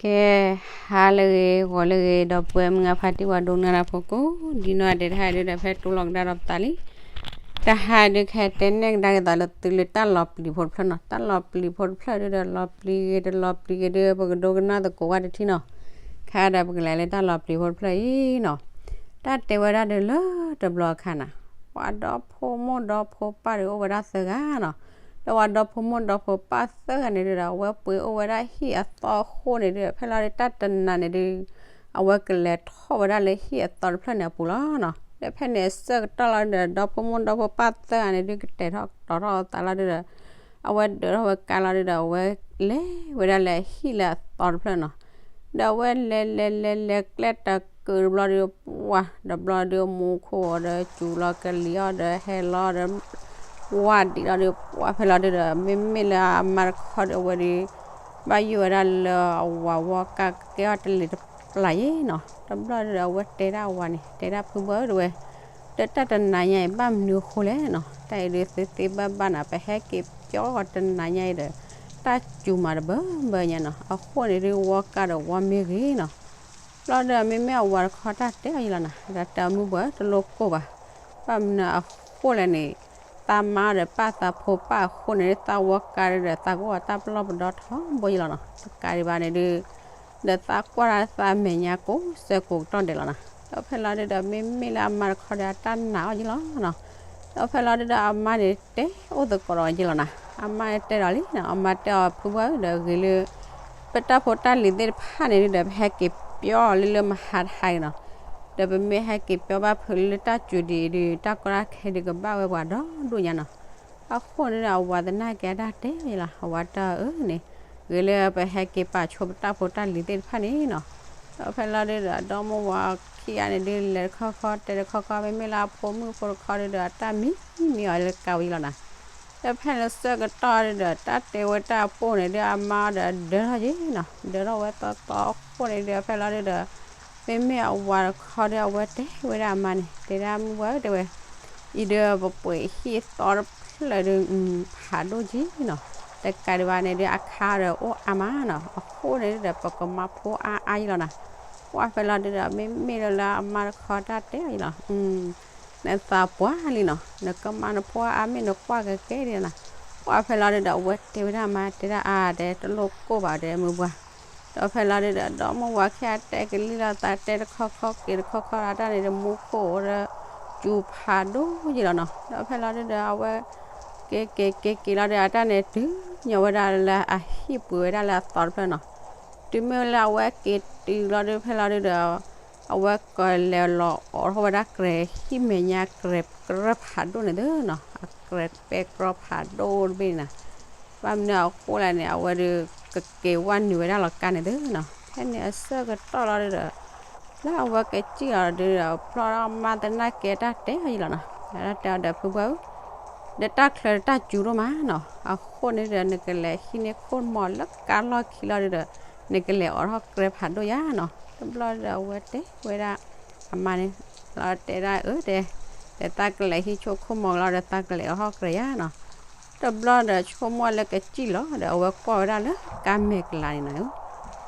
ကဲ, ဟါလၢအဂ့ၤ ဂီၤလၢအဂ့ၤ ဒီပုၢ်ဝဲၢ်မုၢ်ဂၤဖါတံၢ် ပှၤဒိကနၣ်တၢ်ဖိကိးဒံနီၢ်ဂၤဒဲး, တဟါဒုဒီး ဖဲတိလီၤကဒါဒီးပသးလံ. တဟါဒု ကဟဲတဲနဲၣ်ကဒါက့ၤသးလၢသုလၢတၢ်လီၤပျံၤဖိတဖျၢၣ်နီၤ. တၢ်လီၤပျံၤဖိတဖျၢၣ်ဒုဒီး လီၤပျံၤဂ့ၤ တလီၤပျံၤဂ့ၤဒု ပကဒိကနၣ်သကိးဝဲတထံၣ်နီၤ. ခဲအံၤဒီး ပကလဲၤလၢတၢ်လီၤပျံၤဖိတဖျၢၣ်အံၤနီၤ. တၢ်တဲဝဲဒၣ်ဒု လၢတဘျီအခါန့ၣ် ပှၤဒီဖိမိၢ်ဒီဖိပၢ်ဒု အိၣ်ဝဲဒၣ်သၢဂၤနီၤ. ဒီးပှၤဒီဖိမိၢ်ဒီဖိပၢ်သၢဂၤန့ၣ်ဒုဒီး အဝဲပှ့ၤအိၣ်ဝဲဒၣ်ဟံၣ်အသီအဃိန့ၣ်ဒု ဖဲလီၤဒု တၢ်တနၤန့ၣ်ဒု အဝဲကလဲၤထီၣ်ဝဲဒၣ်လၢဟံၣ်အသီတဖျၢၣ်န့ၣ်အပူၤလီၤနီၤ. ဒီးဖဲန့ၣ်အဆၢကတီၢ်လီၤဒုဒီး ဒီဖိမိၢ်ဒီဖိပၢ်သၢဂၤန့ၣ်ဒု ကတဲာ်ထီၣ်တီၤထီၣ်အသးလီၤဒုဒီး အဝဲဒၢးထီၣ်ဝဲကါလီၤဒုဒီး အဝဲလဲၤဝဲဒၣ်လၢဟံၣ်လၢအသီတဖျၢၣ်နီၤ. ဒီးအဝဲလဲၤလဲၤလဲၤလဲၤကျဲတကုာ်တဘျီဒု ပှၤတဘျီဒု မူခိၣ်အီၤဒီး စူၤလီၤကလံၤအီၤဒီး ဟဲလီၤဒီး ဝါဒံးလီၤဒု ပှၤဖဲလီၤဒုဒီး မ့မ့ၢ်လၢအမါတခီဒီး အဝဲဒု ဘၣ်ယိၣ်ဝဲဒၣ်လၢအဝၤဝီကါကဲအီၤတလံၤတပျၢ်ယဲနီၤ. တဘျီဒုဒီး အဝဲတဲဒၣ်အဝၤန့ၣ် တဲဒၣ်ဖုဘၣ်ဧၢ တဲဝဲ, ဒီးတၢ်တနၤညါအံၤ ဘၣ်မနုၤအဃိလဲၣ်နီၤ. တၢ်အံၤဒု သုသ့ဘၣ်ဘၣ်နၤ ပဟဲက့ၤပၠီတနၤညါအံၤဒီး တၢ်စူၤမးတဘၢဘၢညါနီၤ. အဃိန့ၣ်ဒု ဝီကါဒီးဝီမ့ၢ်ဂ့ၤနီၤ. ဘျီဒု မ့မ့ၢ်အဝၤတခီတၢ်တဲအီၤယဲလီၤနၤ, တၢ်တဲအီၤမုၢ်ဘၣ်ဧၢ တလိၣ်ကိၢ်ဘၣ်. ဘၣ်မနုၤအဃိလဲၣ်န့ၣ် သးမါဒီးပၢ်သးဖိပၢ်အဃိန့ၣ် သးဝီကါဒုဒီး သးကအိၣ်အတၢ်ပလီၢ်ပဒီထီဘိယဲလီၤနီၤ. တကးဒံးဘၣ်န့ၣ်ဒု ဒီးသးကွၢ်တၢ်သးမဲာ်ညါကိးဆၢကိးကတီၢ်ဒဲးလီၤနၤ. ဒီးဖဲလီၤဒုဒီး မ့မ့ၢ်လၢအမါတခီဒီး အတၢ်နာ်အီၤယဲလီၤနီၤ. ဒီးဖဲလီၤဒုဒီး အမါန့ၣ် တဲအိၣ်သကိးဒီးယဲလီၤနၤ. အမါန့ၣ်တဲဒီးလံနီၤ, အမါတဲအီၤဖုဘၣ်ဧၢ ဒီးဂ့ၤလၢ ပတၢ်ဖိတၢ်လံၤသ့ၣ်တဖၣ်န့ၣ်ဒုဒီး ပဟဲက့ၤပၠီလၢလၢမဟါတဟါအံၤနီၤ. ဒီးပမ့ၢ်ဟဲက့ၤပၠီဘၣ်ဖုလၢတၢ်စူၤဒ်အံၤဒု တၢ်ကီတၢ်ခဲဒုကဘၣ်ဝဲပှၤဒီဒိၣ်ညါနီၤ. အဃိန့ၣ်ဒီး အဝၤသနာ်က့အတၢ်တဲယဲလီၤ, အဝၤတဲအီၤအၢန့ၣ် ဂ့ၤလၢပဟဲက့ၤပာ်ဆိပတၢ်ဖိတၢ်လံၤသ့ၣ်တဖၣ်န့ၣ်နီၤ. ဒီးဖဲလီၤဒုဒီး အဒီမိၢ်ဝၤခံဂၤန့ၣ်ဒု လဲၤတခီခီတဲတခီခီ မ့မ့ၢ်လၢအဖိမုၣ်ဖိတခီဒုဒီး အတၢ်မံမံအီၤလၢကါဝံၤလီၤနၤ. ဒီးဖဲလၢဆၢကတီၢ်ဒုဒီး တၢ်တဲဝဲတၢ်အပိၢ်န့ၣ်ဒု အမါဒီးဒၢထီၣ်ယဲနီၤ, ဒၢထီၣ်ဝဲသီသီအဃိန့ၣ်ဒု ဖဲလီၤဒုဒီး မ့မ့ၢ်အဝၤတခီဒီး အဝဲတဲဝဲဒၣ်အမါန့ၣ် တဲဒၣ်မုၢ်ဝၤဧၢ တဲဝဲ, အံၤဒီးပပှ့ၤဟံၣ်သီတဖျၢၣ်ဒု ဖးဒိၣ်က့နီၤ. တကးဒံးဘၣ်န့ၣ်ဒု အခါဒီးအိၣ်အါမးနီၤ, အဃိန့ၣ်ဒုဒီး ပကမၤဖိအါအါယဲလီၤနၤ. ကွၢ်ဖဲလီၤဒုဒီး မ့မ့ၢ်လၢအမါတခီတၢ်တဲအီၤယဲလီၤ နသးပှၢ်လံနီၤ, နကမါနဖိအါမ့ၢ်နကွၢ်ကကဲဒံးနၤ. ကွၢ်ဖဲလီၤဒုဒီး အဝဲတဲဝဲဒၣ်အမါ တဲဒၣ်အါ တဲတလိၣ်ကိၢ်ဘၣ် တဲမုၢ်ပှၢ်. ဒီးဖဲလီၤဒုဒီး ဒီမိၢ်ဝၤခံဂၤတဲကလံၣ်လီၤသး တဲတခီခီက့ၤတခီခီ အတၢ်န့ၣ်တမူခိၣ်ဒီး စူၤဖးဒိၣ်ယဲလီၤနီၤ. ဒီးဖဲလီၤဒုဒီး အဝဲ က့ၤက့ၤက့ၤက့ၤလီၤဒု အတၢ်န့ၣ်တုၤညီဝဲဒၣ်လၢအဟံၣ်ပှ့ၤဝဲဒၣ်လၢအသီတဖျၢၣ်နီၤ. တုၤမ့ၢ်လၢအဝဲက့ၤတုၤလီၤဒု ဖဲလီၤဒုဒီး အဝဲကလဲၤလီၤအိးထီၣ်ဝဲဒၣ်ကြဲးဟံၣ်မဲာ်ညါ ကြဲးကြၢးဖးဒိၣ်န့ၣ်သုနီၤ, အကြဲးပဲတြီဖးဒိၣ်တဘ့ၣ်န့ၣ်နၤ. ဘၣ်မနုၤအဃိလဲၣ်န့ၣ် အဝဲဒု ကက့ၤဝဲနုာ်ဝဲဒၣ်လီၤကါန့ၣ်သုနီၤ. ဖဲန့ၣ်အဆၢကတီၢ်လီၤဒုဒီး လၢအဝဲကစံၣ်လီၤဒုဒီး ဘျီဒီးအမါသနာ်က့တၢ်တဲအီၤယဲလီၤနီၤ, တၢ်တဲအီၤဒီးဖုဘၣ်ဧၢ ဒီးတၢ်ချၢဒီးတၢ်စူၤဒိၣ်မးနီၤ, အဃိန့ၣ်ဒီး နကလဲၤဟံးန့ၢ်ခိၣ်မီၤလၢကါလီၢ်ခံလီၤဒုဒီး နကလဲၤအိးထီၣ်ကြဲးဖးဒိၣ်ယါနီၤ. တဘျီဒီးအဝဲတဲဝဲဒၣ် အမါန့ၣ် လီၤတဲဒၣ်အၢ တဲ ဒီးသးကလဲၤဟံးဆိခိၣ်မီၤလီၤဒီး သးကလဲၤအိးထီၣ်ကြဲးယါနီၤ. တဘျီဒီးဆိကမိၣ်လၢကစံၣ်လီၤဒီး အဝဲကွၢ်ဝဲဒၣ်လၢကါမဲာ်ကလၤန့ၣ်နၤ,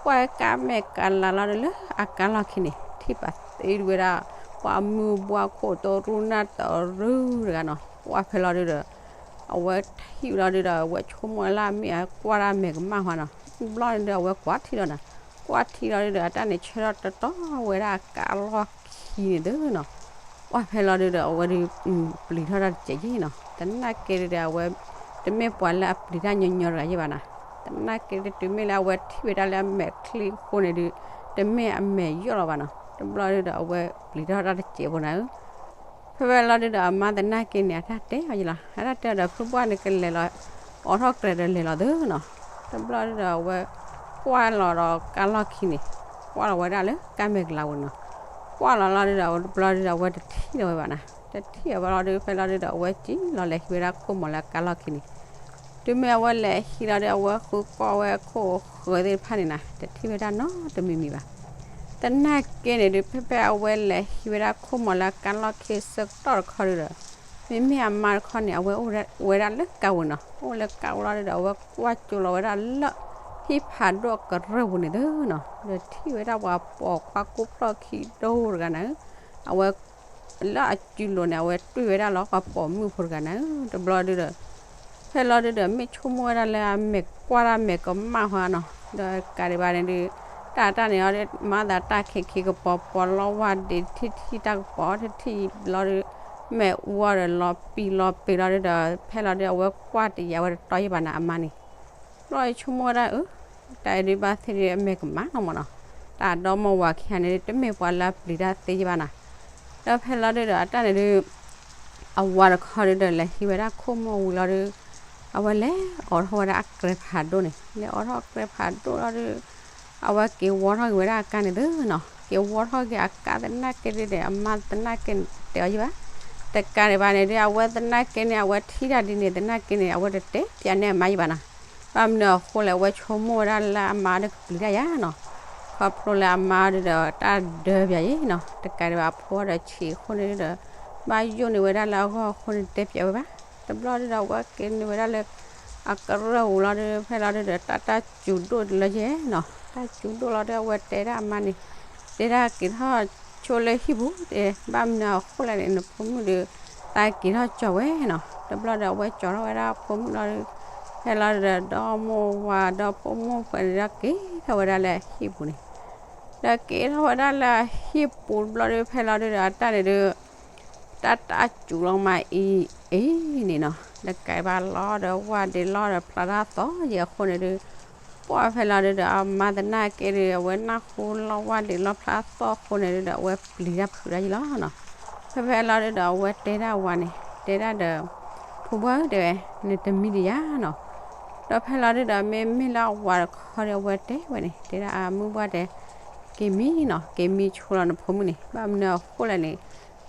ကွၢ်ကါမဲာ်ကလၤလီၤဒီးလၢအကါလီၢ်ခံန့ၣ် ထံၣ်ပာ်သ့ဝဲဒၣ် ပှၤမုၢ်ပှၢ်ခိၣ်တရူၢ်နၢ်တရူၢ်တဂၤနီၤ. ကွၢ်ဖဲလီၤဒုဒီး အဝဲထံၣ်လီၤဒုဒီး အဝဲဆိကမိၣ်လၢအမ့ၢ်အကွၢ်ဒၣ်မဲာ်ကမၣ်ဟါနီၤ. တဘျီန့ၣ်ဒီး အဝဲကွၢ်ထံၣ်လီၤနၤ, ကွၢ်ထံၣ်လီၤဒုဒီး အတၢ်န့ၣ်ဆၢထီၣ်တတီၤဝဲဒၣ်အကါလီၢ်ခံန့ၣ်သုနီၤ. ကွၢ်ဖဲလီၤဒုဒီး အဝဲဒု ပျံၤထီၣ်တၢ်တစဲးယဲနီၤ. သနာ်က့ဒုဒီး အဝဲ တမ့ၢ်ပှၤလၢအပျံၤတၢ်ညီညီတဂၤယဲဘၣ်နၤ. သနာ်က့ဒု တုၤမ့ၢ်လၢအဝဲထံၣ်ဝဲဒၣ်လၢအမဲာ်ချံအဃိန့ၣ်ဒု တမ့ၢ်အမဲာ်ယိာ်လီၤဘၣ်နီၤ. တဘျီဒုဒီး အဝဲပျံၤထီၣ်တၢ်တစဲးဖိနၤဧၢ ဖဲဖဲလီၤဒုဒီး အမါသနာ်က့န့ၣ် အတၢ်တဲအီၤယဲလီၤ, အတၢ်တဲအီၤဒီး ဖုဘၣ်န့ၣ် ကလဲၤလီၤ အိးထီၣ်ကြဲးဒီးလဲၤလီၤသုနီၤ. တဘျီဒုဒီး အဝဲကွၢ်လီၤဒီးကါလီၢ်ခံန့ၣ် ကွၢ်လီၤဝဲဒၣ်လၢကါမဲာ်ကလၤပူၤနီၤ. ကွၢ်လီၤလီၤဒုဒီး တဘျီဒုဒီး အဝဲတထံၣ်လီၤဝဲဘၣ်နၤ, တထံၣ်အီၤဘၣ်လီၤဒု ဖဲလီၤဒုဒီးအဝဲစံၣ်လီၤလဲၤဟံးဝဲဒၣ်ခိၣ်မီၤလၢအကါလီၢ်ခံန့ၣ်, တုၤမ့ၢ်အဝဲလဲၤဟံးလီၤဒု အဝဲဃုကွၢ်ဝဲခိၣ်ဃၢၤသ့ၣ်တဖၣ်န့ၣ်နၤ တထံၣ်ဝဲဒၣ်နီတမံၤမံၤဘၣ်. သနာ်က့န့ၣ်ဒု ဖဲဖဲအဝဲလဲၤဟံးဝဲဒၣ်ခိၣ်မီၤလၢအကါလီၢ်ခံအဆၢကတီၢ်တခီဒုဒီး မ့မ့ၢ်အမါတခီန့ၣ် အဝဲအိၣ်ဝဲဒၣ်လၢကါပူၤနီၤ, အိၣ်လၢကါပူၤလီၤဒုဒီး အဝဲကွၢ်ကၠိလီၤဝဲဒၣ်လၢ ဟံၣ်ဖးဒိၣ်အကရၢၢ်ပူၤန့ၣ်သုနီၤ, ဒီးထံၣ်ဝဲဒၣ်ပှၤပိာ်ခွါကိးဖျီၣ်ခံဒိၣ်တဂၤန့ၣ်, အဝဲ လၢအစုလိၤန့ၣ် အဝဲတွံၢ်ဝဲဒၣ်လီၤပှၤပိာ်မုၣ်ဖိတဂၤန့ၣ်, တဘျီဒုဒီး ဖဲလီၤဒုဒီး မ့ၢ်ဆိကမိၣ်ဝဲဒၣ်လၢအမဲာ်ကွၢ်တၢ်မဲာ်ကမၣ်ဃီနီၤ, ဒီးကးဒံးဘၣ်န့ၣ်ဒုး တၢ်တၢ်န့ၣ်အီၤ မၤသးတၢ်ခံခံကပီၤပီၤလီၤဝၣ်ဒ့ထံၣ်ထံၣ်တၢ်ကပီၤထံၣ်ထံၣ်လီၤဒုး, မ့ၢ်အူအီၤဒီးလီၤပံာ်လီၤပ့ၤလီၤဒုဒီး ဖဲလီၤဒု အဝဲကွၢ်တယာ်ဝဲတတီၤယံာ်ဘၣ်နၤအမါန့ၣ် ဘျီဆိကမိၣ်ဝဲဒၣ်အၢ, တၢ်အံၤဒုးဘၣ်သ့ၣ်ဒုးအမဲာ်ကမၣ်နီၤမးနီၤ, တၢ်ဒီမါဝၤခံဂၤန့ၣ်ဒုး တမ့ၢ်ပှၤလၢအပျံၤတၢ်သ့ယံာ်ဘၣ်နၤ, ဒီးဖဲလီၤဒုဒီးအတၢ်န့ၣ်ဒုး အဝၤတခီဒုဒီး လဲၤဟံးဝဲဒၣ်ခိၣ်မိၢ်ဝံၤလီၤဒုး, အဝဲလဲၤအိးထီၣ်ဝဲဒၣ်အကြဲဖးဒိၣ်န့ၣ်, လဲၤအိးထီၣ်အကြဲဖးဒိၣ်လီၤဒုး, အဝဲက့ၤဝီထီၣ်က့ၤဝဲဒၣ်အကါန့ၣ်သုနီၤ, က့ၤဝီထီၣ်က့ၤအကါသနာ်က့ဒုဒီး အမါသနာ်က့န့ၣ်တဲအီၤယံာ်ဘၣ်, တကးဒံးဘၣ်န့ၣ်ဒုး အဝဲသနာ်က့န့ၣ် အဝဲထံၣ်တၢ်ဒ်န့ၣ်သနာ်က့န့ၣ် အဝဲတတဲပၠးန့ၢ်အမါယံာ်ဘၣ်နၤ, ဘၣ်မနုၤအဃိလဲၣ် အဝဲဆိကမိၣ်ဝဲဒၣ်လၢအမါဒီးကပျံၤတၢ်ယါနီၤ, ခီဖျိလၢအမါဒုဒီးတၢ်ဒၢပၠးယံာ်နီၤ, တကးဒံးဘၣ်အဖိဒီးဆံးအဃိန့ၣ်ဒုဒီး ဘၣ်ယိၣ်န့ၢ်ဝဲဒၣ်လၢအဂီၢ်အဃိန့ၣ် တဲပၠးဝဲဘၣ်, တဘျီဒုဒီး အဝဲက့ၤန့ၢ်ဝဲဒၣ်လၢ အကရၢၢ်ပူၤလီၤဒုး ဖဲလီၤဒုဒီး တၢ်တၢ်စူၤဒိၣ်လၢယဲနီၤ, တၢ်စူၤဒိၣ်လီၤဒုး အဝဲတဲဒၣ်အမါန့ၣ်, တဲဒၣ်က့ၤထီၣ်ဆိလၢဟံၣ်ပူၤ, တဲဘၣ်မနုၤအဃိလဲၣ်န့ၣ် နဖိမုၣ်ဒုး သးက့ၤထီၣ်ကၠီၤဝဲနီၤ, တဘျီဒီး အဝဲကၠီၤထီၣ်ဝဲဒၣ်အဖိမုၣ်လီၤဒုး, ဖဲလီၤဒုဒီးဒီမိၢ်ဝၤဒီဖိမုၣ်ဖဲန့ၣ်ဒီးက့ၤထီၣ်ဝဲဒၣ်လၢဟံၣ်ပူၤန့ၣ်, ဒီးက့ၤထီၣ်ဝဲဒၣ်လၢဟံၣ်ပူၤတဘျီဒုး ဖဲလီၤဒုဒီး အတၢ်န့ၣ်ဒုး တၢ်တၢ်စူၤလီၤမးအံၤအံၤန့ၣ်နီၤ, ဒီးကဲဘၣ်လီၤဒီးဝၣ်ဒ့လီၤဒီးဖျါတၢ်သီၣ်ယဲအဃိန့ၣ်ဒုး, ပှၢ်ဖဲလီၤဒုဒီး အမါသနာ်က့ဒုး အဝဲနၢ်ဟူလီၤဝၣ်ဒ့လီၤဖျါသီၣ်အဃိန့ၣ်ဒုဒီး အဝဲပျံၤတၢ်ဖုးတၢ်ယံာ်လီၤနီၤ, ဖဲဖဲလီၤဒုဒီး အဝဲတဲဒၣ်အဝၤန့ၣ် တဲဒၣ်ဒီး ဖိဘၣ်ဧၢ တဲဝဲ, နတမံဒံးယါနီၤ, ဒီးဖဲလီၤဒုဒီး မ့မ့ၢ်လၢအဝၤတခီဒီး အဝဲတဲဝဲန့ၣ် တဲဒၣ်အမုၢ်ဘၣ်တဲ က့ၤမံနီၤ, က့ၤမံဆိလီၤနဖိမုၣ်န့ၣ်, ဘၣ်မနုၤအဃိလဲၣ်န့ၣ်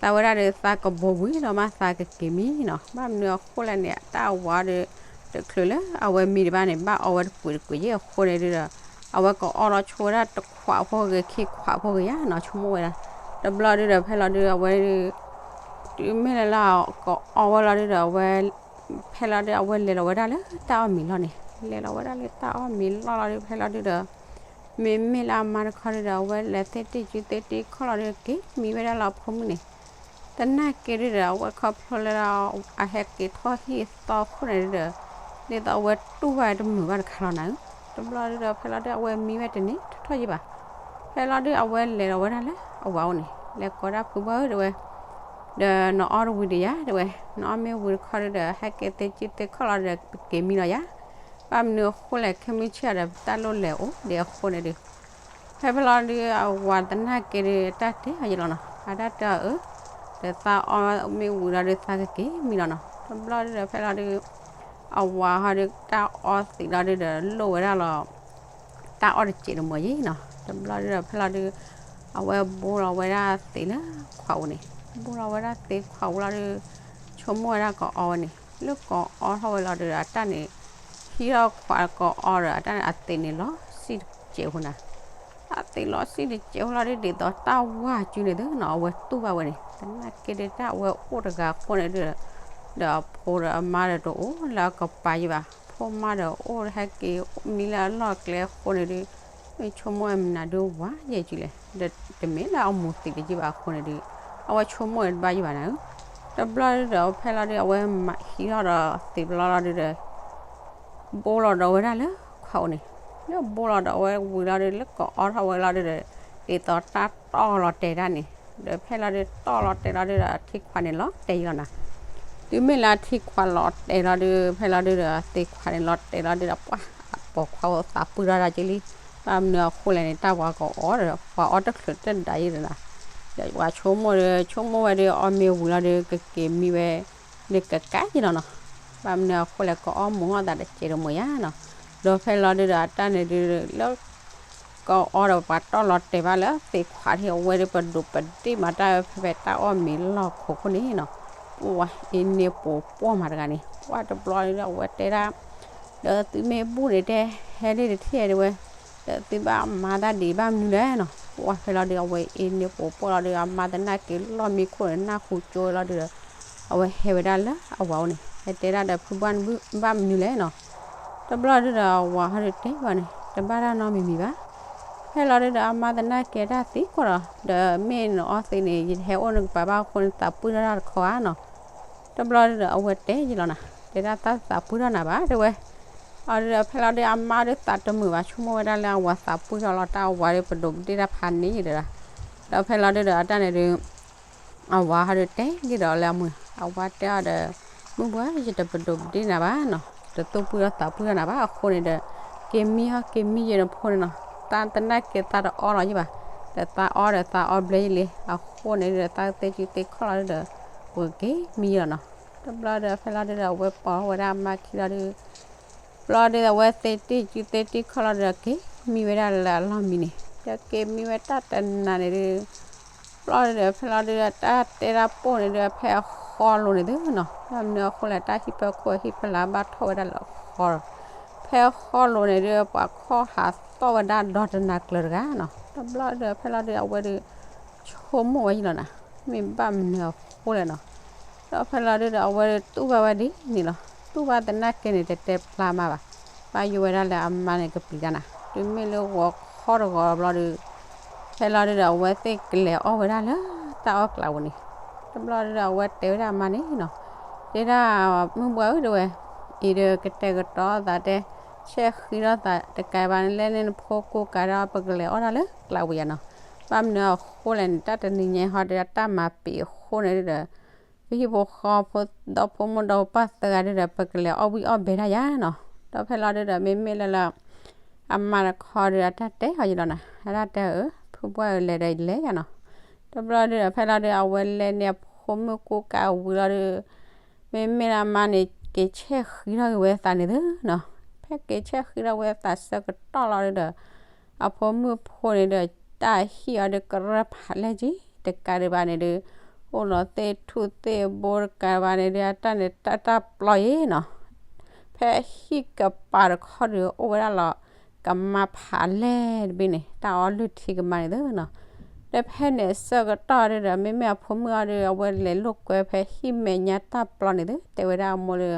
သးဝဲဒၣ်ဒီးသးကဘီဝံၤလီၤမး သးကက့ၤမံနီၤ, ဘၣ်မနုၤအဃိလဲၣ်န့ၣ် တၢ်အဝၤဒီး တချုးလၢအဝဲမံတဘၣ်န့ၣ် ဘၣ်အီဝဲတကွံးတကွံးယဲအဃိန့ၣ်ဒုဒီး အဝဲကအီလီၤဆိဝဲဒၣ်တခွးဖိဂ့ၤ ခံခွးဖိဂ့ၤယါနီၤ, ဆိကမိၣ်ဝဲဒၣ်, တဘျီဒုဒီး ဖဲလီၤဒု အဝဲ တုၤမ့ၢ်လၢလၢကအီဝဲလီၤဒုဒီး အဝဲ ဖဲလီၤဒု အဝဲလဲၤလီၤဝဲဒၣ်လၢတၢ်အီၣ်မ့ၤလီၢ်န့ၣ်, လဲၤလီၤဝဲဒၣ်လၢတၢ်အီၣ်မ့ၤလီၢ်လီၤဒု ဖဲလီၤဒုဒီး မ့မ့ၢ်လၢအမါတခီဒုဒီး အဝဲလဲၤသ့ၣ်တံၢ်စုသ့ၣ်တံၢ်ခီၣ်လီၤဒု က့ၤမံဝဲဒၣ်လၢအဖိမုၣ်န့ၣ်, သနာ်က့ဒုဒီး အဝဲခီဖျိလၢ အဟဲက့ၤထီၣ်ဟံၣ်သီခိၣ်န့ၣ်ဒုဒီး ဒ်သိးအဝဲတူၢ်ဘၣ်တမုာ်ဘၣ်တခါလီၤနၤ, တဘျီဒုဒီး ဖဲလီၤဒု အဝဲမံဝဲတန့ၢ်ထီၣ်ထီၣ်ယံာ်ဘၣ် ဖဲလီၤဒုအဝဲလဲၤလီၤဝဲဒၣ်လၢအဝၤအိၣ်န့ၣ် လဲၤကိးဒၣ်ဖုဘၣ်ဧၢ တဲဝဲ, ဒီးနအီတဝံၤဒံးယါ တဲဝဲ, နအီမ့ၢ်ဝံၤတခီဒုဒီး ဟဲက့ၤသ့ၣ်စုသ့ၣ်ခီၣ်လီၤဒီး ပက့ၤမံလီၤယါ, ဘၣ်မနုၤအဃိလဲၣ် ခဲမုၢ်ဆ့ၣ်ဒီး တၢ်လိၣ်လဲၤအိၣ်ဒံးအဃိန့ၣ်ဒု ဖဲဖဲလီၤဒု အဝၤသနာ်က့ဒု တၢ်တဲအီၤယံာ်လီၤနီၤ, အတၢ်တဲအီၤအၢ, ဒီးသးအီမ့ၢ်ဝံၤလီၤဒု သးကက့ၤမံလီၤနီၤ, တဘျီဒုဒီး ဖဲလီၤဒု အဝၤဟီဒု တၢ်အီသံးလီၤဒုဒီး လိၣ်ဝဲဒၣ်လီၤ တၢ်အီၣ်တစဲးတမှဲၤယံာ်နီၤ, တဘျီဒုဒီး ဖဲလီၤဒု အဝဲဘိလီၤဝဲဒၣ်သံးလၢခွးအူန့ၣ်, ဘိလီၤဝဲဒၣ်သံးခွးအူလီၤဒု ဆိကမိၣ်ဝဲဒၣ်ကအီဝဲန့ၣ်, လၢကအီထီၣ်ဝဲလီၤဒုဒီး အတၢ်န့ၣ် ဟံးထီၣ်ခွးကအီဒီး အတၢ်န့ၣ် အသံးန့ၣ်လီၤစံၣ်တစဲးဖိနၤ အသံးလီၤစံၣ်တစဲးဖိလီၤဒု ဒ်သိးတၢ်ဝါစုန့ၣ်သနီၤ အဝဲတူၢ်ဘၣ်ဝဲန့ၣ်, သနာ်က့ဒု တၢ်အဝဲအိၣ်တဂၤအဃိန့ၣ်ဒု ဒီးအဖိဒီးအမါဒီးတအိၣ်လၢအကပၤယံၤဘၣ်, ဖိမါဒီးအိၣ်ဟဲက့ၤမံလၢအလီၢ်အကျဲအဃိန့ၣ်ဒု မ့ၢ်ဆိကမိၣ်ဝဲမနုၤဒုဝဲယဲၢ်ကံလဲၣ်, ဒီးတမ့ၢ်လၢအမိၢ်သံးတယံၤဘၣ်အဃိန့ၣ်ဒု အဝဲဆိကမိၣ်ဝဲတဘၣ်ယံၤဘၣ်နၤဧၢ, တဘျီဒုဒီး ဖဲလီၤဒု အဝဲဟံးထီၣ်ဒီးသံးဘျီလီၤဒုဒီး ဘိလီၤဒီးဝဲဒၣ်လၢခွးအူန့ၣ်, လၢဘိလီၤဒီးအဝဲဝံၤလီၤဒု လၢကအီထီၣ်ဝဲလီၤဒုဒီး ဒ်သိးတၢ်တီၢ်လီၤတဲာ်တၢ်န့ၣ်, ဒီးဖဲလီၤဒုတီၢ်လီၤတဲာ်လီၤဒုဒီးထံခွးန့ၣ်လီၤတဲာ်ယံၤလီၤနၤ, တုၤမ့ၢ်လၢထံခွးလီၤတဲာ်လီၤဒု ဖဲလီၤဒုဒီးသ့ခွးန့ၣ်လီၤတဲာ်လီၤဒုဒီး ပှၤအပိာ်ခွါအိၣ်သးပုၢ်ထီၣ်ဒၣ်က့လံ, ဘၣ်မနုၤအဃိလဲၣ်န့ၣ် တၢ်ပှၤကအီဒီး ပှၤအီတချုးတဒါယံၤဒီးနၤ, ဒီးပှၤဆိကမိၣ်ဒု ဆိကမိၣ်ဝဲဒု အီမ့ၢ်ဝံၤလီၤဒု ကက့ၤမံဝဲ ဒုကကးယံၤလီၤနီၤ, ဘၣ်မနုၤအဃိလဲၣ် ကအီမိၢ်အီၣ်သးတစဲးတမှဲၤယါနီၤ, ဒီးဖဲလီၤဒုဒီး အတၢ်န့ၣ်ဒု လၢ ကအီဒီးပှၤတီၢ်လီၤတဲာ်ဘၣ်လၢသ့ခွးထံအဝဲဒု ပဒိးပဒ့ၣ်မးတၢ်ဖဲဖဲတၢ်အီၣ်မ့ၤလီၢ်ခိးခိၣ်န့ၣ်နီၤ, ပှၤအ့န့ၣ်ပိာ်ပှီၢ်မးတဂၤန့ၣ် ပှၤတဘျီဒုဒီးအဝဲတဲဒၣ် ဒီးသုမ့ၢ်ဘူၣ်န့ၣ်တဲ ဟဲဒ့ၣ်တထံၣ်တဲဝဲ, ဒီးသုဘၣ်မၤတၢ်ဒံးဘၣ်မနုၤလဲၣ်နီၤ, ပှၤဖဲလီၤဒုအဝဲအ့န့ၣ်ပိာ်ပှီၢ်လီၤဒု အမါသနာ်က့လီၢ်မံခိၣ်န့ၣ် နၢ်ဟူကၠိဝဲလီၤဒုဒီး အဝဲဟဲဝဲဒၣ်လၢအဝၤအိၣ်န့ၣ် ဟဲတဲဒၣ်ဒီးဖုဘၣ်နဘၣ်မနုၤလဲၣ်နီၤ, တဘျီဒုဒီးအဝၤဟီဒုတဲဝဲန့ၣ် တဘၣ်တၢ်နီတမံၤမံၤဘၣ်. ဖဲလီၤဒုဒီးအမါသနာ်က့တၢ်သံကွၢ်ဒီး, ဒီးမ့ၢ်နအီသံးန့ၣ် ယတဟဲအိၣ်နကပၤဘၣ်အဃိန့ၣ် သးပှံၢ်ထီၣ်တၢ်တခီဧါနီၤ. တဘျီဒုဒီးအဝဲတဲယံၤလီၤနၤ, တဲဒၣ်တၢ်သးပှံၢ်ထီၣ်နၤဘၣ် တဲဝဲ. အီၤဒုဒီးဖဲလီၤဒုအမါဒုသးတမုာ်ဘၣ် ဆိကမိၣ်ဝဲဒၣ်လၢအဝၤသးပှံၢ်ထီၣ်လီၤ တၢ်အဝၤဒုပဒိးပဒ့ၣ်တၢ်ဖးန့ၣ်ယံၤဒီး, ဒီးဖဲလီၤဒုဒီးအတၢ်န့ၣ်ဒု အဝၤဟီဒုတဲက့ၤဒီးလၢအမုၢ်, အဝၤတဲအီၤဒီး, မုၢ်ဘှၢ် ယတပဒိးပဒ့ၣ်နၤဘၣ်နီၤ, ယတသူၣ်ပှံၢ်ထီၣ်သးပှံၢ်ထီၣ်နၤဘၣ်အဃိန့ၣ်ဒီး, က့ၤမံဟီ က့ၤမံယဲနဖိန့ၣ်နီၤ, တၢ်သနာ်က့သးတအီလီၤယံၤဘၣ်, ဒီးသးအီဒီးသးအီဘျဲယံၤလံ, အဃိန့ၣ်ဒီးသးသ့စုသ့ခီၣ်လီၤဒုဒီး, ပက့ၤမံယံၤလီၤနီၤ. တဘျီဒုဒီးဖဲလီၤဒုဒီးအဝဲပိာ်ဝဲဒၣ်အမါခံလီၤဒု ဘျီဒုဒီးအဝဲသ့တံၢ်စုသ့တံၢ်ခီၣ်လီၤဒုဒီးက့ၤမံဝဲဒၣ်လၢအလီၢ်မံန့ၣ်, ဒီးက့ၤမံဝဲတၢ်တနၤန့ၣ်ဒု, ဘျီဒုဒီးဖဲလီၤဒုဒီးတၢ်တဲတၢ်ပိၢ်န့ၣ်ဒု ဖဲအဃီလိၤန့ၣ်သုနီၤ, ဘၣ်မနုၤအဃိလဲၣ် တၢ်ဟံၣ်ဖၢခိၣ်ဟံၣ်ဖၢလၢ်ဘၣ်ထီၣ်ဝဲဒၣ်လၢအဃီလီၤ. ဖဲအဃီလိၤန့ၣ်ဒု ပှၤခီၣ်ဟးသီၣ်ဝဲဒၣ်ဒီတနၤကျၢၤတဂၤနီၤ, တဘျီဒုဒီးဖဲလီၤဒုဒီးအဝဲဒု ဆိကမိၣ်ဝဲယံၤလီၤနၤ, မ့ၢ်ဘၣ်မနုၤအဃိလဲၣ်နီၤ. ဒီးဖဲလီၤဒုဒီးအဝဲဒုတူၢ်ဘၣ်ဝဲဒ်န့ၣ်လီၤ, တူၢ်ဘၣ်သနာ်က့န့ၣ် တတဲဖျါမးဘၣ်, ဘၣ်ယိၣ်ဝဲဒၣ်လၢအမါန့ၣ်ကပျံၤတၢ်နၤ, တုၤမ့ၢ်လၢဂီၤခီတဂီၤဘျီဒု, ဖဲလီၤဒုဒီးအဝဲသ့ၣ်ကလဲၤအီၣ်ဝဲဒၣ်လၢတၢ်အီၣ်ကျးပူၤန့ၣ်, တဘျီဒုဒီးအဝဲတဲဝဲဒၣ်အမါန့ၣ်နီၤ, တဲဒၣ်မုၢ်ဘှၢ်ဧၢ တဲဝဲ, အံၤဒီးကတဲာ်ကတီၤသးတဲ, ဆဲးဃံထီၣ်သးတကးဘၣ်န့ၣ် လဲၣ်န့ၣ်နဖိကိးကးဒီးပကလဲၤအီၣ်တၢ်လၢကျးပူၤယါနီၤ, ဘၣ်မနုၤအဃိလဲၣ်န့ၣ် တၢ်တနံၤညါဟီဒီးတၢ်မၤပံာ်အဃိန့ၣ်ဒုဒီး ပဟံၣ်ဖိဃီဖိ ဒီဖိမိၢ်ဒီဖိပၢ်သၢဂၤဒုဒီး ပကလဲၤအီၣ်ဝံၣ်အီၣ်ဘဲဒၣ်ယါနီၤ, ဒီးဖဲလီၤဒုဒီးမ့မ့ၢ်လၢလၢ အမါတခီဒုဒီးတၢ်တဲအီၤယံၤလီၤနၤ, အတၢ်တဲအီၤ ဖုဘှၢ်ဧၢ လဲၤဒီးလဲၤယါနီၤ, တဘျီဒုဒီးဖဲလီၤဒုဒီးအဝဲလဲၤန့ၣ်အဖိမုၣ်ကိးကးဝံၤလီၤဒု မ့မ့ၢ်လၢအမါန့ၣ် က့ၤဆဲးဃံထီၣ်က့ၤဝဲသးန့ၣ်သုနီၤ, ဖဲက့ၤဆဲးဃံထီၣ်ဝဲသးဆၢကတီၢ်လီၤဒုဒီး အဖိမုၣ်ဖိန့ၣ်ဒီး တၢ်ဟံၣ်အီၤဒုကရၢၢ်ဖးလဲၢ်ကံ တကးဒံးဘၣ်န့ၣ်ဒု အိၣ်လီၤသ့ၣ်ထူၣ်သ့ၣ်ဘိတကးဘၣ်န့ၣ်ဒု အတၢ်န့ၣ်တၢ်တၢ်ပျီယံၤနီၤ, ဖဲဟံၣ်ကပၤတခီဒု အိၣ်ဝဲဒၣ်လီၤ ကမါဖးလဲၢ်တဘ့ၣ်န့ၣ် တၢ်အီလုၢ်ထံကမါန့ၣ်သုနီၤ, ဒီးဖဲန့ၣ်အဆၢကတီၢ်ဒုဒီး မ့မ့ၢ်အဖိမုၣ်အီၤဒု အဝဲလဲၤလိာ်ကွဲဖဲဟံၣ်မဲာ်ညါတၢ်ပျီန့ၣ်သု တဲဝဲဒၣ်အမိၢ်ဒု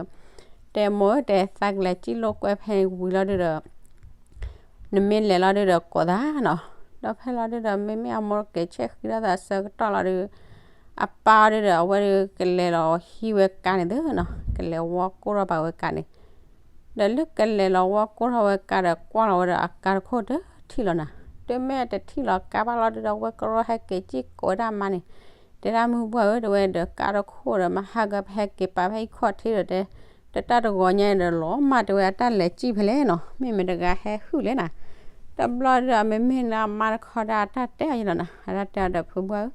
တဲမိၢ်ဧၢ တဲသးကလဲၤစံၣ်လိာ်ကွဲဖဲန့ၣ်ဝံၤလီၤဒုဒီး နမ့ၢ်လဲၤလီၤဒုဒီးကိးသးနီၤ, ဒီးဖဲလီၤဒုဒီး မ့မ့ၢ်အမိၢ်က့ၤဆဲးဃံထီၣ်သးဆၢကတီၢ်လီၤဒု အပၢ်အီၤဒုဒီး အဝဲဒုကလဲၤလီၤဟံးဝဲကါန့ၣ်သုနီၤ, ကလဲၤဝီကိၢ်ထီၣ်ဘၣ်ဝဲကါန့ၣ်, ဒီးလၢကလဲၤလီၤဝီကိၢ်ထီၣ်ဝဲကါဒီး ကွၢ်လီၤဝဲဒီးအကါတခိၣ်တထံၣ်လီၤနၤ, တုၤမ့ၢ်တထံၣ်လီၤကါဘၣ်လီၤဒုဒီး အဝဲကရီဟဲက့ၤစံၣ်ကိးဝဲဒၣ်အမါန့ၣ်, တဲဒၣ်မုၢ်ဘှၢ်ဧၢ တဲဝဲဒီး ကါတခိၣ်ဒီး မဟါကပဟဲက့ၤပာ်ဖဲဟံၣ်ခီၣ်ထံးဒီးတဲ တတၢ်တဂီၤညါဒီးလီၤမၢ်တဲဝဲ အတၢ်လဲၤစံၣ်ဖဲလဲၣ်နီၤ, မ့ၢ်မတဂၤဟဲဟုၣ်လဲၣ်နၤ, တဘျီဒုဒီး မ့မ့ၢ်လၢအမါတခီဒီး အတၢ်တဲအီၤယံၤလီၤနၤ, အတၢ်တဲအီၤဒီး ဖုဘှၢ်ဧၢ,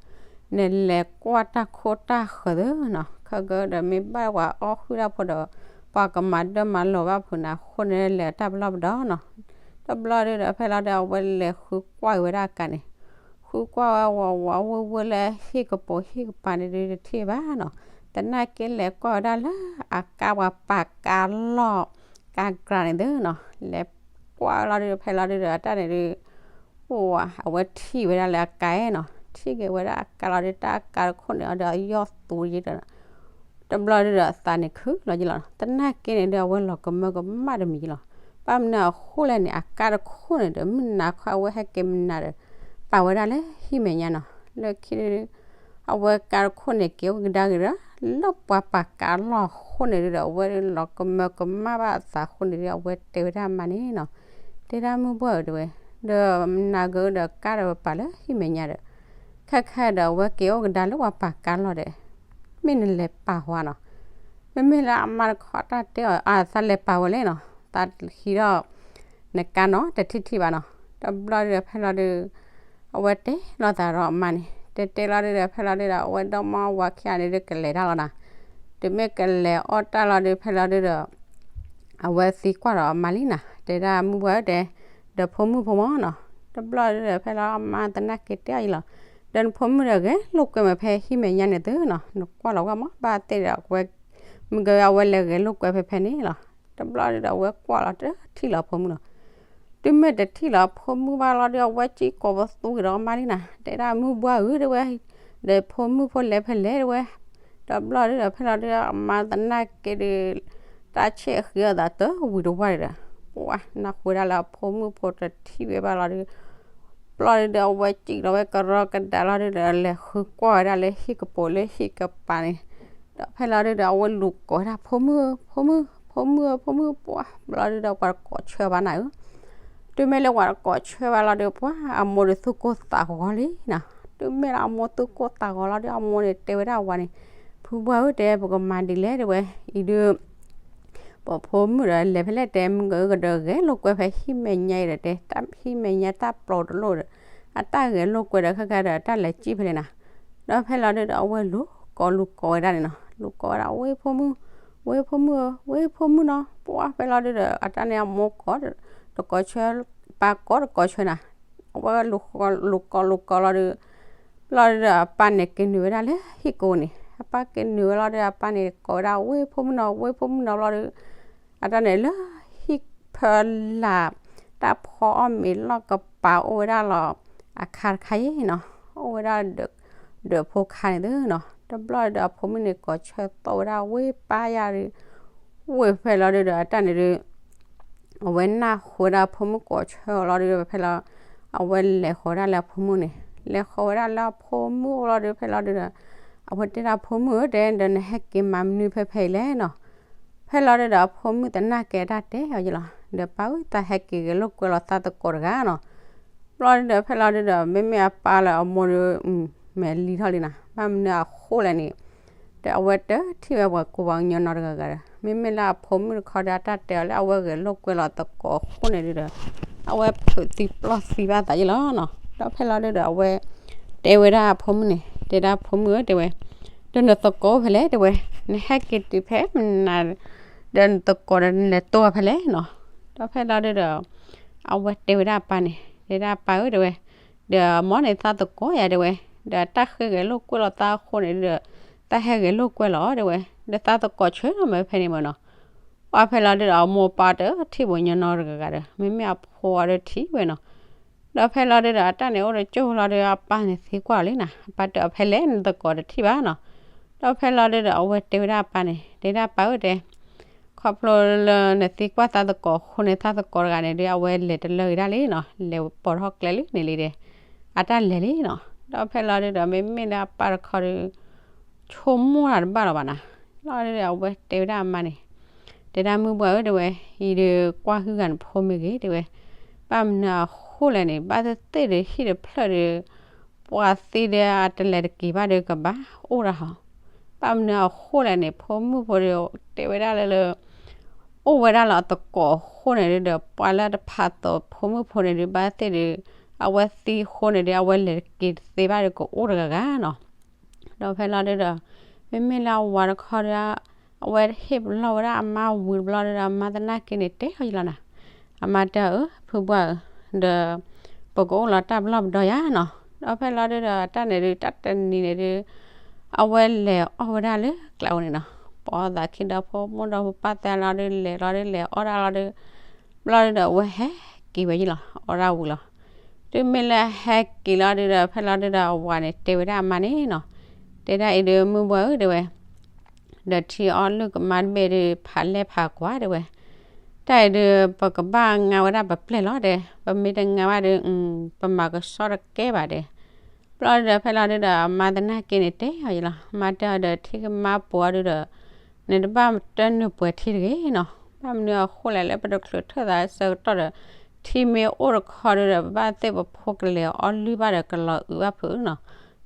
နလဲၤကွၢ်တၢ်ခိၣ်တၢ်ဃၢၤသုနီၤ, ခဲကဒီးမ့ၢ်ဘၣ်ပှၤအီၣ်ဟုၣ်တၢ်ဖိဒီး ပှၤကမၤဒၢမၤလီၤဘၣ်ဖုးနၤအဃိန့ၣ် လဲၤတၢ်ပလီၢ်ပဒီနီၤ, တဘျီဒုဒီး ဖဲလီၤဒုဒီး အဝဲလဲၤဃုကွၢ်က့ၤဝဲဒၣ်အကါန့ၣ် ဃုကွၢ်ဝဲဝးဝးဝ့ၢ်ဝ့ၢ်လၢဟံၣ်ကပိာ်ဟံၣ်ကပၤန့ၣ်ဒုတထံၣ်ဘၣ်နီၤ, သနာ်က့လဲၤကွၢ်ဝဲဒၣ်လၢအကါပှၤပာ်ကါလီၢ် ကါကြးန့ၣ်သုနီၤ, လဲၤကွၢ်ဝဲလီၤဒုဒီး ဖဲလီၤဒုဒီး အတၢ်န့ၣ်ဒု အိၣ်ဝဲ အဝဲထံၣ်ဝဲဒၣ်လၢအကါနီၤ, ထံၣ်က့ၤဝဲဒၣ်အကါလီၤဒု တၢ်အကါတခိၣ်န့ၣ်အီၤဒီးအယီၢ်သူယံၤဒီး တဘျီဒုဒီး အသးန့ၣ်ခုၣ်လီၤယံၤလီၤ, သနာ်က့န့ၣ်ဒု အဝဲလီၤကမၢကမၣ်တမံၤလီၤ, ဘၣ်မနုၤအဃိလဲၣ်န့ၣ် အကါတခိၣ်န့ၣ်ဒီး မုၢ်နၤခီအဝဲဟဲက့ၤမနၤဒီး ပာ်ဝဲဒၣ်လၢဟံၣ်မဲာ်ညါနီၤ, လၢခံဒု အဝဲကါတခိၣ်န့ၣ် က့ၤအိၣ်ကဒါက့ၤဒီး လၢပှၤပာ်ကါလီၢ်အဃိန့ၣ်ဒုဒီး အဝဲလီၤကမၢကမၣ်ဘၣ်အသးအဃိန့ၣ်ဒု အဝဲတဲဝဲဒၣ်အမါန့ၣ်နီၤ, တဲဒၣ်မုၢ်ဘှၢ်ဧၢ တဲဝဲ, ဒီးမနၤကဒီးကါဒီးပာ်လၢဟံၣ်မဲာ်ညါဒီး ခဲခဲဒီးအဝဲက့ၤအိၣ်ကဒါလၢပှၤပာ်ကါလီၢ်ဒီး မ့ၢ်နလဲၤပာ်ဝဲနီၤ, မ့မ့ၢ်လၢအမါတခီတၢ်တဲအီၤ အသးလဲၤပာ်ဝဲလဲၣ်နီၤ, သးဟံးဒီး နကါနီၤ တထံၣ်ထံၣ်ဘၣ်နီၤ, တဘျီဒုဒီးဖဲလီၤဒု အဝဲတဲလိာ်သးဒီးအမါန့ၣ် တဲတဲလီၤဒုဒီး ဖဲလီၤဒုဒီး အဝဲဒီမါဝၤခံဂၤန့ၣ်ဒု ကလဲၤတၢ်လီၤနၤ, တုၤမ့ၢ်ကလဲၤအီၣ်တၢ်လီၤဒု ဖဲလီၤဒုဒီး အဝဲသံကွၢ်ဒီးအမါလံနၤ, တဲဒၣ်မုၢ်ဘှၢ်ဧၢ တဲ, ဒီးဖိမုၣ်ဖိမၢ်နီၤ, တဘျီဒုဒီး ဖဲလီၤအမါသနာ်က့တဲအီၤယံၤလီၤ, ဒီးနဖိမုၣ်ဒီးဂဲၤလိာ်ကွဲမးဖဲဟံၣ်မဲာ်ညါန့ၣ်သုနီၤ, နကွၢ်လီၤဝဲမး ဘၣ်သ့ၣ်ဒီး အဝဲ မ့ၢ်ကအဝဲလဲၤဂဲၤလိာ်ကွဲဖဲဖဲန့ၣ်လီၤ, တဘျီဒုဒီး အဝဲကွၢ်လီၤတထံၣ်လီၤအဖိမုၣ်နီၤ, တုၤမ့ၢ်တထံၣ်လီၤအဖိမုၣ်ဘၣ်လီၤဒု အဝဲစံၣ်ကိးပသူက့ၤဒီးအမါလံနၤ, တဲဒၣ်မုၢ်ဘှၢ်ဧၢ တဲဝဲ, ဒီးဖိမုၣ်ဖိလဲၤဖဲလဲၣ်တဲဝဲ, တဘျီဒုဒီး ဖဲလီၤဒုဒီး အမါသနာ်က့ဒု တၢ်ဆဲးဃံအသးတဝံၤတဝါဒီး ပှၤနၢ်ဟူဝဲဒၣ်လၢအဖိမုၣ်ဖိတထံၣ်ဝဲဘၣ်လီၤဒီး ဘျီဒုဒီး အဝဲစံၣ်လီၤဝဲကရီကဒါလီၤဒုဒီး လဲၤဃုကွၢ်ဝဲဒၣ်လၢဟံၣ်ကပိာ်လၢဟံၣ်ကပၤန့ၣ်, ဒီးဖဲလီၤဒုဒီး အဝဲလူၤကိးဝဲဒၣ် ဖိမုၣ်ဧၢ ဖိမုၣ် ဖိမုၣ်ဧၢ ဖိမုၣ် ပှၤဘျီဒုဒီး ပှၤတကိးဆၢဘၣ်နၤဧၢ, တုၤမ့ၢ်လၢပှၤတကိးဆၢဘၣ်လီၤဒီး ပှၤအမိၢ်ဒီးသူၣ်ကိၢ်သးဂီၤလံနီၤ, တုၤမ့ၢ်လၢအမိၢ်သူၣ်ကိၢ်သးဂီၤလီၤဒီး အမိၢ်န့ၣ်တဲဝဲဒၣ်အဝၤန့ၣ်, ဖုဘှၢ်ဧၢ တဲ ပကမၤဒ်လဲၣ်တဲဝဲ, အံၤဒု ပဖိမုၣ်ဒီးလဲၤဖဲလဲၣ်တဲ မုၢ်ကဂၤဒီးဂဲၤလိာ်ကွဲဖဲဟံၣ်မဲာ်ညါအံၤဒီးတဲ ဟံၣ်မဲာ်ညါတၢ်ပျီတလိၣ်ဒီး အတၢ်ဂဲၤလိာ်ကွဲဒီးခဲခါဒီး အတၢ်လဲၤစံၣ်ဖဲလဲၣ်နၤ, ဒီးဖဲလီၤဒုဒီး အဝဲလူၤကိးလူၤကိးဝဲဒၣ်န့ၣ်နီၤ, လူၤကိးဝဲဒၣ် ဝဲဖိမုၣ်, ဝဲဖိမုၣ်ဧၢ ဝဲဖိမုၣ်နီၤ, ပှၤဖဲလီၤဒုဒီး အတၢ်န့ၣ်အမိၢ်ကိးတကိးဆၢ, ပၢ်ကိးတကိးဆၢနၤ, အဝဲလူၤကိးလူၤကိးလီၤဒီး ဘျီဒုဒီး အပၢ်န့ၣ်က့ၤနုာ်ဝဲဒၣ်လၢဟံၣ်ကိာ်န့ၣ်, အပၢ်က့ၤနုာ်ဝဲလီၤဒီး အပၢ်န့ၣ်ကိးဝဲဒၣ် ဝဲဖိမုၣ်နီၤ ဝဲဖိမုၣ်နီၤ ဘျီဒု အတၢ်န့ၣ်လၢဟံၣ်ဖၢလာ် တၢ်ဖီအီၣ်မ့ၤလီၢ်ကပၤအိၣ်ဝဲဒၣ်လီၤ အခါတခါအံၤနီၤ, အိၣ်ဝဲဒၣ် ဒၢးဖိခါန့ၣ်သုနီၤ, တဘျီဒီး အဖိမုၣ်န့ၣ်ကိးဆၢသီၣ်ဝဲဒၣ်ဝဲပၢ်ယါဒီး ဝဲဖဲလီၤဒုဒီး အတၢ်န့ၣ်ဒု အဝဲနၢ်ဟူဝဲဒၣ်အဖိမုၣ်ကိးဆၢအီၤလီၤဒုဒီး ဖဲလီၤ အဝဲလဲၤဃီၤဝဲဒၣ်လၢအဖိမုၣ်န့ၣ်, လဲၤဃီၤဝဲဒၣ်လၢအဖိမုၣ်အိၣ်လီၤဒု ဖဲလီၤဒုဒီး အဝဲတဲဒၣ်ဖိမုၣ်ဧၢ တဲဒီး နဟဲက့ၤမၤမနုၤဖဲဖဲအံၤလဲၣ်နီၤ, ဖဲလီၤဒုဒီး အဖိမုၣ်သနာ်က့အတၢ်တဲအီၤယလီၤ, ဒီးပၢ်ဧၢ သးဟဲက့ၤဂဲၤလိာ်ကွဲလီၤသးသကိးတဂၤနီၤ, ဘျီဒုဒီး ဖဲလီၤဒုဒီး မ့မ့ၢ်အပၢ်လၢအမိၢ်ဒု မဲာ်လံထီၣ်လံနၤ, ဘၣ်မနုၤအဃိလဲၣ်န့ၣ် ဒီးအဝဲတထံၣ်ဝဲပှၤကူပှၤကညီနီတဂၤဂၤဒီး မ့မ့ၢ်လၢအဖိမုၣ်တခီဒီး အတၢ်တဲအီၤလၢအဝဲဂဲၤလိာ်ကွဲလီၤသကိးအဃိန့ၣ်ဒုဒီး အဝဲထုးသံပျီၢ်သံဘၣ်သးယလီၤနီၤ, ဒီးဖဲလီၤဒုဒီး အဝဲတဲဝဲဒၣ်အဖိမုၣ်န့ၣ် တဲဒၣ်ဖိမုၣ်ဧၢ တဲဝဲ, ဒီးနသကိးဖဲလဲၣ်တဲဝဲ, နဟဲက့ၤတုၤဖဲမနၤ ဒီးနသကိးဒီးနလဲၤတိၢ်ဖဲလဲၣ်နီၤ, ဒီးဖဲလီၤဒုဒီး အဝဲတဲဝဲဒၣ်အပၢ်န့ၣ် တဲဒၣ်ပၢ်ဧၢ တဲဝဲ, ဒီးမ်န့ၣ်သးသကိးယၤတဲဝဲ, ဒီးတၢ်ဃ့ဂဲၤလိာ်ကွဲလီၤသးအဃိန့ၣ်ဒီး သးဟဲဂဲၤလိာ်ကွဲလီၤတဲဝဲ, ဒီးသးသကိးဆၢထီၣ်မ့ၢ်ဖဲန့ၣ်မ့ၢ်နီၤ, ပှၤဖဲလီၤဒုဒီး အမိၢ်ပၢ်တထံၣ်ပှၤကညီနီတဂၤဂၤဒီး မ့မ့ၢ်အဖိအီၤဒီးထံၣ်ဝဲနီၤ, ဒီးဖဲလီၤဒုဒီး အတၢ်န့ၣ်အိၣ်ဒီးကၠိၢ်လီၤဒီး အပၢ်န့ၣ်သံကွၢ်လံနၤ, အပၢ်တဲအီၤဖဲလဲၣ် နသကိးတထံၣ်ဘၣ်နီၤ, ဒီးဖဲလီၤဒုဒီး အဝဲတဲဝဲဒၣ်အပၢ်န့ၣ် တဲဒၣ်ပၢ်ဧၢတဲ ခီဖျိလၢနသံကွၢ်သးသကိးအဃိန့ၣ် သးသကိးတဂၤန့ၣ်ဒီး အဝဲလဲၤတလၢာ်က့ၤဒၣ်လံနီၤ, လဲၤပိာ်ထီၣ်ကျဲလံန့ၣ်လံဒီး အတၢ်လဲၤလံနီၤ, ဒီးဖဲလီၤဒုဒီး မ့မ့ၢ်လၢအပၢ်တခီဒီး ဆိကမိၣ်တၢ်တဘၣ်လီၤဘၣ်နၤ, လီၤဒုဒီး အဝဲတဲဝဲဒၣ်အမါန့ၣ် တဲဒၣ်မုၢ်ဘှၢ်ဧၢတဲဝဲ, အံၤဒီးကွၢ်ဟုၣ်ဂၤနဖိမ့ၢ်ဂ့ၤတဲဝဲ, ဘၣ်မနုၤအဃိလဲၣ်န့ၣ် ဘၣ်သ့ၣ်သ့ၣ်ဒီးဟံၣ်တဖျၢၣ်ဒီး ပှၤသံဒီးအတလဲၤတက့ၤဘၣ်ဒီးကဘၣ်အိၣ်ဒၣ်ဟီ, ဘၣ်မနုၤအဃိလဲၣ်န့ၣ် ဖိမုၣ်ဖိဒီး တဲဝဲဒၣ်လၢလၢ အိၣ်ဝဲဒၣ်လၢအသကိးအဃိန့ၣ်ဒုဒီး ပှၤလၢတဖးသိးဖိမုၣ်ဖိန့ၣ်ဒု ဘၣ်သ့ၣ်ဒီး အဝဲသံအဃိန့ၣ်ဒု အဝဲလဲၤတက့ၤတသ့ဘၣ်ဒီးကအိၣ်တဂၤဂၤနီၤ, ဒီးဖဲလီၤဒုဒီး မ့မ့ၢ်လၢအဝၤတခီဒီး အဝဲဟ့ၣ်ပလီၢ်ဝဲဒၣ်အမါဝံၤတဘျီဒုဒီး အမါသနာ်က့န့ၣ်တဲအီၤယလီၤနၤ, အမါတဲအီၤဧၢ ဖုဘှၢ်ဧၢ, ဒီး ပကအိၣ်လီၤတၢ်ဘျီၣ်ပဒီယါနီၤ, ဒီးဖဲလီၤဒုဒီး တၢ်န့ၣ်ဒု တၢ်တနံၤန့ၣ်ဒု အဝဲလဲၤအီၣ်ဝဲဒၣ်လၢကျးအိၣ်န့ၣ်နီၤ, ပိာ်သးခံဒီးဖိမုၣ်ဒီးဖိပၢ်သ့ၣ်လီၤဒု လဲၤလီၤဒု လဲၤအီၣ်ဒၣ်လီၤဒု ဘျီဒုဒီး အဝဲဟဲက့ၤဝဲယလီၤ အီၣ်ဒၣ်ဝံၤလီၤ, တုၤမ့ၢ်လၢဟဲက့ၤလီၤဒုဒီး ဖဲလီၤဒုဒီး အဝၤန့ၣ်တဲဝဲဒၣ်အမါန့ၣ်နီၤ, တဲဒၣ်အံၤဒု မုၢ်ဘှၢ်ဧၢ တဲဝဲ ဒီးထံအီလုၢ်ကမါတဘ့ၣ်ဒု ဖးလဲၢ်ဖးကွၢ်တဲဝဲ, တၢ်အံၤဒု ပကဘၣ်ငါဝဲဒၣ်ပပျဲၢ်လီၤတဲ, ပမ့ၢ်တငါဘၣ်ဒု ပမၤကဆှီတကဲဘၣ်တဲ, ဘျီဒုဒီး ဖဲလီၤဒုဒီး အမါသနာ်က့န့ၣ်တဲအီၤယလီၤ, အမါတဲအီၤဒီး ထံကမါပှၤဒုဒီး နတဘၣ်တနုာ်ပှဲၤထံတဂ့ၤနီၤ, ဘၣ်မနုၤအဃိလဲၣ် လၢပတချုးထၢၣ်သးဆၢကတီၢ်ဒီး ထံမ့ၢ်အိၣ်တခီဒုဒီး ပဘၣ်သ့ၣ်ပဖိကလဲၤအီလုၢ်ဘၣ်ဒီးကလီၤအုးဘၣ်ဖုးနီၤ,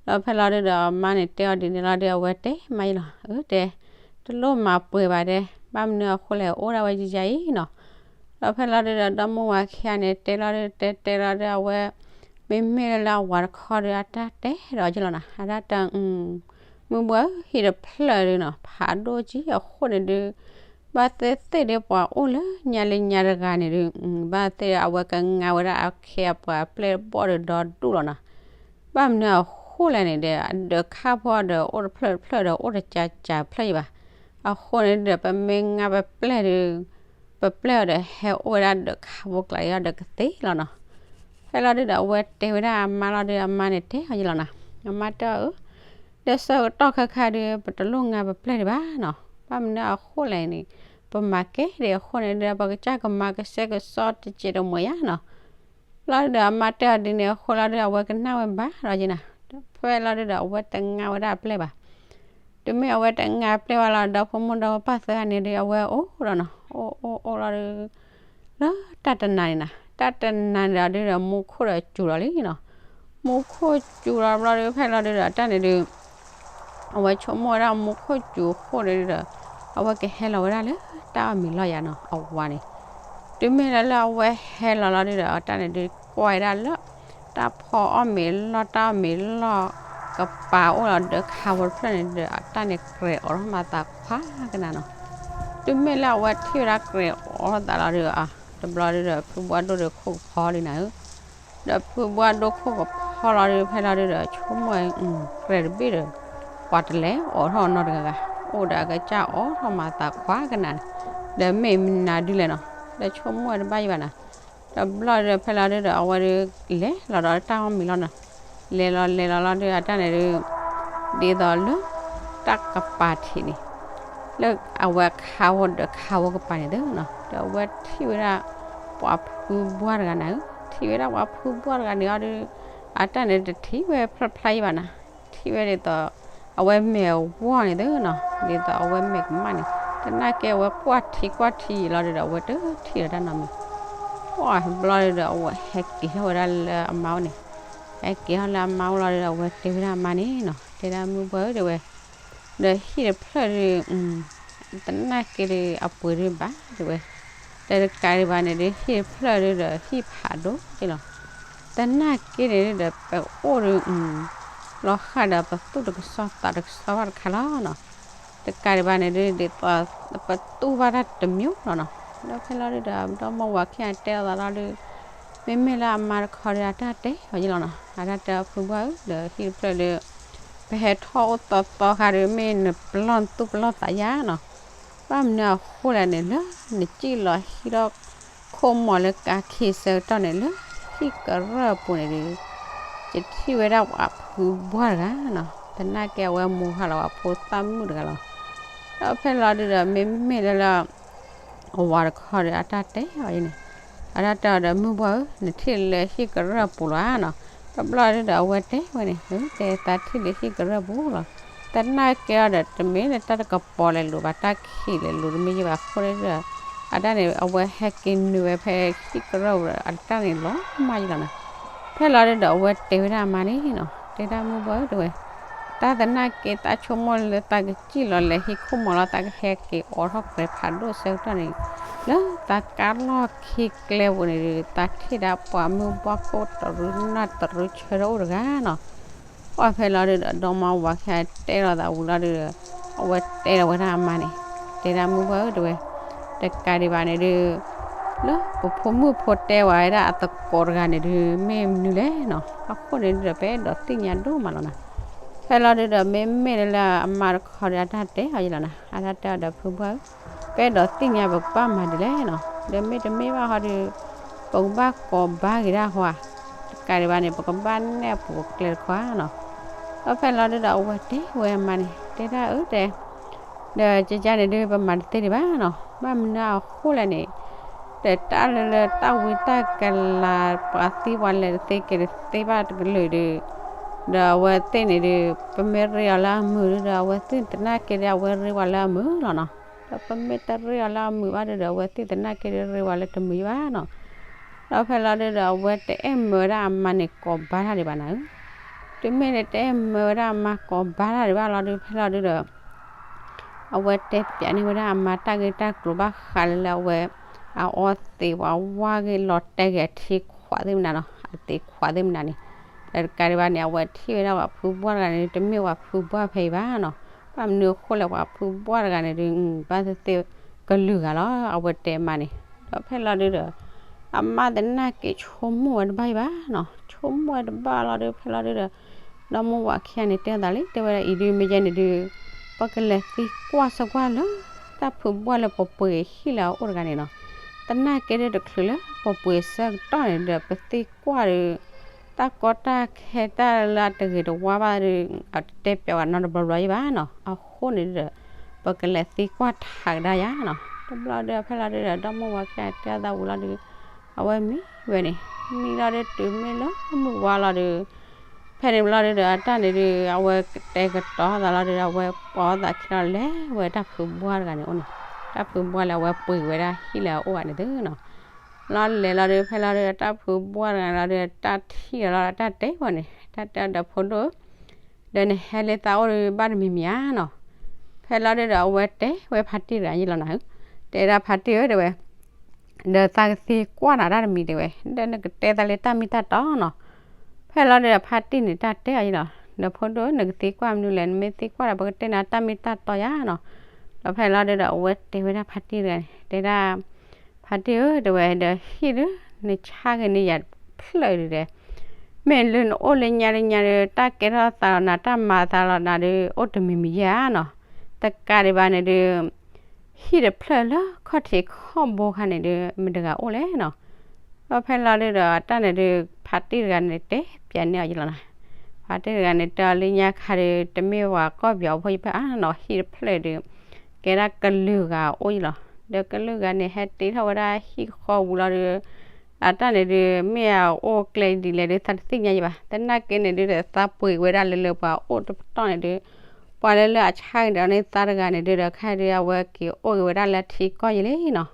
ဒီးဖဲလီၤဒုဒီး အမါန့ၣ်တဲအီၤဒ်န့ၣ်လီၤဒု အဝဲတဲမးယလီၤ, အၢတဲ တလိၣ်မၤပှဲၤဘၣ်တဲ, ဘၣ်မနုၤအဃိလဲၣ် အိၣ်ဒၣ်ဝဲယယါအံၤနီၤ, ဒီးဖဲလီၤဒုဒီး ဒီမုၢ်ဝၤခံဂၤန့ၣ် တဲလီၤဒု တဲတဲလီၤဒု အဝဲ မ့မ့ၢ်လၢအဝၤတခီဒု အတၢ်တဲဒီးယလီၤနၤ, အတၢ်တဲ မုၢ်ဘှၢ်ဧၢ ဟံၣ်တဖျၢၣ်ဒုနီၤ ဖးဒိၣ်ကံအဃိန့ၣ်ဒု ဘၣ်သ့ၣ်သ့ၣ်ဒုပှၤအိၣ်လၢညါလၢညါတဂၤန့ၣ်ဒု ဘၣ်သ့ၣ်အဝဲကငါဝဲဒၣ်အခ့အပှၤအပျဲၢ်ဘီၣ်ဒီးဒီဒူၣ်လီၤနီၤ, ဘၣ်မနုၤအဃိလဲၣ်န့ၣ်ဒီး ဒၢးခါဖိဒီးအိၣ်တဖျၢၣ်တဖျၢၣ်ဒီးအိၣ်တကၢကၢဖျၢၣ်ယံၤဘၣ်, အဃိန့ၣ်ဒီး ပမ့ၢ်ငါပပျဲၢ်ဒု ပပျဲၢ်အီၤဒီးဟဲအိၣ်ဝဲဒၣ်ဒၢးခါဖိကျါအံၤဒီးကသ့လီၤနီၤ, ဖဲလီၤဒုဒီး အဝဲတဲဝဲဒၣ်အမါလီၤဒု အမါန့ၣ်တဲအီၤယလီၤနၤ, အမါတဲအီၤအၢ ဒီးဆၢကတီၢ်ခဲခါဒု ပတလိၣ်ငါပပျဲၢ်ဒံးဘၣ်နီၤ, ဘၣ်မနုၤအဃိလဲၣ်န့ၣ် ပမၤကဲဒံးအဃိန့ၣ်ဒီး ပကစၢ်ကမၤကဆှဲကဆှီတစဲးတမှဲၤယါနီၤ. လီၤဒုဒီးအမါတဲအီၤဒ်န့ၣ်အဃိလီၤဒုဒီး အဝဲကနၣ်ဝဲဘၣ်လီၤယဲနီၤ. ဖဲလီၤဒုဒီးအဝဲတငါဝဲဒၣ်အပျဲၢ်ဘၣ်. တုၤမ့ၢ်အဝဲတငါပျဲၢ်ဘၣ်လီၤ ဒီဖိမိၢ်ဒီဖိပၢ်သၢဂၤန့ၣ်ဒီး အဝဲအိၣ်ဒီးနီၤ, အိၣ်အိၣ်အိၣ်လီၤဒု လၢတၢ်တနၤန့ၣ်နီၤ, တၢ်တနၤန့ၣ်ဒီးဒုဒီး မူခိၣ်ဒီးစူၤလီၤလံနီၤ. မူခိၣ်စူၤလီၤဘျီဒု ဖဲလီၤဒုဒီး တၢ်န့ၣ်ဒု အဝဲဆိကမိၣ်ဝဲဒၣ်မူခိၣ်စူၤအဃိန့ၣ်ဒီး အဝဲကဟဲလီၤဝဲဒၣ်လၢတၢ်အီၣ်မ့ၤလီၢ်ယါနီၤ, အဝၤန့ၣ်. တုၤမ့ၢ်လၢလၢအဝဲဟဲလီၤလီၤဒုဒီး အတၢ်န့ၣ်ဒု ကွၢ်ဝဲဒၣ်လၢ တၢ်ဖီအီၣ်မ့ၤလီၢ် တၢ်အီၣ်မ့ၤလီၢ် ကပၤအိၣ်လီၤဒၢခါဝဲတဖျၢၣ်န့ၣ်ဒီး အတၢ်န့ၣ်ကြဲးအိးထီၣ်မၤသးခွါကနၤနီၤ. တုၤမ့ၢ်လၢအဝဲထံၣ်ဝဲဒၣ်ကြဲးအိးထီၣ်သးလီၤဒုဒီး တဘျီဒုဒီးဖုဘှၢ်ဒိၣ်ဒီးခိၣ်ကဖီလံနၤဧၢ ဒီးဖုဘှၢ်ဒိၣ်ခိၣ်ကဖီလီၤဒု ဖဲလီၤဒုဒီး ဆိကမိၣ်ဝဲ ကြဲးတဘ့ၣ်ဒီး ပှၤတလဲၤအိးထီၣ်နီတဂၤဂၤ, အိၣ်ဒီးအကစၢ်အိးထီၣ်မၤသးခွါကနၤန့ၣ်, ဒီးမ့ၢ်မနုၤဒုလဲၣ်နီၤ, ဒီးဆိကမိၣ်ဝဲတဘၣ်ယံၤဘၣ်နၤ. တဘျီဒုဒီးဖဲလီၤဒုဒီး အဝဲဒု လဲၤလီၤဒီးတၢ်အီၣ်မ့ၤလီၢ်နီၤ, လဲၤလီၤလဲၤလီၤလီၤဒု အတၢ်န့ၣ်ဒု ဒ်သိးလၢ တၢ်ကပၤထံးန့ၣ် လၢအဝဲခါဝဲဒီးခါဝဲကပၤန့ၣ်သနီၤ, ဒီးအဝဲထံၣ်ဝဲဒၣ် ပှၤဖုဘှၢ်တဂၤနၤဧၢ, ထံၣ်ဝဲဒၣ်ပှၤဖုဘှၢ်တဂၤန့ၣ်အီၤဒု အတၢ်န့ၣ်တထံၣ်ဝဲဖျါဖျါယံၤဘၣ်နၤ, ထံၣ်ဝဲဒ်သိး အဝဲမဲာ်ဝီၢ်န့ၣ်သနီၤ, ဒ်သိးအဝဲမဲာ်ကမၣ်န့ၣ်, သနာ်က့အဝဲကွၢ်ထံကွၢ်ထံယံာ်လီၤဒုဒီး အဝဲတထံၣ်ဒီးတၢ်နီတမံၤ ပှၢ်ဘျီဒုဒီး အဝဲဟဲက့ၤထီၣ်ဝဲဒၣ်လၢအမါအိၣ်န့ၣ်, ဟဲက့ၤထီၣ်လၢအမါအိၣ်လီၤဒုဒီး အဝဲတဲဝဲဒၣ်အမါန့ၣ်နီၤ, တဲဒၣ်မုၢ်ဘှၢ်ဧၢ တဲဝဲ, ဒီးဟံၣ်တဖျၢၣ်ဒု သနာ်က့ဒု အပှ့ၤဒုဘၣ်တဲဝဲ, ဒီးတကးဒံးဘၣ်န့ၣ်ဒု ဟံၣ်တဖျၢၣ်ဒုဒီး ဟံၣ်ဖးဒိၣ်က့လီၤ, သနာ်က့န့ၣ်ဒုဒီး ပအိၣ်ဒု လီၤဃာ်ဒီးပသူၣ်တကစီၣ်သးတကစီၣ်ဘၣ်တခါလီၤနီၤ, တကးဒံးဘၣ်န့ၣ်ဒု ဒ်သိး ပတူၢ်ဘၣ်တၢ်တမံၤလီၤနီၤ, ဒီးဖဲလီၤဒုဒီး ဒီမိၢ်ဝၤခံဂၤတဲအီၤသးလီၤဒု မ့မ့ၢ်လၢအမါတခီဒီး အတၢ်တဲအီၤယံၤလီၤနီၤ, အတၢ်တဲအီၤဖုဘှၢ်ဧၢ ဒီးဟံၣ်တဖျၢၣ်ဒီး ပဟဲထီၣ်အိၣ်သီသီခါဒီး မ့ၢ်နပလီၢ်သူၣ်ပလီၢ်သးယါနီၤ, ဘၣ်မနုၤအဃိလဲၣ်န့ၣ် လၢနစံၣ်လီၤဟံၣ်ထီၣ်ခိၣ်မီၤလၢကါခံဆၢကတီၢ်န့ၣ် လၢဟံၣ်ကရၢၢ်အပူၤန့ၣ်ဒီး ယထံၣ်ဝဲဒၣ်ပှၤဖုဘှၢ်တဂၤနီၤ, သနာ်က့အဝဲမူဟါလီၤပှၤဖိသၣ်မုၣ်တဂၤလီၤ, ဒီးဖဲလီၤဒုဒီး မ့မ့ၢ်လၢလၢ အဝၤတခီဒီး အတၢ်တဲအီၤယံၤန့ၣ်, အတၢ်တဲအီၤဒီး မုၢ်ဘှၢ်ဧၢ နထံၣ်လၢဟံၣ်ကရၢၢ်ပူၤလီၤဧါနီၤ, တဘျီဒုဒီး အဝဲတဲဝဲန့ၣ် တဲသးထံၣ်လၢဟံၣ်ကရၢၢ်ပူၤလီၤ, သနာ်က့အီၤဒီး တမ့ၢ်လၢတၢ်တကပီၤလဲၤလိၤဘၣ် တၢ်ခံးလဲၤလိၤတမ့ၢ်ယံၤဘၣ်အဃိဒီး အတၢ်န့ၣ် အဝဲဟဲက့ၤနုာ်ဝဲဖဲဟံၣ်ကရၢၢ်ပူၤဒီး အတၢ်န့ၣ်လီၤမၢ်ယံၤလီၤနီၤ, ဖဲလီၤဒုဒီး အဝဲတဲဝဲဒၣ်အမါန့ၣ်နီၤ, တဲဒၣ်မုၢ်ဘှၢ်ဧၢ တဲဝဲ တၢ်သနာ်က့ သးဆိကမိၣ်လၢသးကစံၣ်လီၤလဲၤဟံၣ်ခိၣ်မီၤလီၤ သးကဟဲက့ၤအိးထီၣ်ကြဲးဖးဒိၣ်ဆၢကတီၢ်န့ၣ်, လၢသးကါလီၢ်ခံကျဲပူၤန့ၣ်ဒီး သးထံၣ်ဒၣ်ပှၤမုၢ်ဘှၢ်ခိၣ်တရူနၢ်တရူဆၢထီၣ်အိၣ်တဂၤနီၤ, ပှၢ်ဖဲလီၤဒုဒီး ဒီမါဝၤခံဂၤတဲလီၤသးဝံၤလီၤဒုဒီး အဝဲတဲလီၤဝဲဒၣ်အမါန့ၣ်, တဲဒၣ်မုၢ်ဘှၢ်ဧၢ တဲဝဲ, တကးဒံးဘၣ်န့ၣ်ဒု လၢပဖိမုၣ်ဖိတဲဝဲဒၣ်အသကိးတဂၤန့ၣ်ဒု မ့ၢ်မနုၤလဲၣ်နီၤ, အဃိန့ၣ်ဒုဒီး ပအဲၣ်ဒိးသ့ၣ်ညါဒိၣ်မးလီၤနီၤ, ဖဲလီၤဒုဒီး မ့မ့ၢ်လၢအမါတခီဒီး အတၢ်တဲအီၤယံၤလီၤနီၤ, အတၢ်တဲအီၤဒီးဖုဘှၢ်ဧၢ ပအဲၣ်ဒိးသ့ၣ်ညါပကဘၣ်မၤဒ်လဲၣ်နီၤ, ဒီးမ့တမ့ၢ်ဘၣ်ဟီဒု ပကဘၣ်ကိးဘါက့ၤဒၣ်ဟီဧါ, တကးဒံးဘၣ်န့ၣ် ပကဘၣ်နဲၣ်အပူၤကျဲတခီဧါနီၤ, ဒီးဖဲလီၤဒုဒီး အဝဲတဲဝဲအမါန့ၣ် တဲဒၣ်အၢ တဲ ဒီးကကန့ၣ်ဒု ပမၤတသ့ဒံးဘၣ်နီၤ, ဘၣ်မနုၤအဃိလဲၣ်န့ၣ်, ဒီးတၢ်လၢလၢတၢ်ဝံတၢ်ကလၤ ပှၤသံပှၤလဲၤတသ့က့ၤတသ့ဘၣ်တကလုာ်ဒု, ဒီးအဝဲသ့ၣ်န့ၣ်ဒု ပမ့ၢ်ရ့အီၤလၢအမုာ်ဒုဒီး အဝဲသ့ၣ်သနာ်က့ဒီး အဝဲရ့ပှၤလၢအမုာ်လီၤနီၤ, ဒီးပမ့ၢ်တရ့အီၤလၢအမုာ်ဘၣ်ဒုဒီး အဝဲသ့ၣ်သနာ်က့ဒီး ရ့ပှၤလၢတမုာ်ဘၣ်နီၤ, ဒီးဖဲလီၤဒုဒီး အဝဲတအဲၣ်မၢဝဲဒၣ်အမါန့ၣ် ကိးဘါတၢ်ဒံးဘၣ်နၤဧၢ တုၤမ့ၢ်လၢတအဲၣ်မၢဝဲဒၣ်အမါကိးဘါတၢ်ဒံးဘၣ်လီၤဒု ဖဲလီၤဒုဒီး အဝဲတဲပၠးန့ၢ်ဝဲဒၣ်အမါတၢ်ဂ့ၢ်တၢ်ကျိၤဘၣ်ဃးလၢလၢအဝဲ အအီသံးပှၤဝါဂ့ၢ်လီၤတဲာ်ဂ့ၤအထံခွးသ့ၣ်မနုၤနီၤ, အသံးခွးသ့ၣ်မနုၤန့ၣ်, ဒီးတကးဒံးဘၣ်န့ၣ် အဝဲထံၣ်ဝဲဒၣ်ပှၤဖုဘှၢ်တဂၤန့ၣ် တမ့ၢ်ပှၤဖုဘှၢ်ဖဲအံၤဘၣ်နီၤ, ဘၣ်မနုၤအဃိလဲၣ် ပှၤဖုဘှၢ်တဂၤန့ၣ်ဒု ဘၣ်သ့ၣ်သ့ၣ်ကလုာ်ဂၤလီၤ အဝဲတဲအမါန့ၣ်, ဒီးဖဲလီၤဒုဒီး အမါသနာ်က့ဆိကမိၣ်ဝဲတဘၣ်အံၤဘၣ်နီၤ, ဆိကမိၣ်ဝဲတဘၣ်လီၤဒု ဖဲလီၤဒုဒီး ဒီမါဝၤခံဂၤန့ၣ်တဲသးလံ တဲဝဲဒၣ်အံၤဒု မ့ၢ်ယဲန့ၣ်ဒု ပကလဲၤသံကွၢ်ဆၢကွၢ်လၢ တၢ်ဖုဘှၢ်လၢပပှ့ၤဟံၣ်လၢအအိၣ်တဂၤန့ၣ်နီၤ, သနာ်က့ဒုတချုးလၢပပှ့ၤဆၢကတီၢ်န့ၣ်ဒီး ပသံကွၢ်ဒု တၢ်ကီတၢ်ခဲတၢ်လၢအတဂ့ၤတဝါဘၣ်ဒု အတတဲပျးဝဲနီတဘျီဘျီအံၤဘၣ်နီၤ, အဃိန့ၣ်ဒုဒီး ပကလဲၤသံကွၢ်ထးကဒါယၤနီၤ တဘျီဒီးဖဲလီၤဒုဒီး ဒီမိၢ်ဝၤခံဂၤတဲအသးဝံၤလီၤဒုး အဝဲမံဝဲန့ၣ်, မံလီၤဒုးတုၤမ့ၢ်လၢမုၢ်ဝါလီၤဒုး ဖဲန့ၣ်ဘျီဒုဒီး အတၢ်န့ၣ်ဒုး အဝဲကတဲာ်ကတီၤသးလီၤဒုး အဝဲပိာ်သးခံလီၤ လဲၤဝဲတၢ်ဖုဘှၢ်တဂၤန့ၣ်အိၣ်န့ၣ်, တၢ်ဖုဘှၢ်လၢအဝဲပှ့ၤဝဲဒၣ်ဟံၣ်လၢအအိၣ်ဂၤန့ၣ်သုနီၤ. လီၤလဲၤလီၤဒုး ဖဲလီၤဒုး တၢ်ဖုဘှၢ်တဂၤန့ၣ်လီၤဒုး တၢ်ထံၣ်လီၤလီၤ တၢ်တဲဝဲန့ၣ် တၢ်တဲဒီး ဖိဒိၣ်ဧၢ ဒီးနဟဲလၢသးအိၣ်ဒုး ဘၣ်တမံၤမံၤဧါနီၤ. ဖဲလီၤဒုဒီး အဝဲတဲဝဲဖါတံၢ်တဂၤယ့ၢ်လီၤနၤ, တဲဒၣ်ဖါတံၢ်ဧၢ တဲဝဲ ဒီးသးကသံကွၢ်နၤတၢ်တမံၤ တဲဝဲ, ဒီးနကတဲသးလၢတၢ်မ့ၢ်တၢ်တီနီၤ. ဖဲလီၤဒုဒီး ဖါတံၢ်န့ၣ်တၢ်တဲအီၤယ့ၢ်လီၤ, ဒီးဖိဒိၣ် နကသံကွၢ်မနုၤလဲၣ်, နမ့ၢ်သံကွၢ်ဒီး ပကတဲနၤတၢ်မ့ၢ်တၢ်တီယၤနီၤ. ဒီးဖဲလီၤဒုဒီး အဝဲတဲဝဲဒၣ်ဖါတံၢ်တဂၤန့ၣ် တဲဒၣ် ဖါတံၢ်ဧၢ တဲဝဲ ဒီးဟံၣ်ဒုး နဆါက့ၤန့ၢ်ယၤတဖျၢၣ်ဒုးဒီး မ့ၢ်လၢနအိၣ်လၢညါလၢညါဒီး တၢ်ကဲထီၣ်သးလီၤနၤ တၢ်မၤသးလီၤနၤဒီး အိၣ်တမံၤမံၤယဲၢ်ဧါနီၤ. တကးဒံးဘၣ်န့ၣ်ဒုး ဟံၣ်တဖျၢၣ်လၢခီၣ်ထံးခီၣ်ဘိခါန့ၣ်ဒုး မတၤတဂၤအိၣ်လဲၣ်နီၤ. ဒီးဖဲလီၤဒုဒီး အတၢ်န့ၣ်ဒုး ဖါတံၢ်တဂၤန့ၣ် တဲပျးန့ၢ်အီၤယ့ၢ်လီၤနၤ. ဖါတံၢ်တဂၤန့ၣ်တဲအီၤလၢညါခါဒုး တမ့ၢ်ပှၤကီၢ်ပယီၤဖိယဖၢၣ်ဧါနီၤ, ဟံၣ်တဖျၢၣ်ဒုး ကဲဒၣ်ကလုာ်ဂၤအိၣ်ယ့ၢ်လီၤ. ဒီးကလုာ်ဂၤန့ၣ် ဟဲတ့ထီၣ်ဝဲဒၣ်ဟံၣ်ဃီဝံၤလီၤဒုး အတၢ်န့ၣ်ဒုး မ့ၢ်အအိၣ်ကျဲဒ်လဲၣ်ဒုး သးတသ့ၣ်ညါယံၤဘၣ်. သနာ်က့န့ၣ်ဒုးဒီး သးပှ့ၤဝဲဒၣ်လၢလၢပှၤအိၣ်တပတီၢ်န့ၣ်ဒုး ပှၤလၢလၢအဆါက့ၤဒီးန့ၢ်သးတဂၤန့ၣ်ဒုးဒီး ခဲဒုး အဝဲက့ၤအိၣ်က့ၤဝဲဒၣ်လၢထံကီၢ်ယံၤလံနီၤ.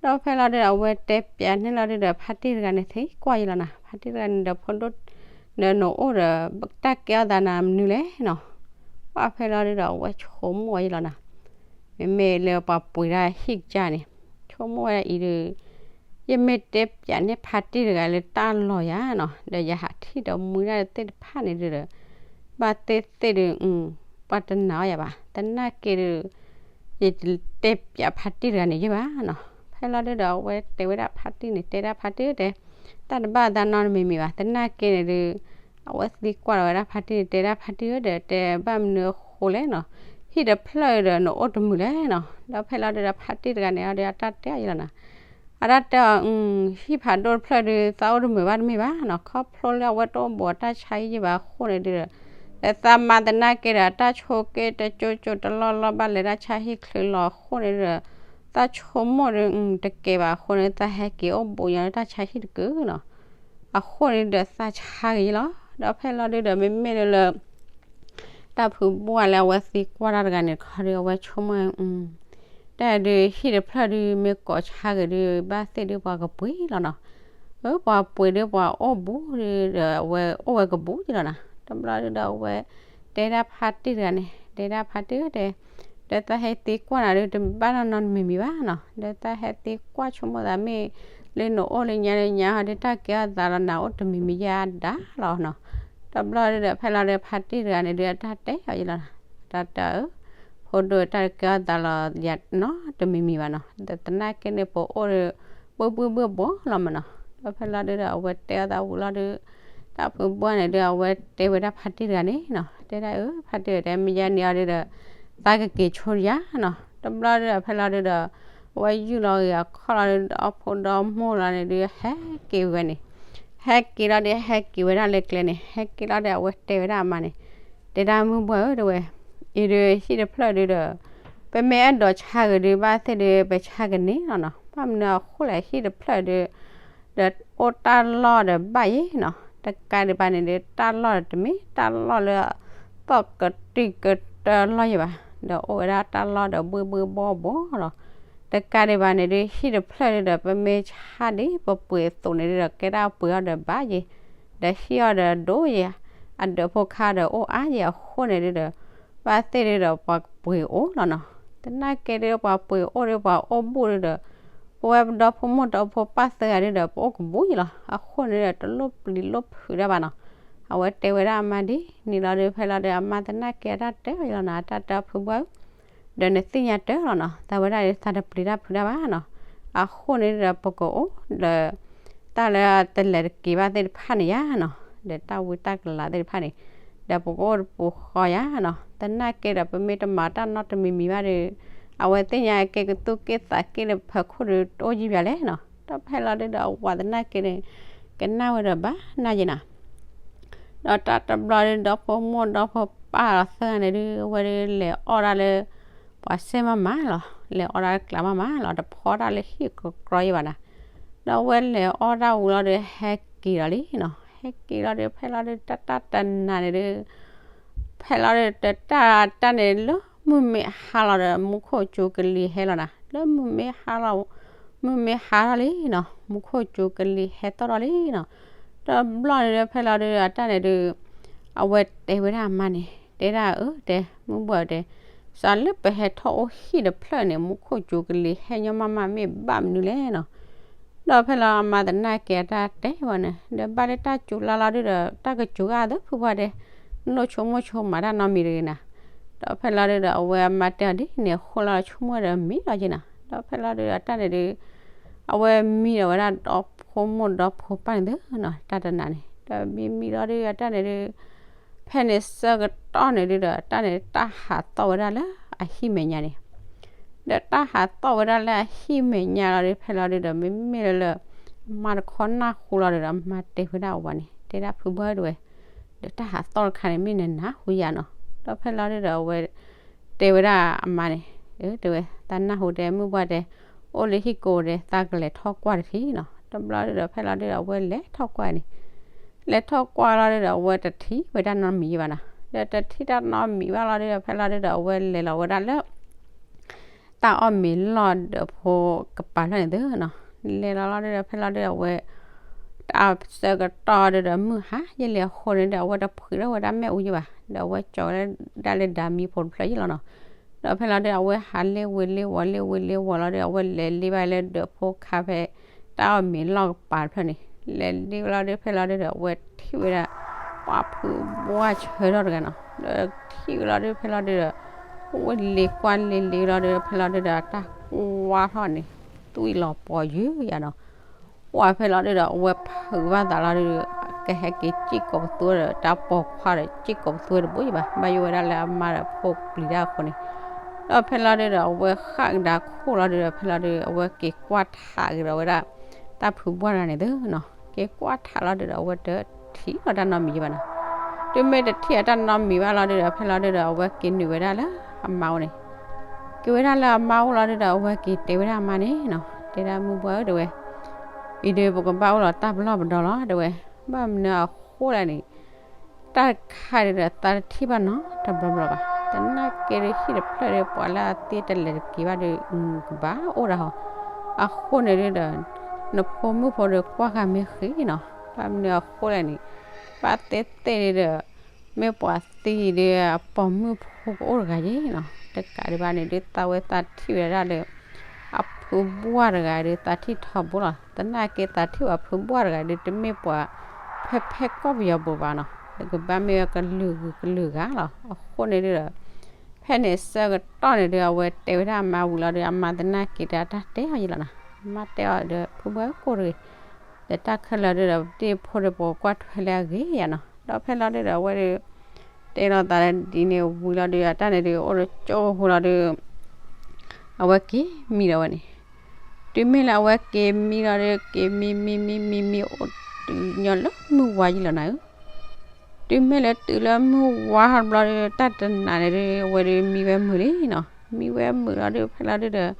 ဒီးဖဲလီၤဒုဒီး အဝဲတဲပျးန့ၢ်လီၤဒုဒီး ဖါတံၢ်တဂၤန့ၣ် သံကွၢ်ယံၤလီၤနၤ. ဖါတံၢ်တဂၤန့ၣ်ဒီး ဖိဒိၣ် နနအိၣ်ဒီး တၢ်ကဲထီၣ်သးနၤမနုၤလဲၣ်နီၤ. ပှၢ်ဖဲလီၤဒုဒီး အဝဲဆိကမိၣ်ယံၤလီၤနၤ. မ့မ့ၢ်လၢပှၤပှ့ၤဒၣ်ဟံၣ်ကစၢ်န့ၣ် ဆိကမိၣ်ဝဲဒၣ်အံၤဒုး ယမ့ၢ်တဲပျးန့ၢ်ဖါတံၢ်တဂၤလၢတၢ်လီၢ်ယၤနီၤ ဒီးယဟးထံၣ်ဒီးမှံဒၣ်သ့ၣ်တဖၣ်န့ၣ်ဒုးဒီး ဘၣ်သ့ၣ်သ့ၣ်ဒုး ပှၤတနာ်အီၤယၤဘၣ်. သနာ်က့ဒုး ယတတဲပျးဖါတံၢ်တဂၤန့ၣ်ယဲၢ်ဘၣ်နီၤ. ဖဲလီၤဒုဒီး အဝဲတဲဝဲဒၣ်ဖါတံၢ်န့ၣ် တဲဒၣ်ဖါတံၢ်တဲ တၢ်တဘၣ်သးနီတမံၤမံၤဘၣ်. သနာ်က့န့ၣ်ဒုး အဝဲသံကွၢ်လီၤဝဲဒၣ်ဖါတံၢ်န့ၣ် တဲဒၣ်ဖါတံၢ်ဧၢ ဒီးတဲဘၣ်မနုၤအဃိလဲၣ်နီၤ. ဟံၣ်တဖျၢၣ်ဒီးနအိၣ်တမုာ်လဲၣ်နီၤ. ဒီးဖဲလီၤဒုဒီး ဖါတံၢ်တဂၤန့ၣ်အီၤဒီး အတၢ်တဲအီၤယံၤလီၤနၤ. အတၢ်တဲအီၤ ဟံၣ်ဖးဒိၣ်တဖျၢၣ်ဒုး သးအိၣ်တမုာ်ဘၣ်တမ့ၢ်ဘၣ်နီၤ. ခီဖျိလၢအဝဲတအိၣ်ဘူးအတၢ်ဆါဟံၣ်ယံၤဘၣ်အဃိန့ၣ်ဒုးဒီး ဒီးသးမၤသနာ်က့ဒီး အတၢ်ဆိက့တကၠိကၠိတလီၢ်လီၢ်ဘၣ်လဲၤတၢ်ဆါဟံၣ်ချုးလီၤအဃိန့ၣ်ဒုး သးဆိကမိၣ်ဒုး တကဲဘၣ်အဃိန့ၣ် သးဟဲက့ၤအိၣ်ဘူးညီလၢတၢ်ဆါဟံၣ်တကုာ်နီၤ. အဃိန့ၣ်ဒီးသးဆါက့ၤယံၤလီၤ. ဒီးဖဲလီၤဒုဒီး မ့မ့ၢ်လၢ တၢ်ဖုဘှၢ်လၢအဝဲသံကွၢ်တၢ်တဂၤန့ၣ်တခီဒုး အဝဲဆိကမိၣ် တၢ်ဒုးဟံၣ်တဖျၢၣ်ဒုး မ့ၢ်ကိးဆါက့ၤဒုး ဘၣ်သ့ၣ်ဒုးပှၤကပှ့ၤလီၤနီၤ. အၢ ပှၤပှ့ၤဒုးပှၤအိၣ်ဘူးဒုးဒီး အဝဲအိၣ်ဝဲကဘူးယံၤလီၤနၤ. တဘျီဒုဒီးအဝဲတဲဒၣ်ဖါတံၢ်တဂၤန့ၣ် တဲဒၣ်ဖါတံၢ်ဧၢ တဲ ဒီးသးဟဲသံကွၢ်နၤဒုး တဘၣ်နီတမံၤမံၤဘၣ်နီၤ. ဒီးသးဟဲသံကွၢ်ဆိကမိၣ်သးမ့ၢ်လၢနအိၣ်လၢညါလၢညါဟီဒုး တၢ်ကဲထီၣ်သးလီၤနၤအိၣ်တမံၤမံၤယါဒၣ်လီၤနီၤ. တဘျီဒုဒီး ဖဲလီၤဒုးဖါတံၢ်တဂၤန့ၣ်ဒုး အတၢ်တဲအီၤယံၤလီၤနၤ. တၢ်တဲအီၤ ဖိဒိၣ် တၢ်ကဲထီၣ်သးလီၤယၤနီတမံၤမံၤဘၣ်နီၤ. ဒီးသနာ်က့န့ၣ် ပအိၣ်ဒီး ဘှ့ၣ်ဘှ့ၣ်ဘှီၣ်ဘှီၣ်လီၤမးနီၤ. ဒီးဖဲလီၤဒုဒီး အဝဲတဲအီၤသးဝံၤလီၤဒုး တၢ်ဖုဘှၢ်န့ၣ်ဒုး အဝဲတဲဝဲဒၣ်ဖါတံၢ်တဂၤန့ၣ်နီၤ. တဲဒၣ်အၢ ဖါတံၢ်တဲ မ့ၢ်ယါန့ၣ်အီၤဒုဒီး သးကက့ၤဆိယါနီၤ. တဘျီဒုဒီး ဖဲလီၤဒုဒီး အဝဲယူၢ်လီၤဂ့ၤအခီၣ်လီၤဒုး ဒီဖိဒီမိၢ်လီၤန့ၣ်ဒုး ဟဲက့ၤဝဲန့ၣ် ဟဲက့ၤလီၤဒုး ဟဲက့ၤဝဲဒၣ်လၢကျဲန့ၣ် ဟဲက့ၤလီၤဒီး အဝဲတဲဝဲဒၣ်အမါန့ၣ် တဲဒၣ်မုၢ်ဘှၢ်ဧၢ တဲဝဲ အံၤဒုးဟံၣ်တဖျၢၣ်ဒုဒီး ပမ့ၢ်အဲၣ်ဒိးဆါက့ၤဒုး ဘၣ်သ့ၣ်ဒုး ပဆါကန့ၢ်လီၤနီၤ. ဘၣ်မနုၤအဃိလဲၣ် ဟံၣ်တဖျၢၣ်ဒုး ဒီးအိၣ်တၢ်လီၢ်ဒီးဘၣ်ယဲနီၤ. တကးဒံးဘၣ်န့ၣ်ဒုး တၢ်လီၢ်ဒီးတမ့ၢ်တၢ်လီၢ်လၢ သီၣ်ကတံၢ်ကတၢၢ်လီၢ်ယဲဘၣ်. ဒီးအိၣ်ဝဲဒၣ်တၢ်လီၢ်ဒီးဘှ့ၣ်ဘှ့ၣ်ဘှီၣ်ဘှီၣ်လီၤ. တကးဒံးဘၣ်န့ၣ်ဒုး ဟံၣ်တဖျၢၣ်ဒုဒီး ပမ့ၢ်ဆါဒ်ပပှ့ၤအသိးန့ၣ်ဒုဒီး ကဲဒၣ်ပှ့ၤအီၤဒီးဘၣ်ယဲ ဒီးဟံၣ်အီၤဒီးဒိၣ်ယဲ အဒၢးဖိခါဒီးအိၣ်အါယဲအဃိန့ၣ်ဒုဒီး ဘၣ်သ့ၣ်ဒုဒီး ပှၤပှ့ၤအိၣ်လီၤနီၤ. သနာ်က့ဒုး ပှၤပှ့ၤအိၣ်ဒုး ပှၤအိၣ်ဘူးဒုဒီး ပဝဲပဒီဖိမိၢ်ဒီဖိပၢ်သၢဂၤဒုဒီး ပအိၣ်ကဘူးယဲလီၤ. အဃိန့ၣ်ဒီး တလိၣ်ပျံၤလိၣ်ဖုးတၢ်ဘၣ်နီၤ. အဝဲတဲဝဲဒၣ်အမါဒ်န့ၣ်လီၤဒုး ဖဲလီၤဒုး အမါသနာ်က့အတၢ်တဲအီၤယဲလီၤနီၤ အတၢ်တဲအီၤဖုဘှၢ်ဧၢ ဒီးနသ့ၣ်ညါတၢ်လီၤနီၤ သးဝဲဒၣ်ဒုး သးတပျံၤတၢ်ဖုးတၢ်ဘၣ်နီၤ. အဃိန့ၣ်ဒီး ပကအိၣ်ဒီး တၢ်လၢတလဲၤတက့ၤဘၣ်သ့ၣ်တဖၣ်န့ၣ်ယါနီၤ ဒီးတၢ်ဝံတၢ်ကလၤသ့ၣ်တဖၣ်န့ၣ် ဒီးပကအိၣ်တပူၤဃီယါနီၤ. သနာ်က့ဒီး ပမ့ၢ်တမၤတၢ်နီတမံၤမံၤဘၣ်ဒီး အဝဲသ့ၣ်ညါက့ၤကသူၣ်က့ၣ်သးက့ၣ်လၢဖၢခိၣ်ဒီး တအိၣ်ယံၤဘၣ်လဲၣ်နီၤ. ဒီးဖဲလီၤဒုဒီး အဝၤသနာ်က့န့ၣ် ကနၣ်ဝဲဒီးဘၣ်နၢ်ယဲနီၤ. ဒီးတၢ်တဘျီဒုး ဒီဖိမိၢ်ဒီဖိပၢ်လီၤသၢဂၤန့ၣ်ဒုး အဝဲဒုးလဲၤအီၣ်ဒၣ်လၢ ပှၤစဲမၤမၤလီၤ. လဲၤအီၣ်တၢ်ကျါမးမးလီၤ, တဖီတၢ်လၢဟံၣ်ကြီကြီယဲဘၣ်နၤ. ဒီးအဝဲလဲၤအီၣ်တၢ်ဝံၤလီၤဒီး ဟဲက့ၤလီၤလံနီၤ. ဟဲက့ၤလီၤဒီး ဖဲလီၤဒုး တၢ်တၢ်တနၤန့ၣ်ဒုး ဖဲလီၤဒုး တၢ်တၢ်န့ၣ် လၢမုၢ်မ့ၢ်ဟါလီၤဒီး မူခိၣ်ကၠိကလံၤဟဲလီၤနၤ. လၢမုၢ်မ့ၢ်ဟါလီၤ, မုၢ်မ့ၢ်ဟါထီၣ်လံနီၤ, မူခိၣ်ကၠိကလံၤဟဲတီၢ်ထီၣ်လံနီၤ. တဘျီန့ၣ်ဒီး ဖဲလီၤဒုး အတၢ်န့ၣ်ဒုး အဝဲတဲဝဲဒၣ်အမါန့ၣ်, တဲဒၣ်အၢ တဲ မုၢ်ဘှၢ်တဲ, စးလၢပဟဲထီၣ်အိၣ်ဟံၣ်တဖျၢၣ်န့ၣ် မူခိၣ်ကၠိကလံၤဟဲညီမးမး မ့ၢ်ဘၣ်မနုၤလဲၣ်နီၤ. ဒီးဖဲလီၤအမါသနာ်က့အတၢ်တဲဝဲန့ၣ် ဒီးဘၣ်လၢတၢ်စူၤလါလီၤဒုးဒီး တၢ်ကစူၤဂၤသၢဖုပှၢ်တဲ, နလိၣ်ဆိကမိၣ်ဆိကမးတၢ်နီတမံၤတဂ့ၤနၤ. ဒီးဖဲလီၤဒုးဒီး အဝဲအမါတဲအီၤဒ်န့ၣ်အဃိလီၤ ဆိကမိၣ်ဒီးမံလီၤက့နၤ. ဒီးဖဲလီၤဒုးဒီး တၢ်န့ၣ်ဒုး အဝဲမံဒီးဝဲဒၣ်ဒီဖိမိၢ်ဒီဖိပၢ်န့ၣ်သ့နီၤ, တၢ်တနၤန့ၣ် ဒီးမံမံလီၤဒုး အတၢ်န့ၣ်ဒုး ဖဲန့ၣ်ဆၢကတီၢ်န့ၣ်ဒုးဒီး တၢ်န့ၣ်တၢ်ဟးသီၣ်ဝဲဒၣ်လၢအဟံၣ်မဲာ်ညါန့ၣ်, ဒီးတၢ်ဟးသီၣ်ဝဲဒၣ်လၢအဟံၣ်မဲာ်ညါလီၤဒုး ဖဲလီၤဒုးဒီး မ့မ့ၢ်လၢလၢ အမါတခီနၢ်ဟူလီၤဒုးဒီး အမါတဲဝဲဒၣ်အဝၤန့ၣ် တဲဒၣ်ဖုဘှၢ်တဲဝဲ, ဒီးတၢ်ဟးသီၣ်တခါန့ၣ် မ့ၢ်နနၢ်ဟူယၤနီၤ. ဒီးဖဲလီၤဒုးဒီး အဝဲ တဲဝဲဒၣ်အမါန့ၣ်, တဲဝဲ သးနၢ်ဟူတဲ မုၢ်ဘှၢ်တဲ အိၣ်လၢဟံၣ်ကိးတဲ သးကလဲၤထီၣ်ကွၢ်တထံၣ်နီၤ. တဘျီဒုးဒီး ဖဲလီၤဒုးဒီး အဝဲလဲၤထီၣ်ကွၢ်န့ၣ်, လဲၤထီၣ်ကွၢ်လီၤဒုးဒီး အဝဲတထံၣ်ဝဲတၢ်နီတမံၤဘၣ်နီၤ. ဒီးတထံၣ်တၢ်နီတမံၤဘၣ်လီၤဒုးဒီး ဖဲလီၤဒုးဒီး အဝဲလဲၤလီၤဝဲဒၣ်လၢ တၢ်အီၣ်မ့ၤလီၢ်ဒီးဖိကပၤဖျၢၣ်န့ၣ်သ့နီၤ. လဲၤလီၤလီၤဒုးဒီး ဖဲလီၤဒုးဒီး အဝဲ တၢ်ဆၢကတီၢ်ဒုးဒီး မုၢ်ဟါယဲလံအဃိန့ၣ်ဒီး အဝဲတဖှံးထီၣ်ဝဲဒၣ်မ့ၣ်အူယဲဘၣ်, ဒီးအဝဲကၠီၤဝဲဒၣ်လၢဒၢမံဖိတဖျၢၣ်ယဲလီၤနီၤ. ဒီးဖဲလီၤဒုး အဝဲဟးလ့ဝ့ၤလ့ဝီၤ လ့ဝ့ၤလ့ဝီၤလီၤဒုး အဝဲလဲၤလ့ဘၣ်လၢဒီးဖိခါဖဲ တၢ်အီၣ်မ့ၤလီၢ်ကပၤတဖျၢၣ်န့ၣ်, လဲၤလ့ဝဲလီၤဒုး ဖဲလီၤဒုးဒီး အဝဲထံၣ်ဝဲဒၣ် ပှၤဖုဘှၢ်ဆၢထီၣ်တဂၤနီၤ. ဒီးထံၣ်ဝဲလီၤဒုး ဖဲလီၤဒုးဒီး အဝဲလ့ကွၢ်လ့လ့လီၤဒုး ဖဲလီၤဒုးဒီး တၢ်ကွၢ်ထီၣ်န့ၣ် သွံၣ်လီၤပှီၤယုၢ်ယၤနီၤ. ပှၤဖဲလီၤဒုးဒီး အဝဲဖုးဘၣ်သးလီၤဒုးဒီး ကဟဲက့ၤစံၣ်ကိးပသူဒီး တၢ်ပိာ်ခွါဒီး စံၣ်ကိးပသူတဘိယဲဘၣ်, ဘၣ်ယိၣ်ဝဲဒၣ်လၢအမါဒီးဖိပျံၤတၢ်အဃိန့ၣ်, ဒီးဖဲလီၤဒုးဒီး အဝဲဃၣ်ကဒါခိၣ်လီၤဒုးဒီး ဖဲလီၤဒုး အဝဲက့ၤကွၢ်ထးက့ၤဒီးဝဲဒၣ် တၢ်ဖုးဘှၢ်တဂၤန့ၣ်သ့နီၤ. က့ၤကွၢ်ထးလီၤဒုးဒီး အဝဲတထံၣ်လီၤတၢ်နီတမံၤယဲဘၣ်နီၤ. တုၤမ့ၢ်တထံၣ်အတၢ်နီတမံၤဘၣ်လီၤဒုးဒီး ဖဲလီၤဒုးဒီး အဝဲက့ၤနုာ်ဝဲဒၣ်လၢအမါအိၣ်န့ၣ်, က့ၤဝဲဒၣ်လၢအမါအိၣ်လီၤဒုးဒီး အဝဲက့ၤတဲဝဲဒၣ်အမါန့ၣ်နီၤ, တဲဒၣ်မုၢ်ဘှၢ်ဧၢ တဲဝဲ, အံၤဒုးပကဘၣ်အိၣ်လီၤတၢ်ပလီၢ်ပဒီလီၤ တဲဝဲ, ဘၣ်မနုၤအဃိလဲၣ်န့ၣ် တၢ်တခါဒုးဒီး သးတထံၣ်ဘၣ်နီတဘျီဘျီဘၣ်, သနာ်က့ဒုး ဟံၣ်တဖျၢၣ်ဒီး ပှၤလၢအသ့တလဲၤတက့ၤဘၣ်ဒီး ကဘၣ်အိၣ်ဒၣ်ဟီ, အဃိန့ၣ်ဒုးဒီး နဖိမုၣ်ဖိဒီး ကွၢ်ဃာ်မ့ၢ်ဃ့နီၤ, ဘၣ်မနုၤအဃိလဲၣ်န့ၣ် ဘၣ်သ့ၣ်သ့ၣ်ဒုးဒီး မ့ၢ်ပှၤသံဒုး အပိာ်မုၣ်ဖိကအိၣ်တဂၤယဲနီၤ, တကးဒံးဘၣ်န့ၣ်ဒုး သးဝဲသးထံၣ်ဝဲဒၣ်ဒီး အဖုဘှၢ်တဂၤဒုး သးထံၣ်ထီဘိလီၤ, သနာ်က့သးထံၣ်ဝဲဖုဘှၢ်တဂၤဒုး တမ့ၢ်ပှၤ ဖဲဖဲကီၢ်ပယီၤပူၤဘၣ်နီၤ, ကဘၣ်မ့ၢ်ဝဲကလုာ်ဂုာ်ကလုာ်ဂၤလီၤ, အဃိန့ၣ်ဒုးဒီး ဖဲန့ၣ်ဆၢကတီၢ်န့ၣ်ဒုး အဝဲတဲဝဲဒၣ်အမါဝံၤလီၤဒီး အမါသနာ်က့ဒီး တၢ်တဲအီၤယဲလီၤနီၤ, အမါတဲအီၤဒီး ဖုဘှၢ်ကိၢ်တဂ့ၤ, ဒီးတၢ်ခဲလၢာ်ဒုးဒီး ဒ့ၣ်ဖိဒီး ပကကွၢ်ထွဲလၢအဂ့ၤယၤနီၤ, ဒီးဖဲလီၤဒုးဒီး အဝဲဒုး တဲလီၤသးဒ်န့ၣ်ဝံၤလီၤဒုး အတၢ်န့ၣ်ဒုး အိၣ်ဒီးကၠိဖိလီၤဒုး အဝဲက့ၤမံဒီးဝဲန့ၣ်, တုၤမ့ၢ်လၢအဝဲက့ၤမံလီၤဒုး က့ၤမံမံမံမံမံ အိၣ်တုၤညီလၢမုၢ်ဝါယံလီၤနၤဧၢ, တုၤမ့ၢ်လၢတုၤလၢမုၢ်ဝါထီၣ်တဘျီဒုး တၢ်တနၤန့ၣ်ဒုး အဝဲဒုးမံဝဲမုာ်လံနီၤ, မံဝဲမုာ်လီၤဒုး ဖဲလီၤဒုးဒီး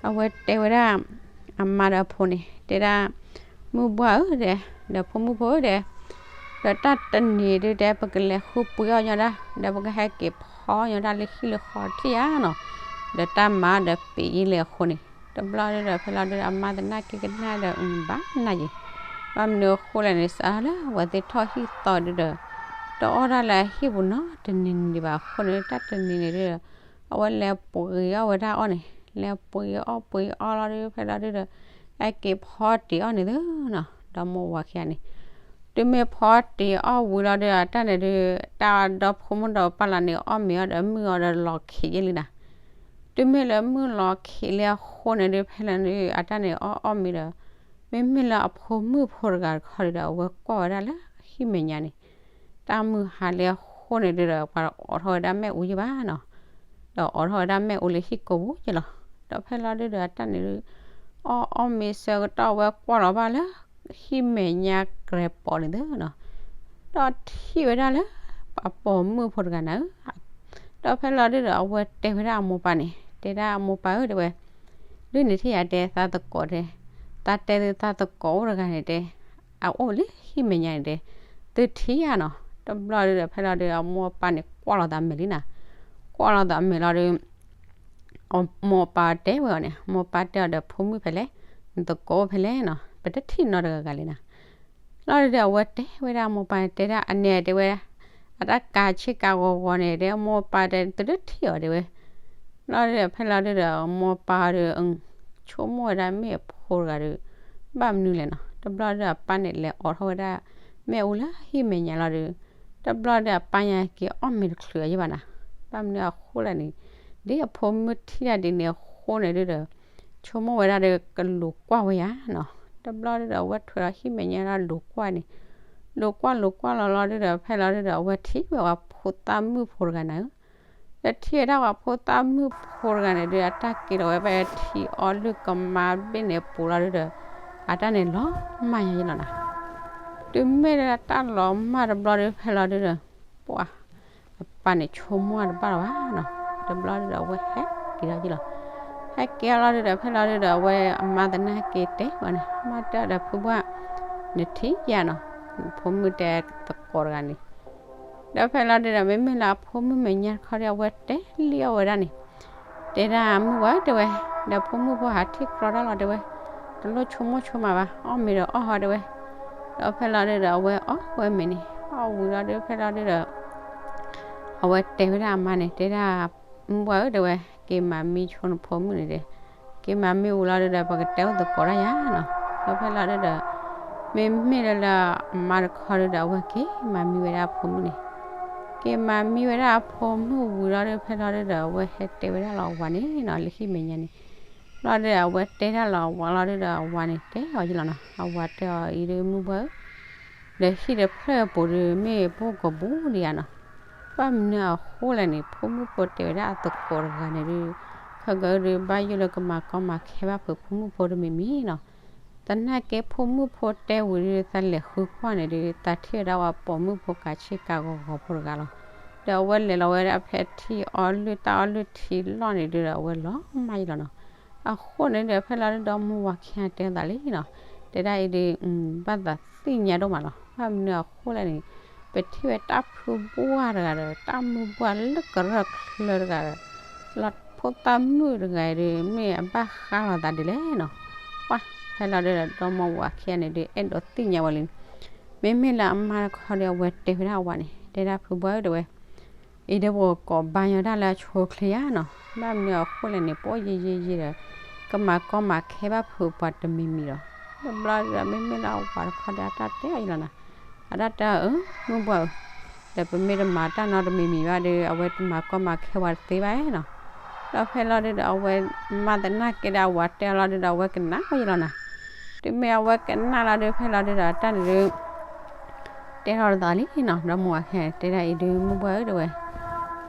အဝဲတဲဝဲဒၣ် အမါဒီးအဖိန့ၣ် တဲဒၣ် မုၢ်ဘှၢ်ဧၢဒဲး ဒီးဖိမုၣ်ဖိဧၢဒဲး, ဒီးတၢ်တနံၤဒုးဒဲး ပကလဲၤဃုပှ့ၤအီၣ်ညီဒၣ် ဒီးပကဟဲက့ၤဖီညီဒၣ်လၢဟံၣ်လၢဃီတထံၣ်ဧါနီၤ, ဒီးတၢ်မၤဒီးပ့ၤယံလံအဃိန့ၣ် တဘျီဒုးဒီး ဖဲလီၤဒုးဒီး အမါသနာ်က့ကနၣ်ဒီး ဘၣ်နၢ်ယံၤ, ဘၣ်မနုၤအဃိလဲၣ်န့ၣ် စးထီၣ်လၢအဝဲသ့ၣ်ထီၣ်ဟံၣ်သီဒုးဒီး တအီၣ်ဒၣ်လၢအဟံၣ်ပူၤနီတနံၤနံၤဒံးဘၣ်အဃိန့ၣ် တၢ်တနံၤန့ၣ်ဒုးဒီး အဝဲလဲၤပှ့ၤအီၣ်ဝဲဒၣ်အီၣ်န့ၣ် လဲၤပှ့ၤအီၣ်ပှ့ၤအီၣ်လီၤဒုး ဖဲလီၤဒုးဒီး ဟဲက့ၤဖီတ့ၢ်အီၣ်န့ၣ်သ့နီၤ ဒီမိၢ်ဝၤခံဂၤန့ၣ်, တုၤမ့ၢ်ဖီတ့ၢ်အီၣ်ဝံၤလီၤဒုး အတၢ်န့ၣ်ဒုး တၢ်ဒီဖိမိၢ်ဒီပၢ်လၢန့ၣ် အီၣ်မ့ၤအီၣ်ဒီးမုၢ်အီၤဒီးလီၤခံးယဲလံနၤ, တုၤမ့ၢ်လၢမုၢ်လီၤခံးလံအဃိန့ၣ်ဒုး ဖဲလီၤဒုး အတၢ်န့ၣ်အီၣ်အီၣ်မ့ၤဒီး မ့မ့ၢ်လၢအဖိမုၣ်ဖိတဂၤတခီဒုးဒီး အဝဲကွၢ်ဝဲဒၣ်လၢဟံၣ်မဲာ်ညါန့ၣ် တၢ်မုၢ်ဟါလံအဃိန့ၣ်ဒုးဒီး ပှၤအိးထီၣ်ဝဲဒၣ်မ့ၣ်အူယဲဘၣ်နီၤ, ဒီးအိးထီၣ်ဝဲဒၣ်မ့ၣ်အူလၢဟံၣ်ကိာ်ပူၤယဲလီၤ, ဒီးဖဲလီၤဒုးဒီးအတၢ်န့ၣ်ဒုး အီၣ်အီၣ်မ့ၤဆၢကတီၢ်ဝဲကွၢ်လီၤဘၣ်လၢ ဟံၣ်မဲာ်ညါကြဲးပိာ်န့ၣ်သ့နီၤ, ဒီးထံၣ်ဝဲဒၣ်လၢ အပိာ်မုၣ်ဖိတဂၤနၤဧၢ, ဒီးဖဲလီၤဒုးဒီးအဝဲတဲဝဲဒၣ်အမိၢ်ပၢ်န့ၣ် တဲဒၣ်အမိၢ်ပၢ်ဧၢ တဲဝဲ, ဒုးန့ၣ်ထံၣ်ယၤတဲသးသကိးတဲ, သးတဲသုသးသကိးအိၣ်တဂၤန့ၣ်တဲ, အအိၣ်လၢဟံၣ်မဲာ်ညါန့ၣ်တဲ, သုထံၣ်ဧါနီၤ. တဘျီဒုးဒီးဖဲလီၤဒုးဒီး အမိၢ်အပၢ်န့ၣ်ကွၢ်လီၤသးမဲာ်လံနီၤ. ကွၢ်လီၤသးမဲာ်လီၤဒုး အမိၢ်အပၢ်တဲဝဲအီၤန့ၣ်, မိၢ်ပၢ်တဲအီၤဒီး ဖိမုၣ်ဖဲလဲၣ်, နသကိးဖဲလဲၣ်နီၤ, ပတထံၣ်နီတဂၤဂၤလံနီၤ. လီၤဒုးဒီးအဝဲတဲဝဲဒၣ်အမိၢ်ပၢ်န့ၣ် တဲဒၣ်အန့ၣ်တဲဝဲ, အတၢ်ကးဆ့ကးဂီၤဂီၤန့ၣ် တဲအမိၢ်ပၢ်တဲ သုတထံၣ်အီၤတဲဝဲ. လီၤဒုးဒီးဖဲလီၤဒုးဒီး အမိၢ်ပၢ်ဒီး ဆိကမိၣ်ဝဲဒၣ်မ့ၢ်အဖိတဂၤဒီး ဘၣ်မနုၤလဲၣ်နီၤ. တဘျီဒုးအပၢ်န့ၣ်လဲၤအိးထီၣ်ဝဲဒၣ် မ့ၣ်အူလၢဟံၣ်မဲာ်ညါလီၤဒုး တဘျီဒုးအပၢ်ညါက့ၤအီၣ်မ့ၤတချုးအယံၤဘၣ်နီၤ. ဘၣ်မနုၤအဃိလဲၣ်န့ၣ်, ဒ်အဖိမုၣ်ထံၣ်ဒၣ်ဒ်န့ၣ်အဃိန့ၣ်ဒုးဒီး ဆိကမိၣ်ဝဲဒၣ်ဒီးကလူၤကွၢ်ဝဲယၤနီၤ. တဘျီဒုးဒီးအဝဲထွဲဒီးဟံၣ်မဲာ်ညါဒီးလူၤကွၢ်န့ၣ်, လူၤကွၢ်လူၤကွၢ်လီၤလီၤဒုးဒီး ဖဲလီၤဒုးဒီးအဝဲထံၣ်ဝဲပှၤဖိသၣ်မုၣ်ဖိတဂၤန့ၣ်ဧၢ. ဒီးထံၣ်ဝဲဒၣ်ပှၤဖိသၣ်မုၣ်ဖိတဂၤန့ၣ်ဒုး အတၢ်က့ၤလီၤဝဲဘၣ်ထံအီလုၢ်ကမါဘ့ၣ်န့ၣ်ပူၤလီၤဒုးဒီး အတၢ်န့ၣ်လီၤမၢ်ယါယလီၤနီၤ. တုၤမ့ၢ်လၢတၢ်လီၤမၢ်တဘျီဒုးဖဲလီၤဒုးဒီး ပှၤ အပၢ်န့ၣ်ဆိကမိၣ်တဘၣ်လီၤဘၣ်နီၤ. တဘျီဒုးဒီးအဝဲဟဲက့ၤလီၤယလီၤ. ဟဲက့ၤလီၤဒုးဒီးဖဲလီၤဒုးဒီး အဝဲအမါသနာ်က့တဲဝဲန့ၣ်, မါတဲအီၤဒီးဖုဘၣ် နထံၣ်ယါနီၤ, ဖိမုၣ်တဲသကိးတဂၤန့ၣ် ဒီးဖဲလီၤဒုးဒီး မ့မ့ၢ်လၢအဖိမုၣ်မဲာ်ညါတခီဒီး အဝဲတဲလံအီၣ်ဝဲဒၣ်န့ၣ်, တဲဒၣ်မုၢ်ဝါဧၢ တဲဝဲ, ဒီးဖိမုၣ်ဖိဟးထံၣ်ကြီတၢ်လီၤတဲဝဲ, တလိၣ်ဆိကမိၣ်ဆိကမးဘၣ်, အီၣ်မ့ၤဒီးအီၣ်ဟီတဲဝဲ. ဒီးဖဲလီၤဒုးဒီး အဝဲအီၣ်ဝဲမ့ၤန့ၣ် အီၣ်ဝံၤလီၤဒုးဖဲလီၤဒုးဒီး အဝဲတဲဝဲဒၣ်အမါန့ၣ် တဲဒၣ် မုၢ်ဝါဧၢ တဲဝဲ, က့ၤမၤမံဆိနဖိမုၣ်န့ၣ်တဲ, က့ၤမၤမံဝံၤလီၤဒုးဒီး ပကတဲအိၣ်သကိးတၢ်ယါနီၤ. ဒီးဖဲလီၤဒုးဒီး မ့မ့ၢ်လၢလၢအမါတခီဒုးဒီး အဝဲက့ၤမၤမံဝဲဒၣ်အဖိမုၣ်န့ၣ်, က့ၤမၤမံဝဲဒၣ်အဖိမုၣ်ဝံၤလီၤဒုး ဖဲလီၤဒုးဒီး အဝဲဟဲတဲဝဲဒၣ်လီၤအဝၤန့ၣ်နီၤ, လၢဟံၣ်မဲာ်ညါန့ၣ် လီၤဒုး အဝဲတဲဒၣ်လီၤအဝၤလီၤဒုးဒီး အဝၤန့ၣ်တဲအီၤယလီၤနီၤ. အဝၤတဲအီၤအံၤဒုး မုၢ်ဝါဧၢ ဒီးဟံၣ်တဖျၢၣ်အပူၤဒုးမ့ၢ်ပအိၣ်ကဘူးဒံးဧါနီၤ. ဘၣ်မနုၤအဃိလဲၣ်န့ၣ် ဖိမုၣ်ဖိတဲဝဲဒၣ်အသကိးတဂၤန့ၣ်ဒုး ခဲကဒုးဘၣ်ယိၣ်လၢကမၤကီမၤခဲဘၣ်ဖုးဖိမုၣ်ဖိတမံၤမံၤနီၤ. သနာ်က့ဖိမုၣ်ဖိတဲဝံၤဒုး သးလဲၤဃုကွၢ်န့ၣ်ဒုး သးထံၣ်ဝဲဒၣ်ဝဲပိာ်မုၣ်ဖိကးဆ့ကးဂီၤဂီၤဖိတဂၤလီၤ. ဒီးအဝဲလဲၤလီၤဝဲဒၣ်ဖဲထံအီလုၢ် တၢ်အီလုၢ်ထံလီၢ်န့ၣ်ဒုးဒီး အဝဲလီၤမၢ်ယလီၤနီၤ. အဃိန့ၣ်ဒီး ဖဲလီၤဒုးဒီးမိၢ်ဝၤခံဂၤတဲသးလံနီၤ, တဲဒၣ်အံၤဒုး ဘၣ်သးသ့ၣ်ညါဒိၣ်မးလီၤ. ဘၣ်မနုၤအဃိလဲၣ်န့ၣ် ပထံၣ်ဝဲတၢ်ဖုဘှၢ်တဂၤဒီး တၢ်မုၢ်ဘှၢ်လၢကရၢၢ်ချၢတဂၤဒီး လီၤဖိသၣ်မုၣ်တဂၤအံၤဒုး မ့ၢ်အဘၣ်ဃးလိာ်သးဒ်လဲၣ်နီၤ. ပှၤ ဖဲလီၤဒုးဒီး ဒီမိၢ်ဝၤခံဂၤန့ၣ်ဒုး အဲၣ်ဒိးသ့ၣ်ညါဝဲလံ. မ့မ့ၢ်လၢအမါတခီဒီး အဝဲတဲဝဲဒၣ်အဝၤန့ၣ် တဲဒၣ်ဖုဘှၢ်ဧၢ တဲဝဲ အံၤဒုးပကိးဘါညီတၢ်လၢအဆိအချ့ဧါနီၤ. ဘၣ်မနုၤအဃိလဲၣ်န့ၣ် ပအိၣ်ယံာ်ယံာ်ယံာ်ဒီး ကမၤကီမၤခဲဘၣ်ဖုးပှၤတမံၤမံၤဒီး တဘျီဒီး မ့မ့ၢ်လၢအဝၤတခီဒီး အတၢ်တဲအီၤယလီၤနီၤ. အတၢ်တဲအီၤ အၢ မုၢ်ဘှၢ်ဧၢ ဒီးပမ့ၢ်တမၤတၢ်နီတမံၤမံၤဘၣ်ဒီး အဝဲတမၤကီမၤခဲဝဲတသ့ဘၣ်နီၤ. ဒီးဖဲလီၤဒုးဒီး အဝဲမါသနာ်က့ဒီး အဝၤတဲအီၤလီၤဒုးဒီး အဝဲကနၣ်ဝဲယလီၤနီၤ. တုၤမ့ၢ်အဝဲကနၣ်လီၤဒုး ဖဲလီၤဒုးဒီး အတၢ်န့ၣ်ဒုး တဲထီၣ်တသးလံနီၤ. ဒီမိၢ်ဝၤခံဂၤတဲဒၣ်အံၤဒုး မုၢ်ဘှၢ်ဧၢ တဲဝဲ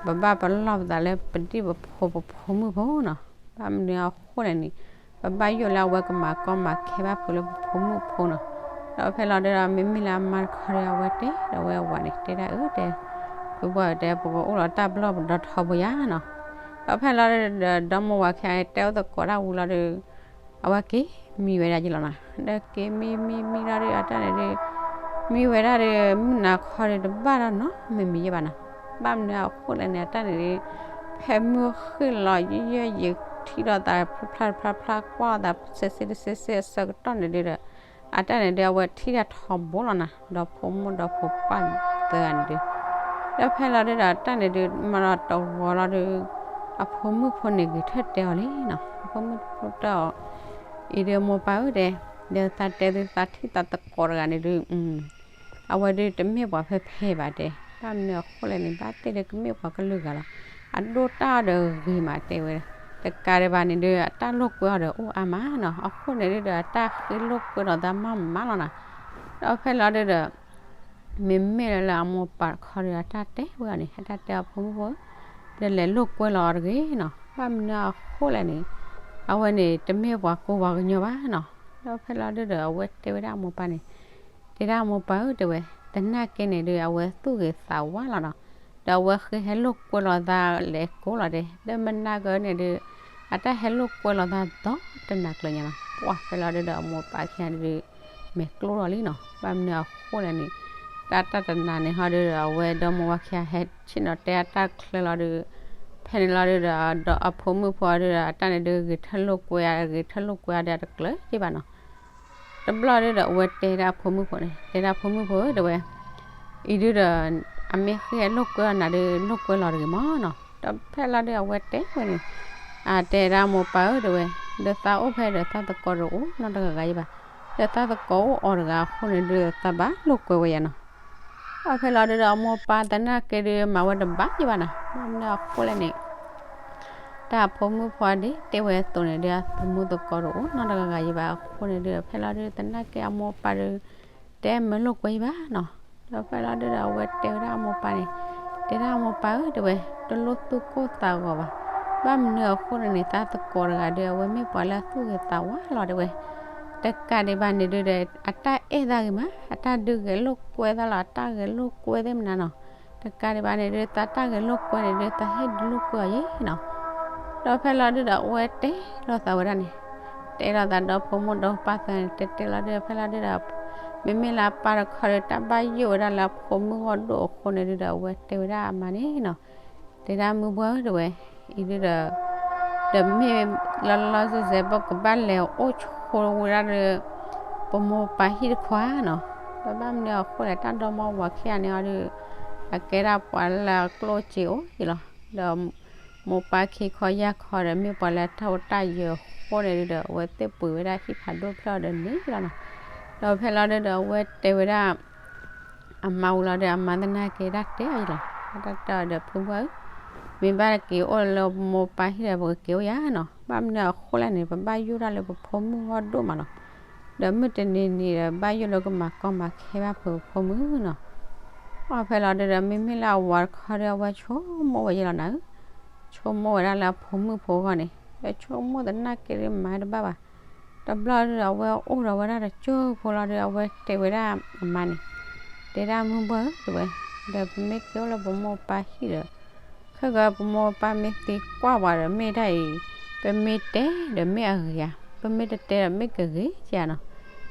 ပဘၣ်ပလီၢ်ပသးလၢပဒံၣ်ပဖိပဖိမုၣ်ဖိနီၤ. ဘၣ်မနုၤအဃိလဲၣ်န့ၣ် ပဘၣ်ယိၣ်လၢအဝဲကမၤကီမၤခဲဘၣ်ဖုးလၢပဖိမုၣ်ဖိနီၤ. ဒီးဖဲလီၤဒုးဒီး မ့မ့ၢ်လၢအမါတခီဒီး အဝဲတဲဒီးဝဲအဝၤန့ၣ် တဲဒၣ်အၢ တဲ ဖုဘှၢ်ဧၢ တဲ ပကအိၣ်ဒီးတၢ်ပလီၢ်ပဒီထီဘိယါနီၤ. ဒီးဖဲလီၤဒုးဒီး ဒီမိၢ်ဝၤခံဂၤတဲအိၣ်သကိးတၢ်ဝံၤလီၤဒုး အဝဲက့ၤမံဝဲဒၣ်ယလီၤနီၤ. ဒီးက့ၤမံမံမံလီၤဒုး အတၢ်န့ၣ်ဒုး မံဝဲဒၣ်ဒီး မုၢ်နၤခီဒီး တဘၣ်ဒီးနီတမံၤမံၤယဲၢ်ဘၣ်နီၤ. ဘၣ်မနုၤအဃိလဲၣ်န့ၣ် အတၢ်န့ၣ်ဒုး ဖဲမုၢ်ဃ့ၢ်လီၤယဲၢ်ယဲၢ် ယထံၣ်လိာ်သးဖျါဖျါဖျါဖျါ ကွၢ်လိာ်သးစ့စ့တစ့စ့အဆၢကတီၢ်န့ၣ်ဒုးဒီး အတၢ်န့ၣ်ဒုး အဝဲထံၣ်တၢ်ထီဘိလီၤနီၤ. ဒီးဖိမုၣ်ဒီးဖိပၢ်သၢဂၤန့ၣ်ဒုး ဒီးဖဲလီၤဒုးဒီး အတၢ်န့ၣ်ဒုး မၤလီၤတဝီလီၤဒုး အဖိမုၣ်ဖိန့ၣ်ဂဲၤထၢၣ်တဲအီၤလံနီၤ. အဖိမုၣ်ဖိတဲအီၤ အံၤဒုးမိၢ်ပၢ်ဧၢ တဲ ဒီးသးတဲသုသးထံၣ်သးသကိးတဂၤန့ၣ်ဒုး အဝဲဒုးတမ့ၢ်ပှၤဖဲဖဲဘၣ်တဲ, ဘၣ်မနုၤအဃိလဲၣ်န့ၣ် ဘၣ်သ့ၣ်ဒုးကမ့ၢ်ပှၤကလုာ်ဂၤလီၤ. အဒိၣ်တၢ်ဒီးဂ့ၤမးတဲဝဲ, တကးဒံးဘၣ်န့ၣ်ဒုး အတၢ်လိာ်ကွဲအီၤဒီးအိၣ်အါမးနီၤ. အဃိန့ၣ်ဒုးဒီး အတၢ်ဃ့လိာ်ကွဲလိာ်သးမးမးလီၤနီၤ. ဒီးဖဲလီၤဒုးဒီး မ့မ့ၢ်လၢအမိၢ်ပၢ်တခီဒီး အတၢ်တဲဝဲအီၤန့ၣ် အတၢ်တဲအဖိမုၣ်ဖိဧၢ, ဒီးလဲၤလိာ်ကွဲလီၤအီၤတဂ့ၤနီၤ. ဘၣ်မနုၤအဃိလဲၣ်န့ၣ် အဝဲန့ၣ်တမ့ၢ်ပှၤကိးပှၤကညီဘၣ်နီၤ. ဒီးဖဲလီၤဒုးဒီး အဝဲတဲဝဲဒၣ်အမိၢ်ပၢ်န့ၣ်, တဲဒၣ်အမိၢ်ပၢ်ဧၢ တဲဝဲ, သနာ်က့န့ၣ်ဒုး အဝဲသူၣ်ဂ့ၤသးဝါလီၤနီၤ. ဒီးအဝဲဃ့ဟဲလိာ်ကွဲလိာ်သးလဲၤကိးလီၤတဲ, ဒီးမနၤကန့ၣ်ဒုး အတၢ်ဟဲလိာ်ကွဲလီၤသးဒီတနၤကျၢၤညါလီၤ. ပှၢ်ဖဲလီၤဒုဒီးအမိၢ်ပၢ်ခံဂၤဒု မဲာ်ကျိထီၣ်လံနီၤ. ဘၣ်မနုၤအဃိလဲၣ်န့ၣ် တၢ်တၢ်တနၤန့ၣ်ဟီဒုဒီး အဝဲဒီမိၢ်ဝၤခံဂၤဟဲဆ့ၣ်နီၤတဲအတၢ်ချၢလီၤဒု ဖဲန့ၣ်လီၤဒုဒီး ဒီးအဖိမုၣ်ဖိဒုဒီး အတၢ်န့ၣ်ဒု ဂဲၤထၢၣ်လိာ်ကွဲ ဂဲၤထၢၣ်လိာ်ကွဲအီၤဒီးတကျၢၤဒံးဘၣ်နီၤ. တဘျီဒုဒီးအဝဲတဲဒၣ်အဖိမုၣ်ဖိန့ၣ် တဲဒၣ်ဖိမုၣ်ဖိဧၢ တဲဝဲ, အံၤဒုဒီး အမ့ၢ်ဃ့လိာ်ကွဲအီၤနၤဒု လိာ်ကွဲလီၤတဂ့ၤမးနီၤ. ဒီးဖဲလီၤဒုဒီးအဝဲတဲဝဲန့ၣ် အတဲဒၣ်မိၢ်ပၢ်ဧၢ တဲဝဲ, ဒီးသးအိၣ်ဖဲဒီးသးသကိးတအိၣ်နီတဂၤဂၤယဘၣ်, ဒီးသးသကိးအိၣ်အီၤတဂၤအဃိန့ၣ်ဒု သးဘၣ်လိာ်ကွဲဝဲယၤနီၤ. အဖဲလီၤဒုဒီးအမိၢ်ပၢ်သနာ်က့ဒု မၤဝဲတဘၣ်ယဘၣ်နီၤ. ဘၣ်မနုၤအဃိလဲၣ်န့ၣ် တၢ်အဖိမုၣ်ဖိဒ်တဲဝဲအသိးန့ၣ်ဒု အသမူသကိးတအိၣ်နီတဂၤဂၤယဘၣ်အဃိန့ၣ်ဒု ဖဲလီၤဒုသနာ်က့အမိၢ်ပၢ်ဒု တဲမ့ၢ်လိာ်ကွဲယဘၣ်နီၤ. ဒီးဖဲလီၤဒုဒီးအဝဲတဲဝဲဒၣ်အမိၢ်ပၢ်န့ၣ် တဲဒၣ်အမိၢ်ပၢ်ဧၢ တဲဝဲ, တလိၣ်သူၣ်ကိၢ်သးဂီၤဘၣ်. ဘၣ်မနုၤအဃိန့ၣ်န့ၣ် သးသကိးတဂၤဒု အဝဲမ့ၢ်ပှၤလၢအသူၣ်ဂ့ၤသးဝါလီၤတဲဝဲ. တကးဒံးဘၣ်န့ၣ်ဒုဒီး အတၢ်အဲၣ်သးဂ့ၤမး အတၢ်ဒုးဂဲၤလိာ်ကွဲသးလီၤ အတၢ်ဂဲၤလိာ်ကွဲသ့ၣ်မနုၤနီၤ. တကးဒံးဘၣ်န့ၣ်ဒု သးတၢ်ဂဲၤလိာ်ကွဲန့ၣ်ဒု သးဟ့ၣ်ဒုးလိာ်ကွဲအီၤယံၤနီၤ. ဒီးဖဲလီၤဒုဒီးအဝဲတဲလိာ်သးဝဲဒၣ်န့ၣ် တဲလိာ်သးဒီးဖိမုၣ်ဒီးပၢ်သၢန့ၣ် တဲတဲလီၤဒုဒီးဖဲလီၤဒုဒီး မ့မ့ၢ်လၢအပၢ်တခီဒီး တၢ်ဘၣ်ယိၣ်ဝဲဒၣ်လၢအဖိမုၣ်ဂီၢ်ဒိၣ်အဃိန့ၣ်ဒုဒီး အဝဲတဲဝဲဒၣ်အမါန့ၣ်နီၤ. တဲဒၣ်မုၢ်ပှၢ်ဧၢ တဲဝဲ, အံၤဒုဒီး ဒီးမ့ၢ်လီၤလီၤဆဲးဆဲး ပကဘၣ်လဲၤအိၣ်ဆိးဝဲဒၣ်ဒီး ပမိၢ်ပၢ်ဟံၣ်တခီဧါနီၤ. ဒီးဘၣ်မနုၤအဃိလဲၣ် တၢ်ဒီမါဝၤခံဂၤန့ၣ်အီၤဒု အကဲဒၣ်ပှၤလၢအကျိၣ်စ့အိၣ်အံၤလီၤ. ဒီးမိၢ်ပၢ်ခံခီယၢ်ခီဒီး မ့ၢ်ပှၤလၢတၢ်အိၣ်တၢ်ယၢၤအဃိန့ၣ်ဒုဒီး အဝဲသ့ၣ်ပှ့ၤဝဲဒၣ်ဟံၣ်ဖးဒိၣ်ဖျၢၣ်အီၤဒီးန့ၣ်လီၤနီၤ. ဒီးဖဲလီၤဒုဒီးအဝဲတဲဝဲဒၣ် အမါဝံၤလီၤဒီး အမါသနာ်က့တၢ်တဲအီၤယံၤလီၤ. တၢ်တဲအီၤဒီး ဖုပှၢ်ဧၢ, မ့ၢ်ဘၣ်တက့ၤအိၣ်လၢမိၢ်ပၢ်ဟံၣ်ဒီးပကက့ၤအိၣ်ယၤနီၤ. ဘၣ်မနုၤအဃိလဲၣ်န့ၣ် ပဘၣ်ယိၣ်ဒၣ်လၢပဖိမုၣ်ဂီၢ်ဒိၣ်မးလီၤ. ဒီးမုၢ်တနံၤနံၤဒီး ဘၣ်ယိၣ်လၢကမၤကီမၤခဲဘၣ်ဖုဖိမုၣ်နီၤ. အဖဲလီၤဒုဒီး မ့မ့ၢ်လၢအဝၤတခီဒီး အဝဲဆိကမိၣ်ဝဲယံၤလီၤနၤဧၢ, ဆိကမိၣ်ဝဲဒၣ်လၢအဖိမုၣ်ဖိအဂီၢ်န့ၣ် ဒီးဆိကမိၣ်သနာ်က့ဒုမၤတဘၣ်ဘၣ်. တဘျီဒုဒီး အဝဲအိၣ်ဒီးဝဲဒၣ်တစိၢ်ဖိလီၤဒု အဝဲတဲဝဲဒၣ်အမါန့ၣ်, တဲဒၣ်မုၢ်ပှၢ်ဧၢ တဲဝဲ, ဒီးပမ့ၢ်က့ၤအိၣ်လၢပမိၢ်ပၢ်ဟံၣ်ဒီး ခဲကပမိၢ်ပၢ်မ့ၢ်သံကွၢ်ပှၤဒီး မ့ၢ်ဒၣ်အံၤ ပမ့ၢ်တဲဒီးမ့ၢ်အဂ့ၤဧါ, ပမ့ၢ်တတဲဒီးမ့ၢ်ကဂ့ၤဧါနီၤ.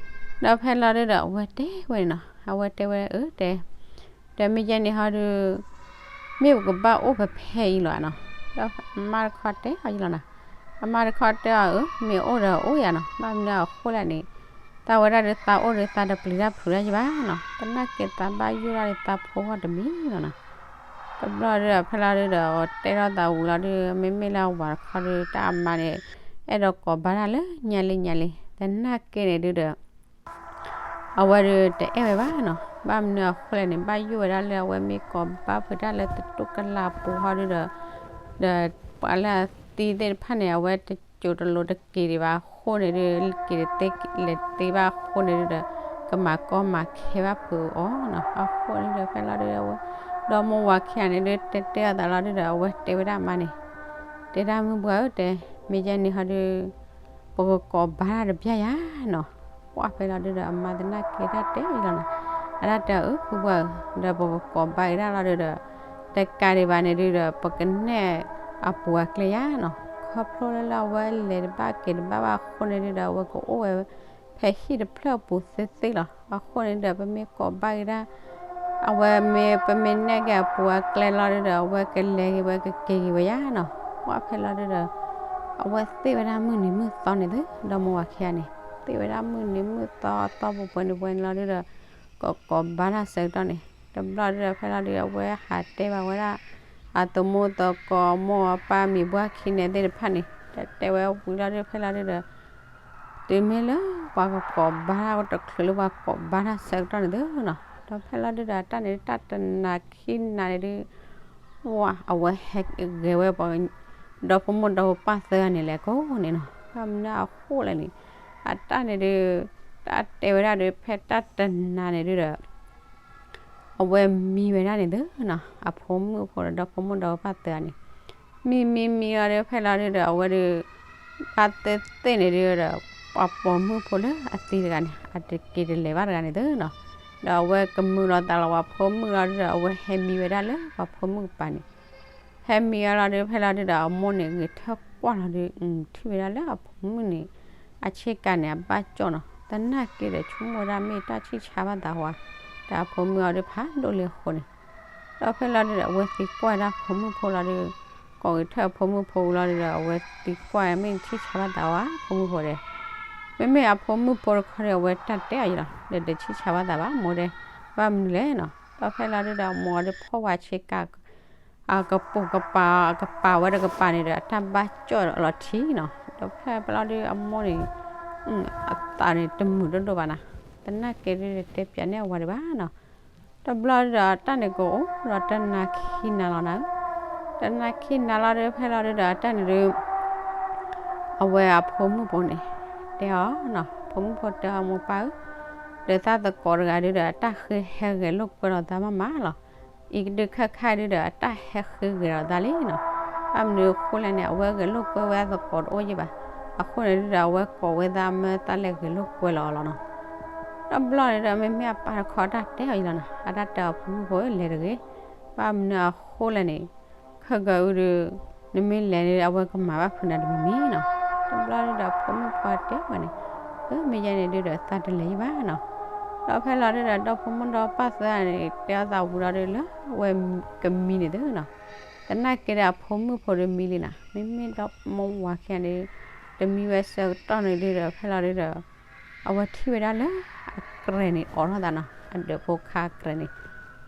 ဒီးဖဲလီၤဒုဒီး အဝဲတဲဝဲန့ၣ်နီၤ, အဝဲတဲဝဲအၢ တဲ ဒီးမ့ၢ်ယဲန့ၣ်ဟီဒု မ့ၢ်ပကဘၣ်အိၣ်ဖဲဖဲအံၤလီၤဧါနီၤ. ဒီးအမါတခီတဲအီၤယံၤလီၤနၤ, အမါတခီတဲအီၤအၢ မ့ၢ်အိၣ်ဒီးအိၣ်ယၤနီၤ, ဘၣ်မနုၤအဃိလဲၣ်န့ၣ် သးဝဲဒၣ်ဒုးသးအိၣ်ဒုးသးတပျံၤတၢ်ဖုးတၢ်ယဘၣ်နီၤ, သနာ်က့သးဘၣ်ယိၣ်ဒၣ်ဒုးသးဖိဂီၢ်တမံၤလီၤနီၤ. တဘျီဒုးဒီး ဖဲလီၤဒုးဒီး တဲထီၣ်သးဝံၤလီၤဒုး မ့မ့ၢ်လၢအဝၤတခီဒုး တၢ်အမါန့ၣ် အဲၣ်ဒိးကိးဘါတၢ်လၢညါလံညါလံ, သနာ်က့န့ၣ်ဒုးဒီး အဝဲဒုးတအဲၣ်ဝဲဘၣ်နီၤ, ဘၣ်မနုၤအဃိလဲၣ်န့ၣ် ဘၣ်ယိၣ်ဝဲဒၣ်လၢအဝဲမ့ၢ်ကိးဘါဖုးတၢ်လၢတတူၢ်ကလာ်ပူၤဟီဒုးဒီး ဒီးပှၤလၢအသံသ့ၣ်တဖၣ်န့ၣ် အဝဲတစိၤတလိၤတက့ၤဒံးဘၣ်အဃိန့ၣ်ဒုး က့ၤတသ့လဲၤတသ့ဘၣ်အဃိန့ၣ်ဒုးဒီး ကမၤကီမၤခဲဘၣ်ဖုးအီၤနီၤ. အဃိန့ၣ်ဒီး ဖဲလီၤဒုးဒီး အဝဲ ဒီမိၢ်ဝၤခံဂၤန့ၣ်ဒုး တဲတဲအသးလီၤဒုးဒီး အဝဲတဲဝဲဒၣ်အမါန့ၣ်, တဲဒၣ်မုၢ်ပှၢ်ဧၢ တဲ မ့ၢ်ယဲန့ၣ်ဟီဒုး ပကကိးဘါတၢ်တဘျီယၤနီၤ. ပှၢ်ဖဲလီၤဒုးဒီး အမါသနာ်က့တၢ်တဲအီၤလီၤနီၤ, အတၢ်တဲအီၤအၢ ဖုပှၢ်ဧၢ ဒီးပကကိးဘါက့ၤတၢ်လီၤဒုးဒီး တကးဒံးဘၣ်န့ၣ်ဒုးဒီး ပကနဲၣ်အပူၤအကျဲယၤနီၤ. ခီဖျိလၢလၢအဝဲလဲၤတဘၣ်က့ၤတဘၣ်ဘၣ်အဃိန့ၣ်ဒုးဒီး အဝဲကအိၣ်ဝဲ ဖဲဟံၣ်တဖျၢၣ်အပူၤသ့သ့လီၤ. အဃိန့ၣ်ဒီး ပမ့ၢ်ကိးဘါက့ၤဒၣ် အဝဲမ့ၢ် ပမ့ၢ်နဲၣ်က့ၤအပူၤအကျဲလီၤဒုးဒီး အဝဲကလဲၤက့ၤဝဲကက့ၤက့ၤဝဲယၤနီၤ. ပှၢ်ဖဲလီၤဒုးဒီး အဝဲသ့ၣ်ဝဲဒၣ်မုၢ်နံၤမုၢ်သီန့ၣ်သု ဒီမိၢ်ဝၤခံဂၤန့ၣ် သ့ၣ်ဝဲဒၣ်မုၢ်နံၤမုၢ်သီအသီပူၤပှဲၤန့ၣ်ပှဲၤန့ၣ်လီၤဒုးဒီး ကကိးဘါတၢ်ဆၢကတီၢ်န့ၣ် တဘျီဒုးဒီး ဖဲလီၤဒုးဒီး အဝဲဟးတဲဘၣ်ဝဲဒၣ် အသမူသကိးမိၢ်အပၢ်မံၤပှၢ်ခံန့ၣ်သ့ၣ်တဖၣ်န့ၣ် တဲတဲဝဲဝံၤလီၤဒုး ဖဲလီၤဒုးဒီး တုၤမ့ၢ်လၢပှၤကကိးဘါတၢ်တချုးလၢပှၤကိးဘါတၢ်ဆၢကတီၢ်န့ၣ်သုနီၤ ဒီးဖဲလီၤဒုးဒီး တၢ်န့ၣ်တၢ်တနၤခံနၤန့ၣ်ဒုး ဝဲ အဝဲဟဲဂဲၤဝဲပှၤ ဒီဖိမိၢ်ဒီဖိပၢ်သၢဂၤန့ၣ်လဲၣ်ကိးန့ၣ်နီၤ ဘၣ်မနုၤအဃိလဲၣ်န့ၣ် အတၢ်န့ၣ်ဒုး တၢ်တဲဝဲဒၣ်ဒုး ဖဲတၢ်တနၤန့ၣ်ဒုးဒီး အဝဲမံဝဲဒၣ်န့ၣ်သုနီၤ အဖိမုၣ်ဖိဒီးဒီဖိမိၢ်ဒီဖိပၢ်သၢဂၤန့ၣ် မံမံမံလီၤဒုး ဖဲလီၤဒုးဒီး အဝဲဒုး ဘၣ်သ့ၣ်သ့ၣ်န့ၣ်ဒုးဒီး ပှၤပိာ်မုၣ်ဖိလၢအသံတဂၤန့ၣ် အတက့ၤတလဲၤဘၣ်တဂၤန့ၣ်သုနီၤ ဒီးအဝဲကမုာ်လီၤသးလီၤပှၤဖိမုၣ်လီၤဒုးဒီး အဝဲဟဲမံဝဲဒၣ်လၢပှၤဖိမုၣ်ကပၤန့ၣ် ဟဲမံဝဲလီၤဒုး ဖဲလီၤဒုးဒီး အမိၢ်န့ၣ်ဂဲၤထၢၣ် အဝဲကွၢ်လီၤဒုး ထံၣ်ဝဲဒၣ်လၢအဖိမုၣ်န့ၣ် အဆ့ကၤန့ၣ် အဘၣ်ကၠီၣ်နီၤ, သနာ်က့ဒီး ဆိကမိၣ်ဝဲဒၣ်မ့ၢ်တၢ်ဆံၣ်ဆါဘၣ်သးဝဲ, ဒီးအဖိမုၣ်အီၤဒုးဖးဒိၣ်လံအဃိန့ၣ်, ဒီးဖဲလီၤဒုးဒီး အဝဲသံကွၢ်ဝဲဒၣ်အဖိမုၣ်ဖိလီၤဒုး, ကိးဂ့ၤထၢၣ်အဖိမုၣ်ဖိလီၤဒုးဒီး အဝဲသံကွၢ်မ့ၢ်ဆံၣ်ဆါဘၣ်သးဝဲ ဖိမုၣ်ဖိဒီး, မ့မ့ၢ်အဖိမုၣ်ဖိတခီဒီး အဝဲတၢ်တဲအီၤယံၤလီၤ, ဒီးတဆံၣ်ဆါဘၣ်သးဘၣ် မိၢ်ဒီး, ဘၣ်မနုၤလဲၣ်နီၤ, ဒီးဖဲလီၤဒုးဒီး အမိၢ်အီၤဒုးဖီၣ်ဝဲဆ့ကၤ အကပိာ်ကပၤအီၤ အကပၤဝဲဒီးကပၤန့ၣ်ဒီး အတၢ်ဘၣ်ကၠီၣ်လီၤထံနီၤ, ဒီးဖဲဖဲလီၤဒုးအမိၢ်န့ၣ် အသးန့ၣ်တမုာ်ဒိၣ်ဒိၣ်ဘၣ်နီၤ, သနာ်က့ဒုးတဲပၠးန့ၢ်အဝၤဒံးဘၣ်နီၤ, တဘျီဒုးဒီးတၢ်န့ၣ်ကအိၣ်ဒီးတနၤခံနၤလီၤနီၤ, တနၤခံနၤလီၤဒုးဖဲလီၤဒုးဒီးတၢ်န့ၣ်ဒုး အဝဲအဖိမုၣ်ဖိန့ၣ် တဲအီၤနီၤ, ဖိမုၣ်ဖိတဲအီၤမိၢ်ပၢ်ဧၢ, ဒီးသးသကိးတဂၤဒုးဒီး အတၢ်ဃ့ဟဲဂဲၤလိာ်ကွဲလိာ်သးမးမးလီၤ. အံၤကဒုးခါခါဒုးဒီး အတၢ်ဟဲဃ့ဂဲၤလိာ်သးလံနီၤ. ဘၣ်မနုၤအဃိလဲၣ်န့ၣ် အဝဲဂဲၤလိာ်ကွဲဝဲအသကိးတအိၣ်ယဲၢ်ဘၣ်. အဃိန့ၣ်ဒုးဒီး အဝဲကိးဝဲသးမၢသးလဲၤဂဲၤလိာ်ကွဲလီၤအီၤလီၤနီၤ. တဘျီန့ၣ်ဒီး မ့မ့ၢ်အပၢ်တခီတၢ်တဲအီၤယံၤလီၤနီၤ. အတၢ်တဲအီၤဖိမုၣ်ဖိဧၢ လဲၤတဂ့ၤ. ဘၣ်မနုၤအဃိလဲၣ်န့ၣ် ခဲကၢအုဒုး နမ့ၢ်လဲၤန့ၣ် အဝဲကမၤဘၣ်ဖုးနၤတမံၤမံၤနီၤ. တဘျီဒုးဒီး ဖိမုၣ်ဖိတဲဝဲန့ၣ်, အၢ မ့ၢ်ယဲန့ၣ်ဒုးဒီး သးတလဲၤယံၤဘၣ်နီၤ. ဒီးဖဲလီၤဒုးဒီး ဒီဖိမိၢ်ဒီပၢ်သၢဂၤန့ၣ် တဲအီၤသးဝံၤလီၤဒုး လၢအဝဲကမံန့ၣ်သုနီၤ. သနာ်က့ဒီး အဖိမုၣ်ဖိဒုးမံလံနီၤ. မ့မ့ၢ်ဒီမိၢ်ဝၤခံဂၤန့ၣ် တမံဝဲဆၢကတီၢ်န့ၣ်ဒုးဒီး ဖဲလီၤဒုးဒီး အဝဲထံၣ်ဝဲဒၣ်လၢအကြဲးန့ၣ် အိးထီၣ်သးနီၤ. အဒၢးဖိခါအကြဲးန့ၣ်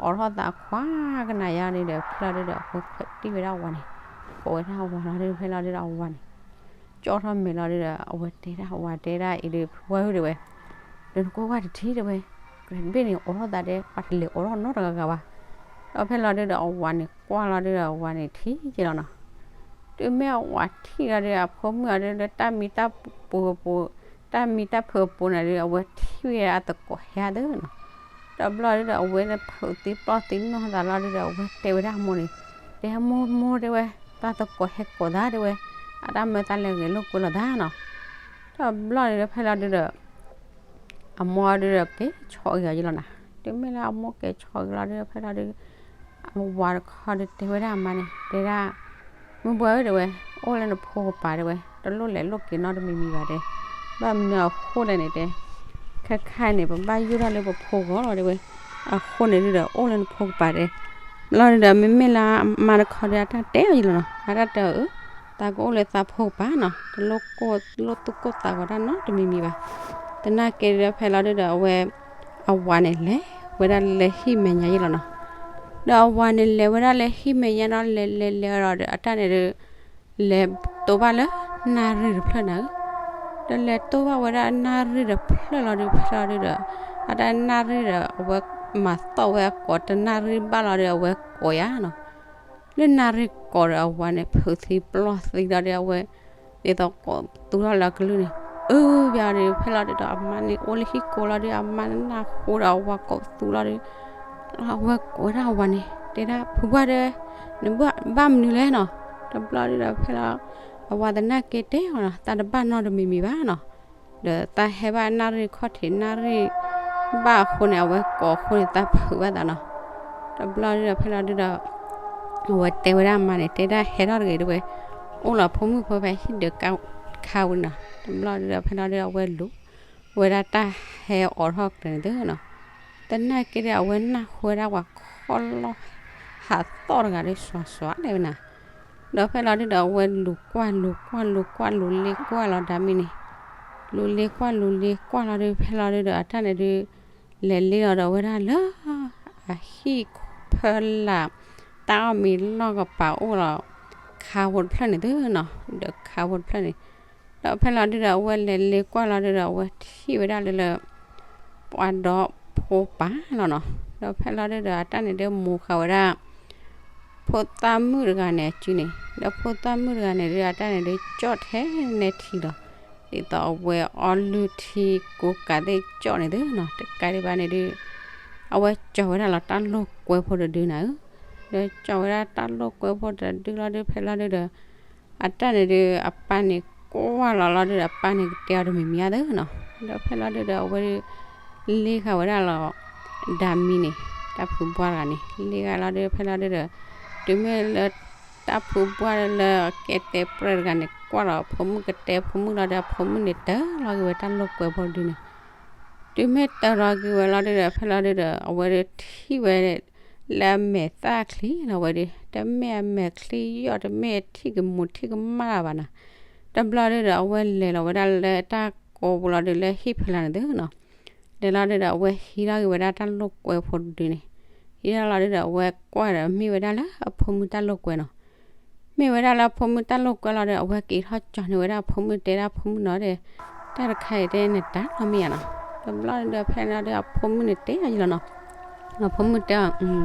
အိးထီၣ်သးခွါကနၤယါန့ၣ်ဒီး ဖဲလီၤဒုးဒီး အဝဲခွဲးတံၢ်ဝဲဒၣ်အဝၤန့ၣ်, ကိးဝဲဒၣ်အဝၤလီၤဒုး ဖဲလီၤဒုးဒီးအဝၤန့ၣ် ကၠီထီၣ်မဲာ်လီၤဒုးဒီး အဝဲတဲဒၣ်အဝၤ တဲဒၣ်အံၤဒုး ဖုဝဲဧၢ တဲဝဲ, ဒီးနကွၢ်ကွၢ်တထံၣ်တဲဝဲ, ကြဲးတဘ့ၣ်န့ၣ် အိးထီၣ်သးဒဲး ပှၤတလဲၤအိးထီၣ်နီတဂၤဂၤဘၣ်. ဒီးဖဲလီၤဒုးဒီး အဝၤန့ၣ်ကွၢ်လီၤဒုးဒီး အဝၤန့ၣ်ထံၣ်က့ၤလီၤနီၤ. တုၤမ့ၢ်အဝၤထံၣ်လီၤဒုး အဖိမုၣ်အီၤဒုး လၢတၢ်မံတၢ်ပူၤအပူၤ, တၢ်မံတၢ်ဖုးအပူၤန့ၣ်ဒုး အဝဲထံၣ်ဝဲအသကိးဟဲသုနီၤ. တဘျီဒုးဒီး အဝဲဖုးသံပျီၢ်သံနီၢ်သးလီၤဒုးဒီး အဝဲတဲဝဲဒၣ်အမိၢ်န့ၣ်, တဲမိၢ်မိၢ်တဲဝဲ, သးသကိးဟဲကိးသးတဲဝဲ, အတၢ်မၢသးလဲၤဂဲၤလိာ်ကွဲလိာ်သးနီၤ. တဘျီဒုးဒီး ဖဲလီၤဒုးဒီး အမိၢ်ဒုးဒီးက့ၤဆီၣ်ဂ့ၤအီၤယံၤလီၤနီၤ. တုၤမ့ၢ်လၢအမိၢ်က့ၤဆီၣ်ဂ့ၤလီၤဒုး ဖဲလီၤဒုး အဝၤတခီဒုးတဲဝဲဒၣ်အမါန့ၣ် တဲဒၣ်, မုၢ်ဘှီဧၢ တဲဝဲ, အိၣ်လၢနဖိကပၤတဲဝဲ, တလိၣ်လဲၤလိၣ်က့ၤနီတမံၤမံၤဘၣ်တဲ. ဘၣ်မနုၤအဃိလဲၣ်န့ၣ်တဲ, ခဲခါန့ၣ် ပဘၣ်ယိၣ်ဒၣ်လၢပဖိဂီၢ်လီၤတဲဝဲ. အဃိန့ၣ်ဒုးဒီး အိၣ်လၢနဖိကပၤတဲ. ဘျီဒုးဒီး မ့မ့ၢ်လၢအမါတခီဒုး အတၢ်တဲအီၤယံၤလီၤနီၤ. အတၢ်တဲအီၤအၢ, သးကအိၣ်လၢသးဖိကပၤနီၤ, တလိၣ်ကိၢ်လိၣ်သူၣ်ကိၢ်သးဂီၤတၢ်နီတမံၤမံၤဘၣ်. သနာ်က့ဒီး ဖဲလီၤဒုးဒီး အဝဲ အဝၤန့ၣ်လဲၤဝဲဒၣ်လၢဟံၣ်မဲာ်ညါယံၤလီၤနီၤ. ဒီးအဝၤန့ၣ်လဲၤဝဲဒၣ်လၢဟံၣ်မဲာ်ညါဒီး လဲၤလဲၤလဲၤဒီး အတၢ်န့ၣ်ဒုး လဲၤတိဘၣ်လၢနၣ်ရံၣ်တဖျၢၣ်နၤဧၢ. ဒီးလဲၤတိဘၣ်ဝဲဒၣ်နၣ်ရံၣ်တဖျၢၣ်လီၤဒုး ဖဲလီၤဒုးဒီး အတၢ်နၣ်ရံၣ်ဒီး အဝဲမၤသီၣ်ဝဲအကိာ်တနၣ်ရံၣ်ဘၣ်လီၤဒီး အဝဲကိးယါနီၤ. လၢနၣ်ရံၣ်ကိးဒီး အဝၤန့ၣ် ဖုးသံပျီၢ်သံလီၤဒီး အဝဲ ဒ်သိးကိးသူထီၣ်လၢအကလုၢ်န့ၣ်, အၢ ဘၣ်ဒီး ဖဲလီၤဒုးဒီး အမါန့ၣ်အိၣ်လၢဟံၣ်ကိးလီၤဒုး အမါန့ၣ်နၢ်ဟူဒီး အဝၤကိးသူလီၤဒုး အဝဲကိးဝဲဒၣ်အဝၤန့ၣ် တဲဒၣ် ဖုဘှီဒီး နဘၣ်မနုၤလဲၣ်နီၤ. တဘျီဒုးဒီး ဖဲလီၤ အဝၤသနာ်က့တဲအီၤနီၤ, သးတဘၣ်နီတမံၤမံၤဘၣ်နီၤ. ဒီးသးဟဲဘၣ်နၣ်ရံၣ်ခီၣ်ထံး နၣ်ရံၣ်ဘၣ်အဃိန့ၣ် အဝဲကိးအဃိန့ၣ် သးဖုးဘၣ်သးနီၤ. တဘျီဒုးဒီး ဖဲလီၤဒုးဒီး အဝဲတဲဝဲဒၣ်အမါန့ၣ် တဲဒၣ်ဟဲထီၣ်တဂ့ၤတဲဝဲ, အိၣ်လီၤဖိမုၣ်ဖိဖဲဟံၣ်ဒၢးခါဝံၤနီၤ. တဘျီဒုးဒီး ဖဲလီၤဒုးဒီး အဝဲလူၤဝဲဒၣ်တၢ်ဟဲအိးထီၣ်ကျဲန့ၣ်သုနီၤ. သနာ်က့ဒီး အဝဲနၢ်ဟူဝဲဒၣ်ပှၤခီၣ်လီၢ်ဟးသီၣ်တဂၤဒီး စွၤစွၤလဲၣ်ဝဲနၤ. ဒီးဖဲလီၤဒုးဒီး အဝဲလူၤကွၢ်လူၤကွၢ်လူၤကွၢ်လူၤလ့ကွၢ်လီၤဒၣ်မ့ၢ်န့ၣ်, လူၤလ့ကွၢ်လူၤလ့ကွၢ်လီၤဒုး ဖဲလီၤဒုးဒီး အတၢ်န့ၣ်ဒုး လဲၤလ့လီၤဒီးဝဲဒၣ်လၢ အဟံၣ်ဖၢလာ် တၢ်အီၣ်မံၤလီၢ်ကပၤအိၣ်လီၤ ခါဖိတဖျၢၣ်န့ၣ်သုနီၤ, ဒီးခါဖိတဖျၢၣ်န့ၣ်. ဒီးဖဲလီၤဒုးဒီး အဝဲလဲၤလ့ကွၢ်လီၤဒုးဒီး အဝဲထံၣ်ဝဲဒၣ်လၢလၢ ပှၤဒီဖိပၢ်လီၤနီၤ. ဒီးဖဲလီၤဒုးဒီး အတၢ်န့ၣ်ဒုးမိၤဃာ်ဝဲဒၣ် ဖိသၣ်မုၣ်တဂၤန့ၣ်အစုန့ၣ်, ဒီးဖိသၣ်မုၣ်တဂၤန့ၣ်ဒုး အတၢ်န့ၣ်ဒုးကၠီၣ်ထဲနဲထံလီၤ. ဒ်သိးအဝဲအီလုၢ်ထံကိးကးသ့ၣ်ကၠီၣ်န့ၣ်သုနီၤ, တကးဒံးဘၣ်န့ၣ်ဒုး အဝဲကၠီၣ်ဝဲဒၣ်လီၤတၢ်လိာ်ကွဲဖိတဒုန့ၣ်ဧၢ. ဒီးကၠီၣ်ဝဲဒၣ်တၢ်လိာ်ကွဲဖိတဒုလီၤဒုး ဖဲလီၤဒုးဒီး အတၢ်န့ၣ်ဒုး အပၢ်န့ၣ်ကွၢ်လီၤလီၤဒုးဒီး အပၢ်န့ၣ်ကတဲအီၤတမံၤမံၤဧါသုနီၤ. ဒီးဖဲလီၤဒုးဒီး အဝဲဒုး လ့ဃာ်ဝဲဒၣ်လီၤ ဒၣ်မံန့ၣ် တၢ်ဖုဘှၢ်တဂၤန့ၣ် လ့ဃာ်လီၤဒုး ဖဲလီၤဒုးဒီး တုၤမ့ၢ်လၢ တၢ်ဖုဘှၢ်လၢကဲတဲပြဲၢ်တဂၤန့ၣ် အဝဲကွၢ်ဒီးအဖိမုၣ်ကတဲဖိမုၣ်လီၤဒီး အဖိမုၣ်န့ၣ်တၢၤလီၤက့ၤဝဲတၢ်လိာ်ကွဲဖိဒုန့ၣ်, တုၤမ့ၢ်တၢၤလီၤက့ၤဝဲလီၤဒုဒီး ဖဲလီၤဒုဒီး အဝဲဒုးထံၣ်ဝဲ လၢအမဲာ်သၣ်ချံလီၤဝဲဒု, တမ့ၢ်အမဲာ်ချံယီၢ် တမ့ၢ်ထံၣ်ကမူးထံၣ်ကမၣ်တၢ်ဘၣ်နီၤ. တဘျီဒုဒီး အဝဲလဲၤလီၤဝဲဒၣ်လၢတၢ်ကိးပူၤလီၤဒု လၢဟံၣ်ဖဲလၢ်န့ၣ်သုနီၤ. လဲၤလီၤဒုဒီး အဝဲဟံးထီၣ်က့ၤဝဲဒၣ်တၢ်လိာ်ကွဲဖိဒုန့ၣ်, ဟံးထီၣ်လီၤဒုဒီး အဝဲကွၢ်ဒီးမ့ၢ်ဝဲဒၣ်လၢအဖိမုၣ်တၢ်လိာ်ကွဲနီၤ. မ့ၢ်ဝဲဒၣ်လၢအဖိမုၣ်တၢ်လိာ်ကွဲလီၤဒီး အဝဲက့ၤထီၣ်ကၠီၤန့ၢ်ဝဲဒၣ်အဖိမုၣ် တဲဒၣ်ဖိမုၣ်နီၤဒီး, တၢ်တခါအံၤတဲနတၢ်လီၤမ့ၢ်ဧါနီၤ. တဘျီဒုဒီး ဖဲလီၤဒုဒီး အဖိမုၣ်န့ၣ်တဲအီၤယံၤလီၤနီၤ. အဖိမုၣ်တဲအီၤ,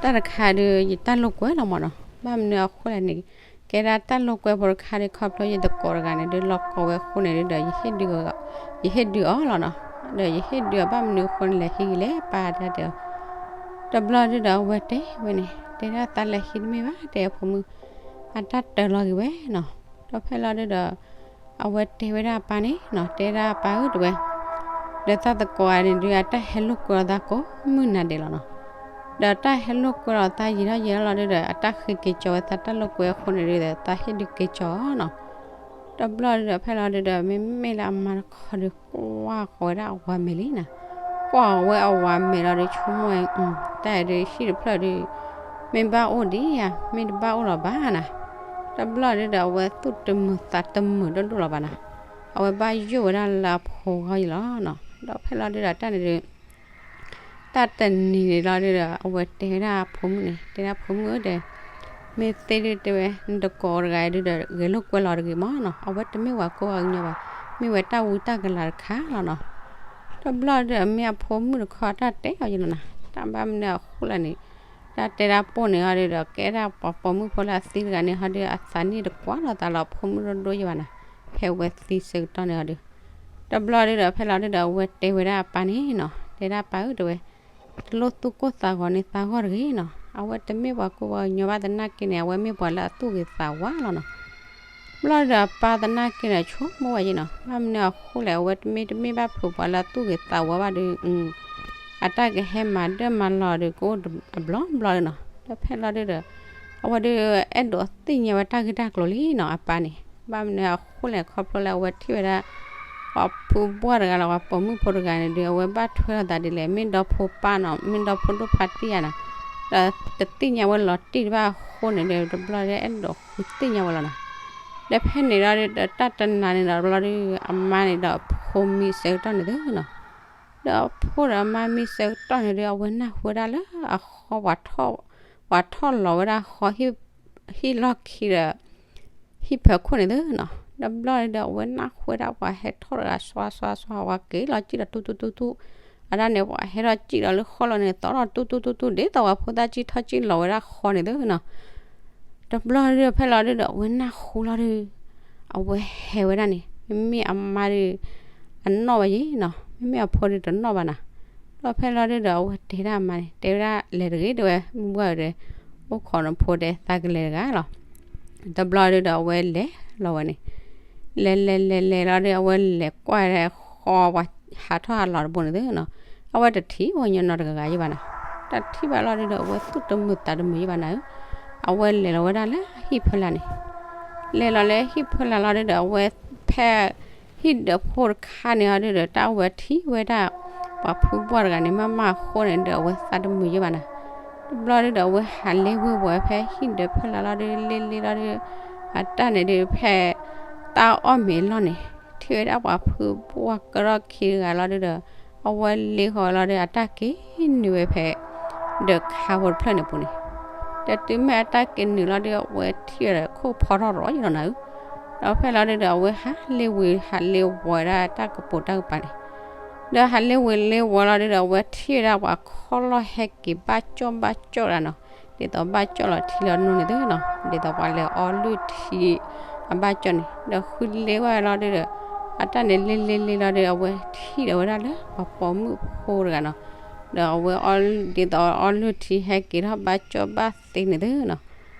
တၢ်တခါဒု ယတၢ်လိာ်ကွဲလီၤမ့ၢ်နီၤ. ဘၣ်မနုၤအဃိလဲၣ်န့ၣ်, ကဲဒၣ်တၢ်လိာ်ကွဲဖိတခါဒု ခီဖျိယသကိးတဂၤန့ၣ်ဒု လီၤကိးဝဲအဃိန့ၣ်ဒုဒီး ယဟ့ၣ်ဒုးအီၤလီၤနီၤ. ဒီးယဟ့ၣ်ဒုးအီၤ ဘၣ်မနုၤအဃိန့ၣ်လဲၤဟံးဂ့ၤလဲၣ် ပၢ်တဲအီၤ. တဘျီဒုဒီး အဝဲတဲဝဲန့ၣ် တဲဒၣ်သးလဲၤဟံးတမ့ၢ်ဘၣ် တဲအဖိမုၣ်, အတၢ်တၢၤလီၤက့ၤဝဲနီၤ. ဒီးဖဲလီၤဒုဒီး အဝဲတဲဝဲဒၣ်အပၢ်န့ၣ်နီၤ, တဲဒၣ်အပၢ်ဧၢ တဲဝဲ, ဒီးသးသကိးဧါန့ၣ်ဒု အတၢ်ဟဲလိာ်ကွဲလီၤသးကိးမုၢ်နၤဒဲးလီၤနီၤ. ဒီးတၢ်ဟဲလိာ်ကွဲလီၤသးယံာ်ထီၣ်ယံာ်ထီၣ်လီၤဒုဒီး အတၢ်ဃ့က့ၤကၠီဝဲသးတၢ်လိာ်ကွဲအဃိန့ၣ်ဒုဒီး သးဟ့ၣ်ဒုးက့ၤကၠီနီၤ. တဘျီဒုဒီး ဖဲလီၤဒုဒီး မ့မ့ၢ်လၢအမါတခီဒု ကွၢ်ဃီၤဝဲဒၣ်အဝၤမဲာ်လံနီၤ. ကွၢ်ဃီၤဝဲအဝၤမဲာ်လီၤဒု ဆိကမိၣ်ဝဲ, တၢ်အံၤဒု ဟံၣ်တဖျၢၣ်ဒု မ့ၢ်ဘၣ်အိၣ်ဒံးဧါ မ့ၢ်တဘၣ်အိၣ်လီၤဘၣ်နီၤ. တဘျီဒုဒီး အဝဲသူၣ်တမုာ်သးတမုာ်ဒိၣ်ဒိၣ်လီၤဘၣ်နီၤ. အဝဲဘၣ်ယိၣ်ဝဲဒၣ်လၢအဖိဂီၢ်အံၤလီၤနီၤ. ဒီးဖဲလီၤဒုဒီး တၢ်န့ၣ်ဒု တၢ်တနံၤန့ၣ်လီၤဒုဒီး အဝဲတဲဝဲဒၣ်အဖိမုၣ်န့ၣ်, တဲဒၣ်ဖိမုၣ်ဧၢ တဲ, မ့ၢ်သ့ဒုတဲဝဲ နတကိးတဂၤဒုဒီး ဂဲၤလိာ်ကွဲလီၤတဂ့ၤမ့ၢ်နီၤ. အဝဲတမ့ၢ်ပှၤကိးဂၤကညီဘၣ်, မ့ၢ်ဝဲတၢ်ဝံတၢ်ကလၤတခါလီၤနီၤ. တဘျီဒုဒီး မ့ၢ်အဖိမုၣ်တခီ တၢ်တဲအီၤယံၤလီၤနီၤ. တၢ်ဘၣ်မနုၤအဃိလဲၣ်န့ၣ်, တၢ်တဲဒၣ်ပိၢ်န့ၣ်ဟီဒုဒီး ကဲဒၣ်ပှၤပိာ်မုၣ်ဖိလၢအသံတဂၤန့ၣ်ဟီဒု အသးနံၣ်တကွၢ်လီၤသးလီၤ ဖိမုၣ်ဒိၣ်ဒိၣ်ယံၤဘၣ်နီၤ. ဖဲအဝဲသံဆၢကတီၢ်န့ၣ်ဟီဒု တဘျီဒုဒီး ဖဲလီၤဒုဒီး အဝဲတဲဝဲဒၣ်အပၢ်န့ၣ်နီၤ, တဲဒၣ်ပၢ်ဧၢ တဲဝဲ, တလိၣ်သူၣ်ကိၢ်သးဂီၤန့ၢ်သးဂီၢ်တဂ့ၤနီၤ. အဝဲတမ့ၢ်ပှၤကိးပှၤကညီဘၣ်သနာ်က့န့ၣ် အဝဲမ့ၢ်ပှၤလၢအသူၣ်ဂ့ၤသးဝါလီၤနီၤ. တဘျီဒုဒီးအပၢ်သနာ်က့န့ၣ် ဆိကမိၣ်ဝဲယံၤနီၤ, ဘၣ်မနုၤအဃိလဲၣ် အဝဲတမ့ၢ်တမ့ၢ်ဘၣ်ဖုးပှၤလၢအသူၣ်ဂ့ၤသးဝါဘၣ်ဒု အတၢ်ကဟဲမၤဒၢၣ်မၤလီၤဒု ကအိၣ်အဘျီဘျီဒုနီၤ. ဒီးဖဲလီၤဒုဒီး အဝဲဒု အဲၣ်ဒိးသ့ၣ်ညါဝဲတၢ်ဂ့ၢ်တၢ်ကျိၤလံနီၤ အပၢ်န့ၣ်. ဘၣ်မနုၤအဃိလဲၣ် ခီဖျိလၢအဝဲထံၣ်ဝဲဒၣ် ပှၤဖုဘှၢ်တဂၤလီၤ ပှၤပိာ်မုၣ်ဖိတဂၤန့ၣ်ဒု အဝဲဘၣ်ထွဲလိာ်သးဒ်လဲၣ် မ့ၢ်ဒီဖိပၢ်နီၤ မ့ၢ်ဒီဖိဒိၣ်ဖးတံၢ်ဧါနီၤ. ဒီးတသ့ၣ်ညါဝဲလီၤတံၢ်တဘၣ်အဃိန့ၣ်ဒီး တဘျီဒု အဲၣ်ဒိးဃုသ့ၣ်ညါဝဲလီၤနီၤ. ဒီးဖဲန့ၣ်လီၤဒုဒီး တၢ်တနၤန့ၣ်ဒီး တဘျီဒု အမါန့ၣ်ဒီးဖိမံဆၢကတီၢ်န့ၣ်သုနီၤ. ဒီးဖိဒီးအမါမံဆၢကတီၢ်န့ၣ်ဒု အဝဲနၢ်ဟူဝဲဒၣ်လၢအဃီ ပှၤထီၣ်လီၤဝဲဒၣ်ဃီ ဟံၣ်လီၢ်ခံဒီး ဟံၣ်ဖၢခိၣ်န့ၣ်သုနီၤ. တဘျီဒုဒီး အဝဲနၢ်ဟူဝဲဒၣ်ပှၤဟဲထီၣ်တဂၤ စွါစွါစွါ ပှၤက့ၤလီၤစံၣ်ဒီးတူၢ်တူၢ်တူၢ်တူၢ် အတၢ်န့ၣ် ပှၤဟဲထီၣ်စံၣ်ဒီးလၢဃီလီၤန့ၣ် သီထီၣ်တူၢ်တူၢ်တူၢ်တူၢ် ဒ်သိးပှၤဖိသၣ်စံၣ်ထီၣ်စံၣ်လီၤဝဲဒၣ်ဃီန့ၣ်သုနီၤ. တဘျီဒုဖဲလီၤဒုဒီး အဝဲနၢ်ဟူလီၤဒု အဝဲဟဲဝဲဒၣ်န့ၣ် မ့မ့ၢ်အမါဒု အနီၢ်ဝဲယံၤနီၤ မ့မ့ၢ်အဖိဒုတနီၢ်ဘၣ်နီၤ. ဒီးဖဲလီၤဒုဒီး အဝဲတဲဒၣ်အမါန့ၣ် တဲဝဲဒၣ်လဲၤတဂ့ၤတဲဝဲ မုၢ်ဘှၢ်ဒီး အိၣ်ခိးနဖိတဲ သးကလဲၤတဂၤလီၤ. တဘျီဒုဒီး အဝဲလဲၤလီၤဝဲန့ၣ် လဲၤလဲၤလဲၤလဲၤလီၤဒု အဝဲလဲၤကွၢ်ဝဲဒၣ်ဃီ ပှၤဟးထီၣ်ဟးလီၤတဘိန့ၣ်သုနီၤ. အဝဲတထံၣ်ပှၤကညီနီတဂၤဂၤယံၤဘၣ်နီၤ. တထံၣ်ဘၣ်လီၤဒုဒီး အဝဲသူၣ်တမုာ်သးတမုာ်ယံၤဘၣ်နီၤ. အဝဲလဲၤလီၤဝဲဒၣ်လၢဟံၣ်ဖၢလာ်န့ၣ် လဲၤလီၤလၢဟံၣ်ဖၢလာ်လီၤဒုဒီး အဝဲဖဲ ဟံၣ်ဒၢးဖိတခါန့ၣ်အီၤဒုဒီး တၢ်အဝဲထံၣ်ဝဲဒၣ် ပှၤဖုဘှၢ်တဂၤန့ၣ် မ့ၢ်မးအဃိန့ၣ်ဒီး အဝဲသးတမုာ်ယံၤဘၣ်နီၤ. တဘျီဒုဒီး အဝဲဟးလ့ဝ့ၤဝီၤဖဲဟံၣ်ဒၢးဖၢလာ်လီၤဒု လ့လ့လီၤဒု အတၢ်န့ၣ်ဒုးဖဲ တၢ်အီၣ်မ့ၤအလီၢ်န့ၣ် ထံၣ်ဝဲဒၣ်ပှၤဖုဘှၢ်ကရီၢ်ခံတဂၤလီၤဒုဒီး အဝဲလ့ဃီၤလီၤဒု အတၢ်က့ၤနုာ်ဝဲဖဲ ဒၢးခါဖိတဖျၢၣ်န့ၣ်ပူၤန့ၣ်. ဒီးတုၤမ့ၢ်အတၢ်က့ၤနုာ်လီၤဒု အဝဲထံၣ်ဝဲဒီး ခိၣ်ဖီထီၣ်ရီၤယံၤလီၤနၤဧၢ. ဒီးဖဲလီၤဒုဒီး အဝဲဟးလ့ဝ့ၤဟးလ့ဝီၤဝဲဒၣ်တၢ်ကပိာ်တၢ်ကပၤန့ၣ် ဒီးဟးလ့ဝ့ၤလ့ဝီၤလီၤဒုဒီး အဝဲထံၣ်ဝဲဒၣ်ပှၤခီၣ်လီၢ်ဟဲက့ၤဘၣ်ကၠီၣ်ဘၣ်ကၠီၣ်ဒၣ်နီၤ. ဒ်သိးဘၣ်ကၠီၣ်လီၤထံလီၤနိန့ၣ်သုနီၤ ဒ်သိးပှၤလဲၤအီလုၢ်ထံ အဘၣ်ကၠီၣ်န့ၣ် ဒီးဃုလ့ဝဲလီၤဒုဒီး အတၢ်န့ၣ်လ့လ့လ့လီၤဒု အဝဲထံၣ်ဒီးဝဲဒၣ်လၢပှၤပိာ်မုၣ်ဖိတဂၤနီၤ. ဒီးအဝဲ ဒ်သိးအီလုၢ်ထံဟဲက့ၤထီၣ်ဘၣ်ကၠီၣ်ဘၣ်သ့န့ၣ်သုနီၤ.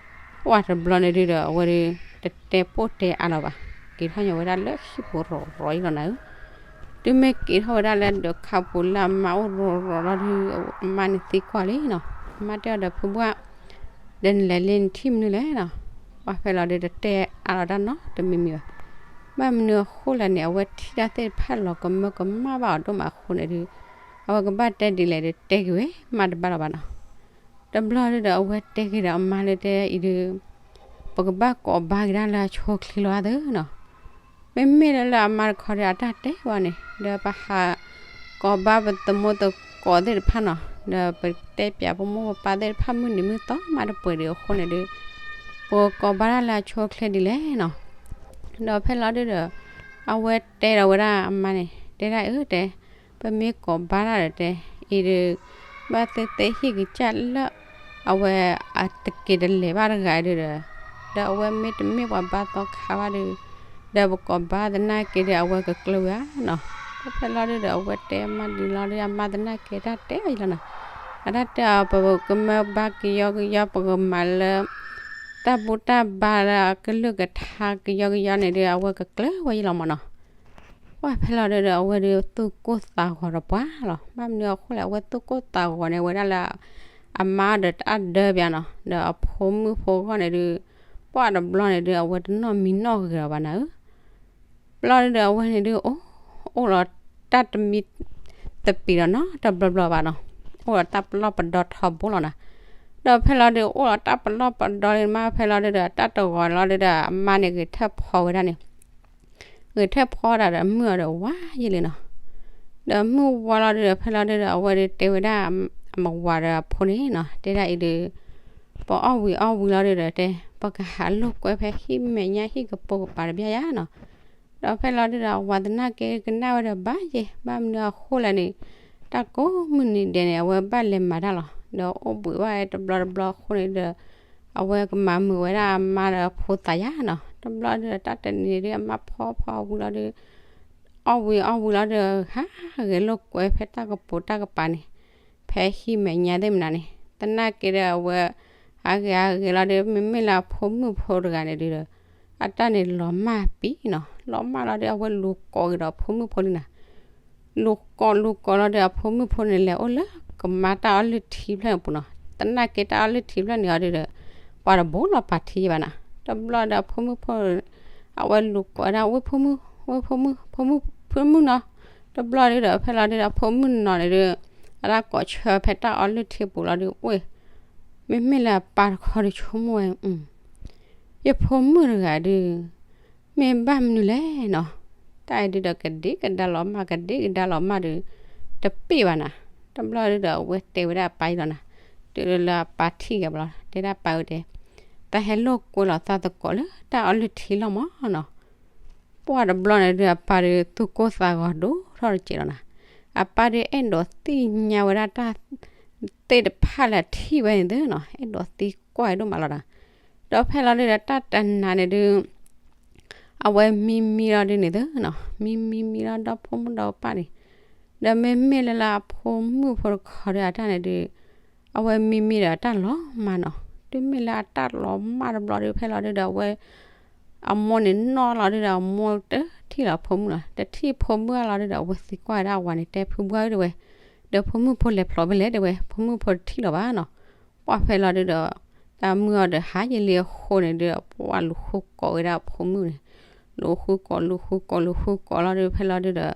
ပှၢ်တဘျီန့ၣ်ဒုဒီး အဝဲဒု တတဲပိၢ်တဲအါလီၤဘၣ် က့ၤထီၣ်ညီဝဲဒၣ်လၢဟံၣ်ပူၤရီၤရီၤယံၤလီၤနၤဧၢ. တုၤမ့ၢ်က့ၤထီၣ်ဝဲဒၣ်လၢဒၢးခါပူၤလၢအမါအိၣ်ရီၤရီၤလီၤဒု အမါန့ၣ်သံကွၢ်လံနီၤ. အမါတဲအီၤဒီးဖုဘှၢ် ဒီးနလဲၤလ့နထံၣ်မနုၤလဲၣ်နီၤ. ပှၢ်ဖဲလီၤဒုးတတဲအါလီၤတၢ်နီတမံၤမံၤဘၣ်. ဘၣ်မနုၤအဃိလဲၣ်န့ၣ် အဝဲထံၣ်တၢ်သ့ၣ်တဖၣ်လီၤကမၢကမၣ်ဘၣ်အီၤဒိၣ်မးအဃိန့ၣ်ဒုး အဝဲကဘၣ်တဲဒ်လဲၣ်ဒုးတဲက့ၤဝဲ မၤတဘၣ်လီၤဘၣ်နီၤ. တဘျီဒုးဒီးအဝဲတဲက့ၤဒီးအမါလၢတဲအံၤဒုး ပကဘၣ်ကိးဘါက့ၤဒၣ်လၢအဆိအချ့လီၤသၢနီၤ. မ့မ့ၢ်လၢလၢအမါတခီဒီးအတၢ်တဲဝဲန့ၣ် ဒီးပဟးကိးဘါပသမူသကိးသ့ၣ်တဖၣ်နီၤ, ဒီးပတဲပၠးပမိၢ်ပပၢ်သ့ၣ်တဖၣ်မုၢ်နံၤမုၢ်သီမးတပှဲၤဒံးအဃိန့ၣ်ဒုး ပကိးဘါတၢ်လၢအဆိအချ့ဒ်လဲၣ်နီၤ. ဒီးဖဲလီၤဒုးဒီး အဝဲတဲဒီးဝဲဒၣ်အမါန့ၣ် တဲဒၣ်အၢတဲ ပမ့ၢ်ကိးဘါတၢ်ဒီးတဲ အံၤဒုး ဘၣ်သ့ၣ်သ့ၣ်ဟံၣ်ကစၢ်လၢ အဝဲအတက့ၤတလဲၤဘၣ်တဂၤဒုးဒီး ဒီးအဝဲမ့တမ့ၢ်ပှၤဘါသီခါဘၣ်ဒုး ဒီးပကိးဘါသနာ်က့ဒီးအဝဲကကျၢၤဝဲဧါနီၤ. ဒီးဖဲလီၤဒုးဒီးအဝဲတဲမါဒ်လီၤဒုး အမါသနာ်က့တၢ်တဲအီၤယလီၤနီၤ. အတၢ်တဲအီၤ ပကမၢဘါကယီကယီ ပကမၤလၢ တၢ်ဘူၣ်တၢ်ဘါလၢအကလုၢ်ကထါကယီကယီန့ၣ်ဒုး အဝဲကကျၢၤဝဲယလီၤမးနီၤ. ပှၢ်ဖဲလီၤဒုးဒီး အဝဲဒုးသူၣ်ကိၢ်သးဂီၤဒီးပှၢ်လီၤ. ဘၣ်မနုၤအဃိလဲၣ် အဝဲသူၣ်ကိၢ်သးဂီၤန့ၣ် ဝဲဒၣ်လၢ အမါဒီးတၢ်ဒၢပၠးနီၤ, ဒီးအဖိမုၣ်ဖိဂီၢ်န့ၣ်ဒုး ပှၢ်တဘျီန့ၣ်ဒုး အဝဲတနီၣ်မံနီၣ်ဂဲၤလီၤဘၣ်နၤဧၢ. ဘျီဒုးဒီးအဝဲန့ၣ်ဒုး အိၣ်လီၤတၢ်တမံ တပံၤဒီးနီတဘျီဘျီဘၣ်နီၤ, အိၣ်လီၤတၢ်ပလီၢ်ပဒီထီဘိလီၤနၤ. ဒီးဖဲလီၤဒုး အိၣ်လီၤတၢ်ပလီၢ်ပဒီန့ၣ်မး ဖဲလီၤဒုးဒီး တၢ်တဂီၤလီၤဒုးဒီး အမါန့ၣ်ဂဲၤထၢၣ်ဖီဝဲဒၣ်န့ၣ် ဂဲၤထၢၣ်ဖီဒၣ်ဒီးမုၢ်အီၤဒီးဝါယဲလံနီၤ. ဒီးမုၢ်ဝါလီၤဒုးဒီး ဖဲလီၤဒုးဒီး အဝဲဒုးတဲဝဲဒၣ် အမဝၤဒီးအဖိန့ၣ်နီၤ, တဲဒၣ်အံၤဒုး ပအီၣ်ဝံၤအီၣ်ဝံၤလီၤဒုးဒီးတဲ ပကဟးလိာ်ကွဲဖဲဟံၣ်မဲာ်ညါဟံၣ်ကပိာ်ကပၤတဘျီယါနီၤ. ဒီးဖဲလီၤဒုးဒီး အဝၤသနာ်က့ကနၣ်ဝဲဒီးဘၣ်ယဲ, ဘၣ်မနုၤအဃိလဲၣ်န့ၣ် တၢ်ကိးမုၢ်နံၤဒဲးန့ၣ် အဝဲဘၣ်လဲၤမၤတၢ်လီၤ. ဒီးအိၣ်ဘှံးဘၣ်ဝဲတဘျီတဘျီအဃိန့ၣ်ဒီး အဝဲကမၤမုာ်ဝဲဒၣ်အမါဒီးအဖိသးယါနီၤ. တဘျီဒုးဒီး တၢ်တနံၤဒုး အမါဖီဖီဝံၤလီၤဒုး အီၣ်ဝံၤအီၣ်ဝံၤလီၤဒုး ဟးဂဲၤလိာ်ကွဲဖဲတၢ်ကပိာ်တၢ်ကပၤန့ၣ် ဖဲဟံၣ်မဲာ်ညါသ့ၣ်မနုၤန့ၣ် သနာ်က့ဒီးအဝဲ ဟးဂဲၤဟးဂဲၤလီၤဒုး မ့မ့ၢ်လၢအဖိမုၣ်ဖိတဂၤန့ၣ်ဒုးဒီး အတၢ်န့ၣ်လီၤမၢ်ပံၤနီၤ. လီၤမၢ်လီၤဒုး အဝဲလူၤကိးက့ၤဒီးအဖိမုၣ်ဖိလံနၤ. လူၤကိးလူၤကိးလီၤဒုး အဖိမုၣ်ဖိန့ၣ် လဲၤအိၣ်လၢကမါတၢ်အီလုၢ်ထံဖျၢၣ်န့ၣ်ပူၤနီၤ. သနာ်က့တၢ်အီလုၢ်ထံဖျၢၣ်န့ၣ်အီၤဒုးဒီး ပှၤတဘိလီၤပာ်ထံဘၣ်နၤ. တဘျီဒီးအဖိမုၣ်ဖိ အဝဲလူၤကိးဝဲဒၣ် ဝ့ၢ်ဖိမုၣ် ဝ့ၢ်ဖိမုၣ် ဖိမုၣ် ဖိမုၣ်နီၤ. တဘျီဒုးဒီး ဖဲလီၤဒုးဒီး အဖိမုၣ်နီၤန့ၣ်ဒုး အတၢ်ကိးဆၢဖဲတၢ်အီလုၢ်ထံပူၤလီၤဒုး အိၣ် မ့မ့ၢ်လၢအပၢ်တခီဒုးဆိကမိၣ်ဝဲ ယဖိမုၣ်တဂၤဒုး မ့ၢ်ဘၣ်မနုၤလဲၣ်နီၤ. တၢ်အံၤဒုးဒီးကဒံကဒါလီၤမၢ် ကဒံကဒါလီၤမၢ်ဒုး တပ့ၢ်ဘၣ်နၤ. တဘျီဒုးဒီးအဝဲတဲဝဲဒၣ်အပၢ်အံၤလီၤနၤ. တုၤလၢအပၢ်ထံၣ်က့ၤဘျီ တဲဒၣ်ပၢ်ဝဲတဲ တၢ်ဟဲလိာ်ကွဲလီၤသးသကိးလၢတၢ်အီလုၢ်ထံလီၤမၢ်နီၤ. ပှၢ်တဘျီန့ၣ်ဒုး အပၢ်ဒုးသူၣ်ကိၢ်သးဂီၤဒိၣ်ထီၣ်တစဲးလီၤနၤ. အပၢ်ဒုးအဲၣ်ဒိးသ့ၣ်ညါဝဲဒၣ်တၢ် သ့ၣ်တဖၣ်လၢအထံၣ်ဝဲန့ၣ်သ့နီၤ အဲၣ်ဒိးသံကွၢ်ဒိၣ်မးလီၤနၤ. ဒီးဖဲလီၤဒုးဒီးတၢ်တနၤန့ၣ်ဒုး အဝဲမံမံလီၤဒုးန့ၣ်သ့နီၤ မံမံမံလီၤဒီဖိမုၣ်ဒီပၢ်န့ၣ် ဒီးမ့မ့ၢ်လၢလၢအဖိမုၣ်ဖိတခီဒီးအတၢ်န့ၣ်ဒုး အဝဲမံမံဒီးအတၢ်လီၤမၢ်နီၤ. တုၤမ့ၢ်လၢအတၢ်လီၤမၢ်တဘျီဒုး ဖဲလီၤဒုးဒီးအဝဲ အမိၢ်န့ၣ်နီၣ်လီၤဒုးဒီးအမိၢ်တထံၣ်လီၤဖိမုၣ်လီၤ. တထံၣ်ဖိမုၣ်အလီၤဒုးဒီး အဝဲသံကွၢ်ဝဲဒၣ်အဝၤန့ၣ် တဲဖုဘှၢ်ဧၢတဲဝဲ, ဒီးဖိမုၣ်ဖိလဲၤဖျိးဖဲလဲၣ်တဲဝဲ, ဖိမုၣ်ဖိတထံၣ်လီၤဘၣ်နီၤ. ပှၢ်ဖဲလီၤဒုးဒီး တၢ်မုၢ်အီၤဒီးဟးယံာ်လံအဃိန့ၣ်ဒုး ပှၢ်လူၤဃုကိးဝဲဒၣ်အဖိမုၣ်န့ၣ်, လူၤဃုကိး လူၤဃုကိး လူၤဃုကိးလီၤဒုး ဖဲလီၤဒုးဒီး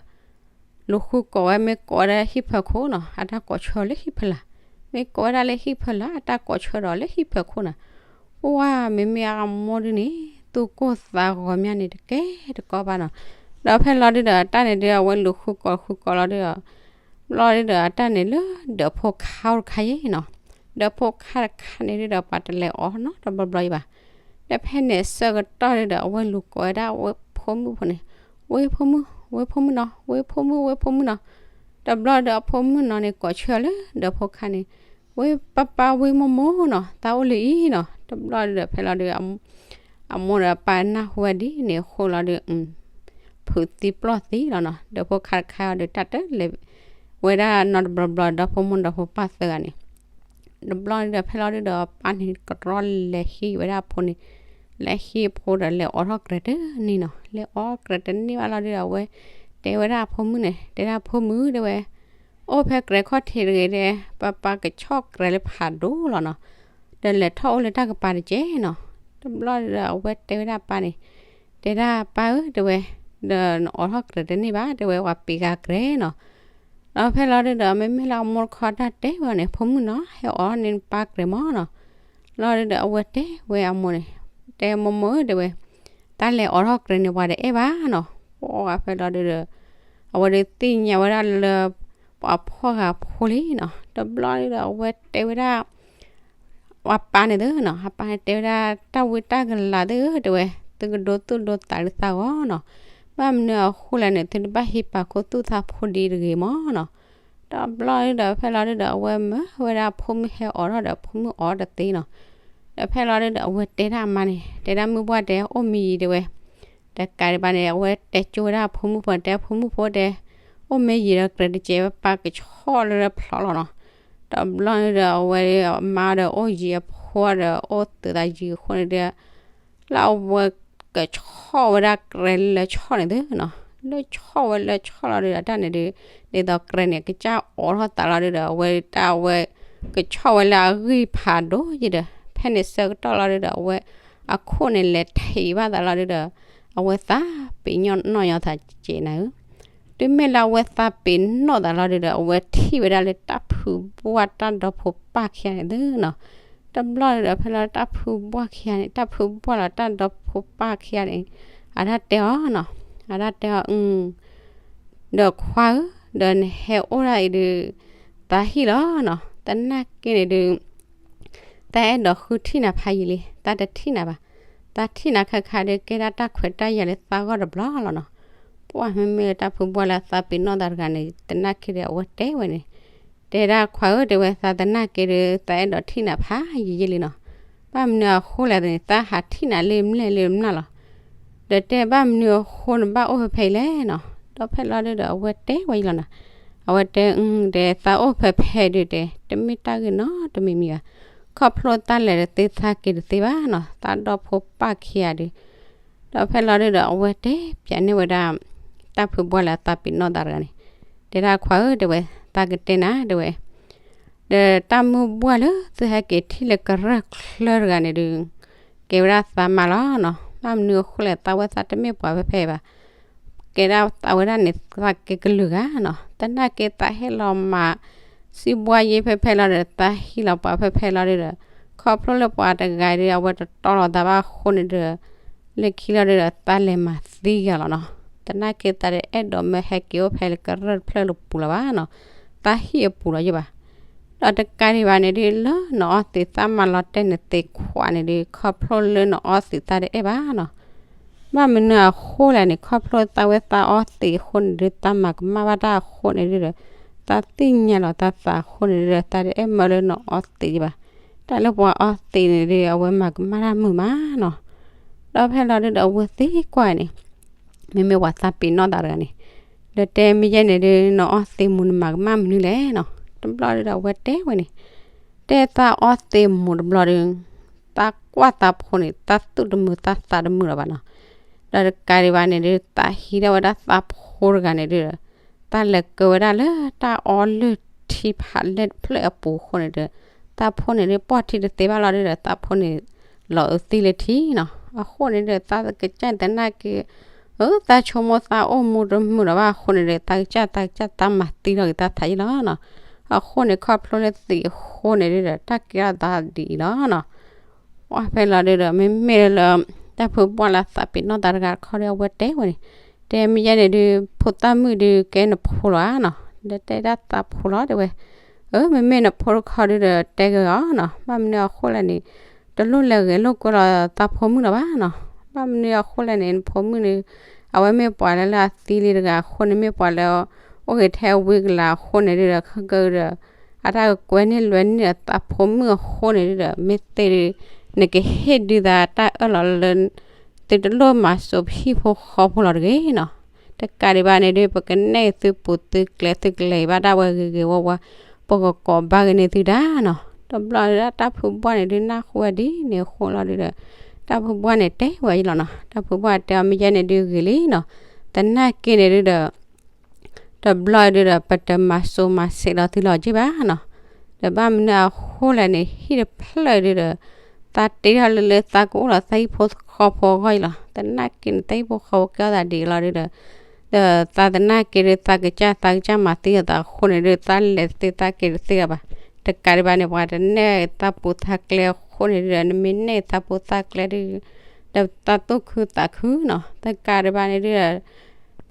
လူၤဃုကိးဝဲ မ့ၢ်ကိးဝဲဒၣ်ဟံၣ်ဖၢခိၣ်နီၤ အတၢ်ကိးဆၢလၢဟံၣ်ဖၢလာ်, မ့ၢ်ကိးဝဲဒၣ်လၢဟံၣ်ဖၢလာ် အတၢ်ကိးဆၢဒီးလၢဟံၣ်ဖၢခိၣ်နီၤ. ပှၢ်မ့မ့ၢ်အမိၢ်ဒုးန့ၣ် သူၣ်ကိၢ်သးဂီၤမးန့ၣ်တကဲတကီဘၣ်နီၤ. ဒီးဖဲလီၤဒုးဒီးအတၢ်န့ၣ်ဒုး အဝဲလူၤဃုကိးဃုကိးလီၤဒုးဒီး ဘျီဒုးဒီးအတၢ်န့ၣ်လၢဒီးဖိခါတခါအံၤနီၤ, ဒီးဖိခါတခါန့ၣ်ဒုးဒီး ပှၤတလဲၤအီၤနီတဘျီဘျီအံၤဘၣ်. ဒီးဖဲန့ၣ်ဆၢကတီၢ်ဒုးဒီး အဝဲလူၤကိးဝဲဒၣ်အဝဲဖိမုၣ်ဖိန့ၣ်, ဝ့ၢ်ဖိမုၣ်, ဝ့ၢ်ဖိမုၣ်နီၤ, ဝ့ၢ်ဖိမုၣ် ဝ့ၢ်ဖိမုၣ်နီၤ. တဘျီဒီးအဖိမုၣ်နီၤန့ၣ် ကိးဆၢလၢဒီးဖိခါန့ၣ်, ဝ့ၢ်ပၢ်ပၢ် ဝ့ၢ်မိၢ်မိၢ်နီၤ သးအိၣ်လၢအံၤနီၤ. တဘျီဒီးဖဲလီၤဒုး အမိၢ်ဒီးအပၢ်နၢ်ဟူဝဲဒ်န့ၣ်အဃိလီၤဒုး ဖုးသံပျီၢ်သံလီၤနီၤ. ဒီးဖိခါတခါအံၤဒီး တၢ်တလဲၤဝဲဒၣ်နီတဘျီဘျီဒီဖိမုၣ်ဒီဖိပၢ်သၢဂၤန့ၣ်. တဘျီဒုးဒီးဖဲလီၤဒုးဒီး အပၢ်န့ၣ်ကရီလဲၤဟံးဝဲဒၣ်အဖိန့ၣ်, လဲၤဟံးအဖိဒီးလဲၤအိးထီၣ်ကြဲးတန့ၢ်နီၤ. လဲၤအိးကြဲးတန့ၢ်ဘၣ်လီၤဒုးဒီး အဝဲတဲဝဲဒၣ်အဖိမုၣ်န့ၣ်, တဲဒၣ်ဖိမုၣ်တဲဝဲ, အိၣ်ဖဲကြဲးခီၣ်ထံးတဂ့ၤဒီး ပၢ်ပၢ်ကဆီၣ်ကြဲးလၢဖးဒိၣ်လီၤနီၤ. ဒီးလဲၤထီၣ်အိၣ်လၢတၢ်ကပၤတက့ၢ်နီၤ. တဘျီဒုဒီးအဝဲတဲဝဲဒၣ်အပၢ်န့ၣ်, တဲဒၣ်ပၢ်ဧၢ တဲဝဲ, ဒီးနအိးထီၣ်ကြဲးတန့ၢ်ဘၣ် တဲဝဲ ပှၤပ့ၤဃာ်ကြဲးနီၤ. ဒီးဖဲလီၤဒုဒီး မ့မ့ၢ်လၢအမိၢ်တခီတၢ်တဲဝဲန့ၣ် ဖိမုၣ်နီၤ ဟဲအိးန့ၢ်နပၢ်ကြဲးမၢ်နီၤ. လီၤဒုဒီးအဝဲတဲဝဲအမိၢ်န့ၣ်, တဲမိၢ်မိၢ်ဧၢ တဲဝဲ, တၢ်လဲၤအိးထီၣ်ကြဲးန့ၣ် ပှၤတအဲၣ်ဘၣ်နီၤ. ပှၤဖဲလီၤဒုဒီး အဝဲဒုးသ့ၣ်ညါဝဲဒၣ်လၢ ပှၤဖှီၣ်ဂၤဖိလံနီၤ. တဘျီဒုဒီးအဝဲတဲဝဲဒၣ် အပၢ်န့ၣ်သ့နီၤ, အပၢ်န့ၣ်တဲဝဲဒၣ် တၢ်ဝံတၢ်ကလၤသ့ၣ်ဧၢ တဲဝဲ, သုကဒိသူၣ်ဒိသးလၢသးဂီၢ်နီၤ. ဘၣ်မနုၤအဃိလဲၣ်န့ၣ် သုတဘၣ်ဟံးပာ်ခူသူၣ်သးဖိဒံတဂ့ၤမၢ်နီၤ. တဘျီဒုဒီးဖဲလီၤဒုဒီး အဝဲမၢဝဲဒၣ်အဖိမုၣ်ဟဲအိးထီၣ်ဒီး အဖိမုၣ်အိးတသ့နီၤ. ဒီးဖဲလီၤဒုဒီး အဝဲတဲဒၣ်အမါန့ၣ်, တဲဒၣ်မုၢ်ပှၢ်တဲ အိၣ်မ့ၢ်ယံၤတဲဝဲ. တကးဒံးဘၣ်န့ၣ် အဝဲတဲကၠိဝဲဒၣ်အဖိမုၣ်ဖိတဲ အဖိမုၣ်ဖိတဲ, အိၣ်မ့ၢ်ယံၤဒီးကြဲးတကဲးဝဲ ပၢ်ကဆီၣ်လၢဖျိးလီၤနီၤ. တဘျီဒုဒီး အဝဲအမါဒီးအိၣ်ယံၤအဖိဒီး အိၣ်သုးသးယံၤအဃိန့ၣ်ဒီး လၢအဝဲကဆီၣ်ဝဲဒၣ်ကြဲးလၢဆီၣ်န့ၣ်သ့နီၤ. လၢဆီၣ်ဝဲလၢဆီၣ်လီၤဒုဒီး တၢ်န့ၣ်ဒုး ဒ်သိးကြဲးန့ၣ် ကစၢ်အိးထီၣ်သးလီၤဒုဒီး အဝဲတၢ်အဝဲ ကဆီၣ်ဝဲလၢအဂံၢ်ဖးဒိၣ်ယံၤဒီး ဖဲန့ၣ်ဆၢကတီၢ်လီၤဒုဒီး အဝဲအခိၣ်န့ၣ်လဲၤထံးဘၣ်သးလီၤဒုဒီး အဝဲသးပ့ၤနီၣ်နီၣ်ညီသးကဲးနၤဧၢ. တုၤမ့ၢ်လၢအဝဲသးပ့ၤနီၣ်သးလီၤဒုဒီး အဝဲထံၣ်ဝဲဒၣ်လၢတၢ်ဖုဘှၢ်တၢ်ဒီဖိပၢ်ခံဂၤန့ၣ်သ့နီၤ. တဘျီဒုဒီး ဖဲလီၤတၢ်ဖုဘှၢ်ခံဂၤန့ၣ် တၢ်ဖုဘှၢ်လီၤတၢ်ဒီဖိပၢ်ခံဂၤန့ၣ် အတၢ်တဲအီၤနီၤ, အတၢ်တဲအီၤ အ ဒီးခွါဧၢ, ဒီးနဟဲအိၣ်ဒၣ်အံၤဒုး သးဟံၣ်လီၤနီၤ. သနာ်က့န့ၣ်ဒုး သးအဲၣ်ဒိးဃုထံၣ်နၤဖးယံာ်လံ, သးတထံၣ်နၤဘၣ်. သးထံၣ်နၤခါခါဒုး ကဲဒၣ်တၢ်ခွဲးတၢ်ယာ်လၢသးဂီၢ်တဘျီလီၤနီၤ. ပှၢ်မ့မ့ၢ်လၢတၢ်ဖုဘှၢ်လၢသးပ့ၤနီၣ်သးတဂၤန့ၣ် သနာ်က့ဒီးအဝဲတဲဝဲန့ၣ်, တဲဒၣ်ခွါဧၢ တဲဝဲ သးသနာ်က့ဒုး သးအဲၣ်ဒိးထံၣ်နၤဖးယံာ်ယံာ်လံနီၤ. ဘၣ်မနုၤအဃိလဲၣ်န့ၣ် သးဟးထံၣ်နၤလၢမျဲၢ်လၢမျၢ်လီၤ. ဒီးတဲဘၣ်မနုၤအဃိနဘၣ်အိၣ်ဖဲဖဲအံၤလဲၣ်နီၤ. ဒီးဖဲလီၤဒုဒီး အဝဲတဲဝဲယံာ်လီၤနီၤ. အဝဲတဲ တဲသးအိၣ်ဖဲဖဲဒုး တဲ တမ့ၢ်တၢ်ဂ့ၢ်နီတမံၤမံၤဘၣ်. ခီဖျိသးလဲၤတသ့သးက့ၤတသ့ဘၣ်နီၤ, သးဒီဖိပၢ်ခံဂၤဒုး ဒီးဖဲလီၤဒုဒီး အဝဲတဲပျးန့ၢ်ဝဲဒၣ် တၢ်ဖုဘှၢ်လၢအသးပ့ၤနီၣ်သးတဂၤန့ၣ်, တဲဒၣ်ခွါဧၢ တဲဝဲ, သးကတဲနၤ တဲဝဲ, ဒီးတၢ်မုၢ်ဘှၢ်လၢသုဟဲက့ၤထံၣ်လၢကရၢၢ်ချၢတဂၤန့ၣ်ဒုး ကဲဝဲဒၣ်သးမါလီၤနီၤ. ဘၣ်မနုၤအဃိလဲၣ် သးဝဲသးတမ့ၢ်ပှၤဖဲဖဲအံၤဘၣ်. ကဲဒၣ်သးဝဲဒၣ်န့ၣ် သးကဲကလုာ်ဂၤနီၤ. သနာ်က့သးဟ့ၣ်လီၤမး စံးဘှါယ့ဖဲဖဲလီၤဒီး သးဟ့ၣ်လီၤပှၤဖဲဖဲလီၤဒုဒီး ခီဖျိလၢပှၤတဂၤဒုး အဝဲတတီလီၤသးဘၣ်အဃိန့ၣ်ဒီး လၢခံလီၤဒုဒီး သးလဲၤမၤသံဂၤလီၤနီၤ. သနာ်က့သးတအဲၣ်ဒိးမၢဟဲက့ၤအိၣ်ဖဲလၢကရၢၢ်တဖျၢၣ်လၢပူၤလၢၤဘၣ်နီၤ. သးဟံၣ်အပူၤလီၤယဲဘၣ်. ဒီးတကးဒံးဘၣ်န့ၣ်ဒုး လၢနအီသံးသးမၤလီၤတဲာ်နသ့ခွးန့ၣ်ဒုး ခီဖျိလၢနအီသံးသးတအဲၣ်ဘၣ်နီၤ. ဘၣ်မနုၤအဃိလဲၣ်န့ၣ် ခီဖျိသးဝဲသးအီသံးအဃိန့ၣ်ဒုး သးမၤကမၣ်ဘၣ်တၢ်အဃိန့ၣ်ဒုးဒီး သးသ့ၣ်ညါလီၤသးသးအဃိန့ၣ်ဒုးဒီး သးတအဲၣ်မၢလၢနအီသံးဘၣ်. တၢ်လၢပှၤအီသံးန့ၣ်ဒုး အဝဲမၤကမၣ်တၢ်မုာ်မးနီၤ. ဒီးဖဲလီၤဒုဒီး အဝဲသံကွၢ်န့ၣ် မ့မ့ၢ်ပှၤသးပ့ၤနီၣ်သးတဂၤန့ၣ် ဒီးတဲမ့ၢ်ယဲန့ၣ်ဒုး နအီသံးမူၤနမၤကမၣ်မနုၤလဲၣ်နီၤ. တဘျီဒုဒီး အဝဲတဲဝဲန့ၣ် တဲသးအီသံးမူၤတဘျီဒုး သးကွၢ်သးဖိန့ၣ် သးသူၣ်တမုာ်သးသးတမုာ်လၢၤဘၣ်နီၤ. ဒီးတကးဒံးဘၣ်န့ၣ်ဒုး သးဟံးထီၣ်ဝဲဒၣ်သးဖိတဂၤန့ၣ်ဒုး သးလဲၤကၢဝဲဒၣ်လၢတၢ်အီလုၢ်ထံဖးလဲၢ်တဖျၢၣ်အပူၤအဃိန့ၣ်ဒီး သးဖိန့ၣ်ဒုး ပိာ်ထံတသ့ဘၣ်လီၤဒုဒီး သးဖိန့ၣ် လီၤအုးသံလၢထံနီၤ. အဃိန့ၣ်ဒီး သးကစၢ်သနာ်က့ အၢ သးဆိကမိၣ်သးအိၣ်မူတမုာ်လၢၤဘၣ်အဃိန့ၣ်ဒီး သးကစၢ်သးကစၢ်သးမၤသံလီၤက့ၤသးသးယံာ်လီၤနီၤ. အဃိန့ၣ် ခီဖျိလၢသံးအဃိန့ၣ်ဒုဒီး တၢ်ကဲထီၣ်သးဒ်အံၤလီၤနီၤ. ပှၢ်ဖဲလီၤဒုဒီး မ့မ့ၢ်လၢ တၢ်ဖုပှၢ်လၢသးပ့ၤနီၣ်သးတဂၤတခီဒီး အဝဲတဲဝဲန့ၣ် တဲမ့ၢ်ယဲန့ၣ်ဒုး ဖိသၣ်မုၣ်ဒုး ကဲနဖိလီၤနီၤ. ဒီးတဲဒၣ်သးဖိလီၤတဲဝဲ အၢ မ့မ့ၢ်နဖိတခီဒုဒီး တဲက့ၤအီၤနီၤ. ဘၣ်မနုၤအဃိလဲၣ်န့ၣ် တလိၣ်လဲၤဂဲၤလိာ်ကွဲလီၤသးဖိမုၣ်လၢၤဘၣ်နီၤ. ဘၣ်မနုၤအဃိလဲၣ်န့ၣ် နဖိမုၣ်န့ၣ် အဝဲမ့ၢ်ပှၤလၢလၢအသံလံတဂၤအဃိန့ၣ် မ့ၢ်ပှၤလၢ အိၣ်ဂ့ၤထဲဝံကလၤအဃိန့ၣ်ဒုဒီး ခဲကဒီး အတၢ်ကကွဲန့ၢ်လွဲန့ၢ်ဒီးသးဖိမုၣ်အဃိန့ၣ်ဒုဒီး မ့ၢ်သ့ၣ်ဒု နကဟ့ၣ်ဒုသးတၢ်အၢၣ်လီၤလၢ သုတလိၣ်မၤစိးဟံၣ်ဖိဃီဖိလီၤတဂ့ၤနီၤ. တကးဒံးဘၣ်န့ၣ်ဒု ပကနဲၣ်သုပူၤသုကျဲ သုကလဲၤဘၣ်ဒၣ်ဝဲဂ့ၤဂ့ၤဝါဝါ ပကကိးဘၣ်က့ၤန့ၢ်သုဒၣ်နီၤ. တဘျီဒုဒီးတၢ်ဖုဘှၢ်န့ၣ်ဒု နၢ်ဟူဝဲဒ်န့ၣ်အဃိလီၤဒုဒီး တၢ်ဖုဘှၢ်န့ၣ်တဲဝဲယလီၤနီၤ. တၢ်ဖုဘှၢ်တဲအီၤ မ့ၢ်ယဲန့ၣ်ဒုဂ့ၤလံနီၤ. သနာ်က့န့ၣ်ဒုဒီး တဘျီဒုဒီး ပတမၤစိးမၤဆဲးဒီးသုလီၤက့ၤဘၣ်နီၤ. ဒီးဘၣ်မနုၤအဃိလဲၣ်န့ၣ် ဟံၣ်တဖျၢၣ်ဒုဒီး သးတ့ထီၣ်လၢလၢသးကအိၣ်လီၤသးဟံၣ်ဖိဃီဖိအဂီၢ်အံၤလီၤ. သနာ်က့န့ၣ် သးဟံၣ်ဖိဃီဖိကဲထီၣ်သးဒ်အံၤလီၤဒုဒီး, ဒီးသးသနာ်က့ဒု သးကစၢ် သးကစၢ်မၤသံအသးအဃိန့ၣ်ဒု သးလဲၤသ့သးက့ၤတသ့လၢၤဘၣ်. တကးဒံးဘၣ်န့ၣ် ပှၤတနဲၣ်သးပူၤသးကျဲအဃိန့ၣ်ဒုဒီး နမ့ၢ်နဲၣ်သးပူၤသးကျဲဒု ဒီးသးသူၣ်ခုသးခုနီၤ. တကးဒံးဘၣ်န့ၣ်ဒုဒီး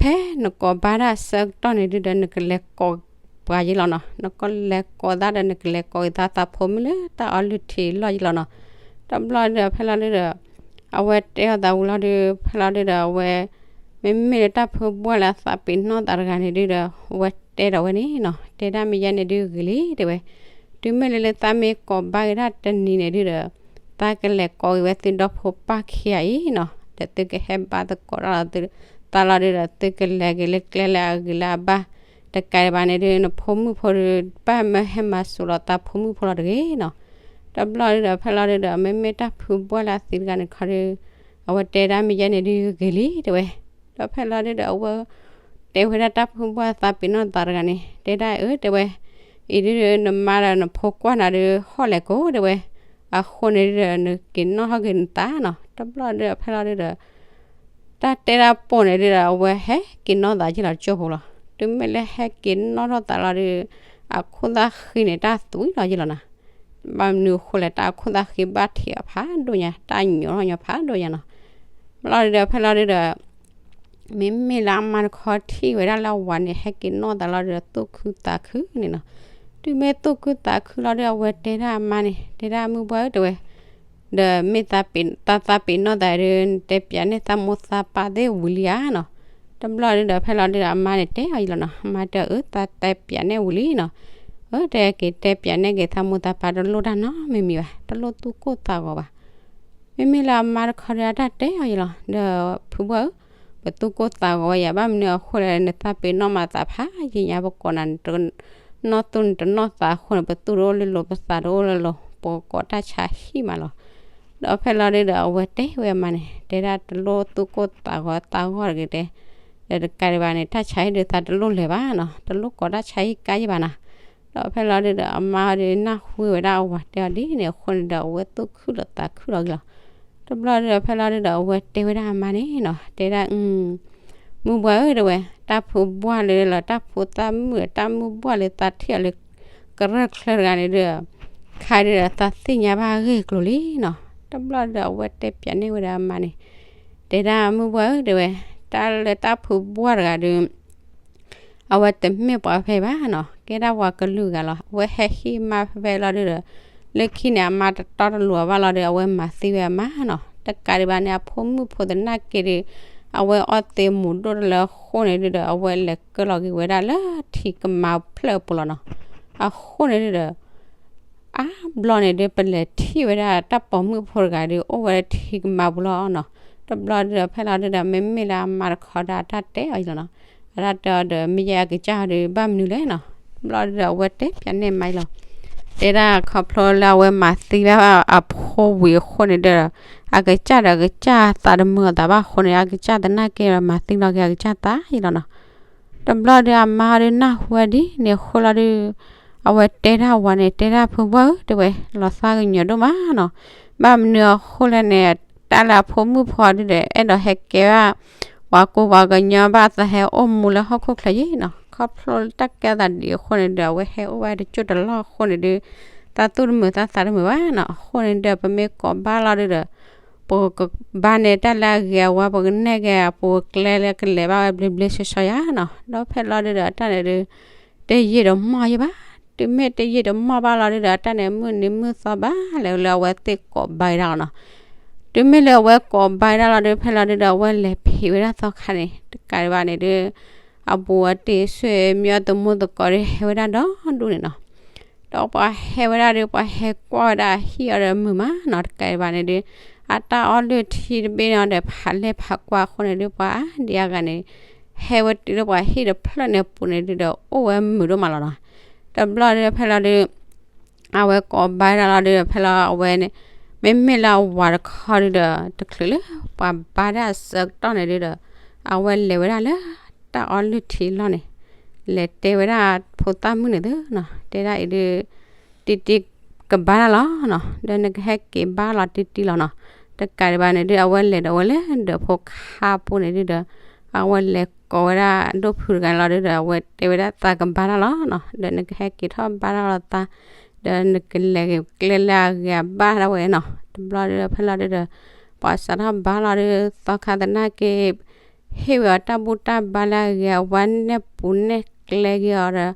ဖဲနကိးဘါတၢ်ဆၢကတီၢ်န့ၣ်ဒုဒီး နကလဲၤကိးပှၤယ့လီၤနီၤ. နကလဲၤကိးသးဒီး နကလဲၤကိးက့ၤသးသးဖိမုၣ်လၢတၢ်အီလုၢ်ထံလီၢ်ယ့လီၤနီၤ. တဘျီဒုဒီး ဖဲလီၤဒုဒီး အဝဲတဲအီၤသးဝံၤလီၤဒု ဖဲလီၤဒုဒီး အဝဲ မ့မ့ၢ်လၢတၢ်ဖုဘှၢ်လၢအသးပ့ၤနီၣ်သးတဂၤန့ၣ်ဒုဒီး အဝဲတဲဒီးဝဲန့ၣ်နီၤ, တဲဒၣ်မ့ၢ်ယဲန့ၣ်ဒုဂ့ၤလံ တဲဝဲ. တုၤမ့ၢ်လၢလၢသးမ့ၢ်ကိးဘါက့ၤဒၣ်တနံၤန့ၣ်ဒုဒီး သးကလဲၤကိးက့ၤဝဲသုဒီဖိပၢ်ခံဂၤအံၤနီၤ, ဒီးသုကဟဲဘါသကိးတၢ်လီၤသုသးလီၤဒုဒီး သုကလဲၤက့ၤလၢကျဲလၢအဂ့ၤလၢအဘၣ်. တကးဒံးဘၣ်န့ၣ်ဒု နဖိမုၣ်ဖိဒု ဘၣ်မၢဟဲမၤစိာ်လီၤသးဖိမုၣ်ဖိလီၤတဂ့ၤနီၤ. တဘျီဒုဒီး ဖဲလီၤဒုဒီး မ့မ့ၢ်တၢ်ဖုဘှၢ်လၢအသံတဂၤန့ၣ်ခီဒု အဝဲတဲဒၣ်မ့ၢ်ယဲန့ၣ်ဒုဂ့ၤလံ တဲဝဲ. ဒီးဖဲလီၤဒုဒီး အဝဲ တဲဝဲဒၣ်တၢ်ဖုဘှၢ်သးပ့ၤနီၣ်သးတဂၤန့ၣ် တဲဒၣ်အၢ တဲဝဲ, အံၤဒုဒီး နမါဒီးနဖိကွၢ်နၤဒု ဟီၣ်လဲၤကိး တဲဝဲ. အဃိန့ၣ်ဒုဒီး နက့ၤနီၣ်ထီၣ်က့ၤနသးနီၤ. တဘျီဒုဒီး ဖဲလီၤဒုဒီး တၢ်တဲတၢ်ပိာ်န့ၣ်ဒုဒီး အဝဲဟဲက့ၤနီၣ်သးယ့လီၤကၠိဖိလီၤ. တုၤမ့ၢ်လၢဟဲက့ၤနီၣ်ထီၣ်သးလီၤဒု အခိၣ်သၣ်ဃံန့ၣ် တၢ်သွံလီၤယ့လီၤနီၤ. ဘၣ်မနုၤအဃိလဲၣ် တၢ်အခိၣ်သၣ်ဃံဘၣ်ထံးအီၤဖးဒိၣ်ညါ တၢ်ညီထီၣ်ညီဖးဒိၣ်ညါနီၤ. ဘျီဒုဒီး ဖဲလီၤဒုဒီး မ့မ့ၢ်လၢအမါတခီထံၣ်ဝဲဒၣ်လၢအဝၤန့ၣ် ဟဲက့ၤနီၣ်သးလီၤဒုဒီး သူၣ်ခုသးခုန့ၣ်နီၤ. တုၤမ့ၢ်သူၣ်ခုသးခုလီၤဒု အဝဲတဲဒၣ်အမါန့ၣ် တဲဒၣ်မုၢ်ဘှၢ်ဧၢ တဲဝဲ, ဒီးမ့ၢ်သးပ့ၤ တၢ်သးပ့ၤနီၣ်သးဒု နတဲပၠးနဲၣ်သးမိၢ်သးပၢ်သ့ၣ်ဝံၤလံဧါနီၤ. တဘျီဒုဒီး ဖဲလီၤဒုဒီး အမါန့ၣ်တဲအီၤယ့လီၤနီၤ. အမါတဲအီၤအၢ သးတဲပၠးနဲၣ်ဝံၤလံနီၤ. အၢ တဲက့ၤတဲပၠးနဲၣ်က့ၤသးမိၢ်သးပၢ်တလိၣ်တၢ်နီတမံၤမံၤဘၣ်, တလိၣ်သူၣ်ကိၢ်သးဂီၤဘၣ်. မ့မ့ၢ်လၢအမါတခီဒု အတၢ်တဲအီၤယ့လီၤ, ဒီးဖုဘှၢ်ဧၢ, ပသူၣ်ကိၢ်သးဂီၤဝဲယၤ ဘၣ်မနုၤအဃိလဲၣ် နသးပ့ၤနီၣ်မၤသးဖးယံာ်ညါ ပကိးနၤ နီၢ်သူၣ်န့ၣ်တနီၢ်သးအဃိန့ၣ် ပသူၣ်တအိၣ်လၢလိၤ ပသးတအိၣ်လၢလိၤ ပကိးတၢ်ဆါဟံၣ်မးလီၤ. ဒီးဖဲလီၤဒုဒီး အဝဲတဲဝဲအမါန့ၣ် တဲဒၣ်တလိၣ်သူၣ်ကိၢ်သးဂီၤသးဂီၤတဂ့ၤတဲ, ဒီးတကးဒံးဘၣ်န့ၣ် တၢ်ဆါဟံၣ်ဒုးသးတလိၣ်လဲၤဘၣ်နီၤ, တလိၣ်ကိးတၢ်ဆါဟံၣ်ကါယံာ်ဘၣ်နီၤ. ဒီးဖဲလီၤဒုဒီး အမါဒုးနၢ်ဟူဝဲဒၣ်အဝၤတဲအီၤဒ်န့ၣ်အဃိန့ၣ်ဒီး အဝဲသူၣ်ခုၣ်ဒီးသးခုလီၤဂ့ၤလီၤ. တဘျီဒုဒီး ဖဲလီၤဒုဒီး အဝဲတဲဝဲဒၣ်အမါန့ၣ်နီၤ, တဲဒၣ် မုၢ်ဘှၢ်ဧၢ တဲဝဲ, တၢ်ဖုဘှၢ်လၢလီၤ တၢ်ဖုသၣ်မုၣ် တၢ်မုၢ်ဘှၢ်လၢသးထံၣ်အီၤလၢ ကရၢၢ်ချၢတဂၤန့ၣ်ဒုး ခါဒုဒီး သးသ့ၣ်ညါဘၣ်အဂ့ၢ်အကျိၤလံနီၤ. တဘျီဒုဒီး အဝဲတဲပၠးန့ၢ်ဝဲဒၣ်အမါန့ၣ်, တဲဒၣ်မုၢ်ဘှၢ်ဧၢ တဲဝဲ, တၢ်လၢတၢ်ဖုဘှၢ်တဂၤဒုး အဝဲတမ့ၢ်ပှၤဖဲဘၣ်နီၤ, ကဲဒၣ်ပှၤကလုာ်ဂၤလီၤ. အဝဲဟဲဟ့ၣ်မါဖဲဖဲလီၤဒုဒီး လၢခံန့ၣ် အမါတတီတလိၤဘၣ်လီၤဒုး အဝဲမၤသံဝဲအမါနီၤ. တကးဒံးဘၣ်န့ၣ် အဖိမုၣ်ဖိသနာ်က့ဒုး အဝဲအီၣ်သ့မူၤဒိၣ်တလၢအဃိန့ၣ်ဒုဒီး အဝဲလဲၤကၢၢ်လီၤက့ၤဝဲဒၣ်လၢထံကမါဖျၢၣ်အပူၤလီၤနီၤ. အဃိန့ၣ်ဒုဒီး အါဘျီန့ၣ်ဒုး ပလဲၤထံၣ်ဝဲဒၣ်တၢ်ပိာ်မုၣ်ဖိတဂၤဒုး အိၣ်ဝဲလၢထံကမါပူၤလီၤနီၤ. တဘျီဒုဒီး ဖဲလီၤဒုဒီး မ့မ့ၢ်လၢအမါတခီဒီး အတၢ်တဲအီၤယ့လီၤနီၤ. အတၢ်တဲအီၤဒီး မ့ၢ်ယဲအကစၢ်ဒုး ဘၣ်မနုၤလဲၣ်နီၤ. တဘျီဒုဒီး အဝဲတဲပၠးန့ၢ်မါယ့လီၤ, တဲဒၣ်ခီဖျိလၢအဝဲမၤသံဘၣ်အဖိဝံၤအဃိန့ၣ်ဒီး အကစၢ်ဒီးအကစၢ်သးတမုာ်အသးဘၣ်အဃိန့ၣ် အကစၢ်သနာ်က့ဒီး မၤသံလီၤက့ၤအကစၢ်သးယ့လီၤနီၤ. တဘျီဒုး အမါဒုးနၢ်ဟူဝဲဒ်န့ၣ်အဃိလီၤဒုး အဝဲတဲဒၣ်ဝၤန့ၣ် တဲဒၣ်ဖုဘှၢ်ဧၢ တဲဝဲ, လီၤသးကညီၤဒိၣ်မးနီၤ. ဘၣ်မနုၤအဃိလဲၣ်န့ၣ် တၢ်လၢအဖိမုၣ်ဖိဒုဒီး အဲၣ်ဒိးဟဲကဲဘၣ် ပှၤကူပှၤကညီဘၣ်သးဟဲအိၣ်မူလၢဟီၣ်ခိၣ်ချၢယ့နီၤ. ခီဖျိလၢတၢ်ကဲသးဒ်အဃိန့ၣ်ဒီး အဝဲဟဲအိၣ်ဝဲတကၠိၢ်တလီၢ်အဃိန့ၣ်ဒုး သးသူၣ်တမုာ်သးသးတမုာ်ဘၣ်နီၤ. အဃိန့ၣ်ဒီး ပမ့ၢ်ကိးဘါလီၤဒုဒီး ပကဘါန့ၢ်တၢ်လၢအဂ့ၤအဝါ ပကနဲၣ်က့ၤအပူၤအကျဲလၢကလဲၤဘၣ်ဝဲဘျ့ဘျ့ဆှီဆှီယါနီၤ. ဒီးဖဲလီၤဒုဒီး တၢ်န့ၣ်ဒုး တယံာ်တမီၢ်ယံၣ်ဘၣ်. တုၤမ့ၢ်တယံာ်တမီၢ်ဘၣ်လီၤဒုဒီး တၢ်န့ၣ်မုၢ်နံၤမုၢ်သီဘၣ်လဲၣ်လၢအဝဲသ့ၣ်ကိးဘါက့ၤတၢ်လီၤနီၤ. တုၤမ့ၢ်လၢအဝဲကိးဘါက့ၤတၢ်လီၤဒုး ဖဲလီၤဒုဒီး အဝဲလဲၤဖံးဝဲဒၣ်သီခါန့ၣ် တကးဒံးဘၣ်န့ၣ်ဒုး အဘူးအတံၢ်ဆွေမျိုးသမုၣ်သကိးဒုး ဟဲဝဲဒၣ်ဒီဒူၣ်န့ၣ်နီၤ. ဒီးပှၤဟဲဝဲဒၣ်ဒုး ပှၤဟဲကွၢ်ဝဲဒၣ်အဟံၣ်အီၤဒီးမုာ်မးနီၤ. တကးဒံးဘၣ်န့ၣ်ဒုး အတၢ်အီလုၢ်ထံတဘ့ၣ်န့ၣ်ဒီး ဖးလဲၢ်ဖးကွၢ်အဃိန့ၣ်ဒုး ပှၤအါဒံအါဂၤန့ၣ် ဟဲဝဲတုၤလၢပှၤဟံၣ်တဖျၢၣ်န့ၣ်အပူၤန့ၣ်ဒုးဒီး အိၣ်ဝဲမုာ်ဒိၣ်မးလီၤနီၤ. တဘျီဒုးဖဲလီၤဒုး အဝဲကိးဘါတၢ်လီၤဒုးဒီး ဖဲလီၤအဝဲန့ၣ် မ့မ့ၢ်လၢအဝၤတခီဒုးဒီး တချုးလၢပှၤဘါတၢ်အဆၢကတီၢ်န့ၣ်ဒုးဒီး အဝဲလဲၤဝဲဒၣ်လၢတၢ်အီလုၢ်ထံလီၢ်န့ၣ် လဲၤတဲဝဲဒၣ်ဖိသၣ်မုၣ်န့ၣ်သုနီၤ တဲဒၣ်အံၤဒုး တံတံက ကဘါတၢ်လီၤနီၤ, ဒီးနကဟဲက့ၤဘါလီၤတံၢ်တံၢ်လီၤနီၤ. တကးဒံးဘၣ်န့ၣ်ဒုး အဝဲလဲၤဒီးအဝဲလၢဒၢးဖိခါပူၤန့ၣ်ဒုးဒီး အဝဲလဲၤကိးဝဲဒၣ်ဒိၣ်ဖုတဂၤန့ၣ်လီၤဒုးဒီး အဝဲတဲဝဲဒၣ်သးကဘါတၢ်လီၤနီၤ, ဒီးနကဟဲက့ၤထီၣ်ဘါတၢ်လီၤသး, ဒီးနကလဲၤကျဲလၢအဂ့ၤအဘၣ်ဒၣ်ဝဲနီၤ. တဘျီဒုးဒီး ဖဲလီၤဒုးဒီး ပှၤစးထီၣ်ဘါလီၤဒုး သီခါသနာ်က့ ဟ့ၣ်ဝဲအီၤတၢ်ဘူၣ်တၢ်ဘါလၢအဂ့ၤ အဝဲနဲၣ်ပူၤနဲၣ်ကျဲက့ၤအီၤဒီး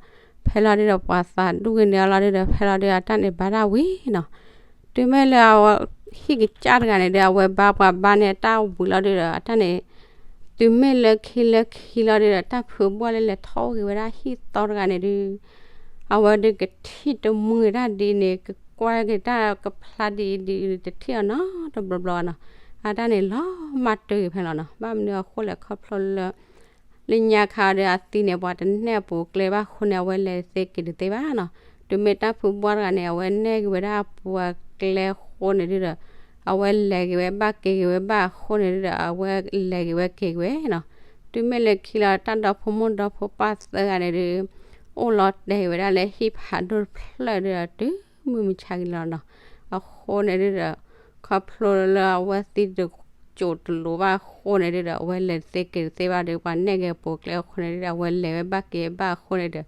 ဖဲလီၤဒုးဒီး ပှၤသးဒူၣ်က့ၤန့ၣ်အီၤလီၤဒုးဒီး ဖဲလီၤဒုးအတၢ်န့ၣ်ဘါတၢ်ဝံၤနီၤ. တုၤမ့ၢ်လၢအဝဲဟံၣ်ကစၢ်တဂၤန့ၣ်ဒီး အဝဲဘါပှၤဘါန့ၢ်အတၢ်ဝံၤလီၤဒုးဒီး အတၢ်န့ၣ် တုၤမ့ၢ်လၢခံလၢခံလီၤဒုးဒီး တၢ်ဖုးဘီၣ်လၢလဲၤထီၣ်ဂ့ၤဝဲဒၣ်ဟံၣ်သီတဂၤန့ၣ်ဒုး အဝဲဒုးကထံၣ်တမှံတၢ်ဒ်န့ၣ် ကကွၢ်က့ၤတၢ်ကဖျါဒ်အံၤဒ်အံၤ တထံၣ်အီၤနီတဘျီဘျီနီၤ. အတၢ်န့ၣ်လီၤမၢ်တၢ်ဂ့ၤဖဲလီၤနီၤ. ဘၣ်မနုၤအဃိလဲၣ် ခီဖျိလၢ လၢညါခါဒီးအသံန့ၣ် ပှၤတနဲၣ်အပူၤကျဲဘၣ်အဃိန့ၣ် အဝဲလဲၤတသ့က့ၤတသ့ဘၣ်နီၤ. တုၤမ့ၢ်တၢ်ဖုးဘီၣ်တဂၤန့ၣ် အဝဲနဲၣ်က့ၤဝဲဒၣ်အပူၤအကျဲအဃိန့ၣ်ဒုးဒီး အဝဲလဲၤက့ၤဝဲဘၣ်က့ၤက့ၤဝဲဘၣ်အဃိန့ၣ်ဒုးဒီး အဝဲလဲၤက့ၤဝဲက့ၤက့ၤဝဲနီၤ. တုၤမ့ၢ်လၢခံလီၤ တၢ်ဒီဖိမိၢ်ဒီဖိပၢ်သၢဂၤန့ၣ်ဒုး အိၣ်လီၤတဲာ်ဝဲဒၣ်လၢဟံၣ်ဖးဒိၣ်တဖျၢၣ်ဒုးဒီး တုၤမုၢ်မဆါက့ၤလီၤနီၤ. အဃိန့ၣ်ဒုးဒီး ခီဖျိလၢအဝဲသံတကိးတလိၤဘၣ်အဃိန့ၣ်ဒုးဒီး အဝဲလဲၤတသ့က့ၤတသ့ဘၣ်ဒီး ပှၤနဲၣ်က့ၤအပူၤကျဲအဃိန့ၣ်ဒုးဒီး အဝဲလဲၤဝဲဘၣ်က့ၤဘၣ်အဃိန့ၣ်ဒီး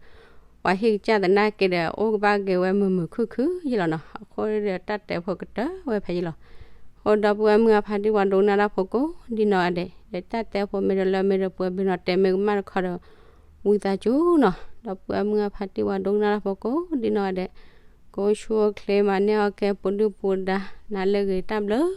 ပှၤဟံၣ်ကစၢ်သနာ်က့ဒီး အိၣ်ကဘၣ်က့ၤဝဲမုာ်မုာ်ခုၣ်ခုၣ်ယ့ၢ်လီၤနီၤ. အဃိန့ၣ်ဒီး တၢ်တဲဖိကတၢၢ်ဝဲဖဲယ့ၢ်လီၤ. အဃိဒီပုၢ်ဝဲၢ်မုၢ်အဖါတံၢ် ပှၤဒိကနၣ်တၢ်ဖိကိးဒ်နီၢ်ဂၤဒဲး ဒီးတၢ်တဲဖိမ့ၢ်တလၢမ့ၢ်တပှဲၤ ဘၣ်နီၤတဲမ့ၢ်ကမၣ်တခီဒီး ဝံသးစူၤနီၤ. ဒီပုၢ်ဝဲၢ်မုၢ်အဖါတံၢ် ပှၤဒိကနၣ်တၢ်ဖိကိးဒ်နီၢ်ဂၤဒဲး ကိးဆူၣ်အိၣ်ချ့ မၤန့ၢ်အီၣ်ကဲ ပူၤဒုၣ်ပူၤဒါ နၤလၢအဂ့ၤ တၢ်ဘျုး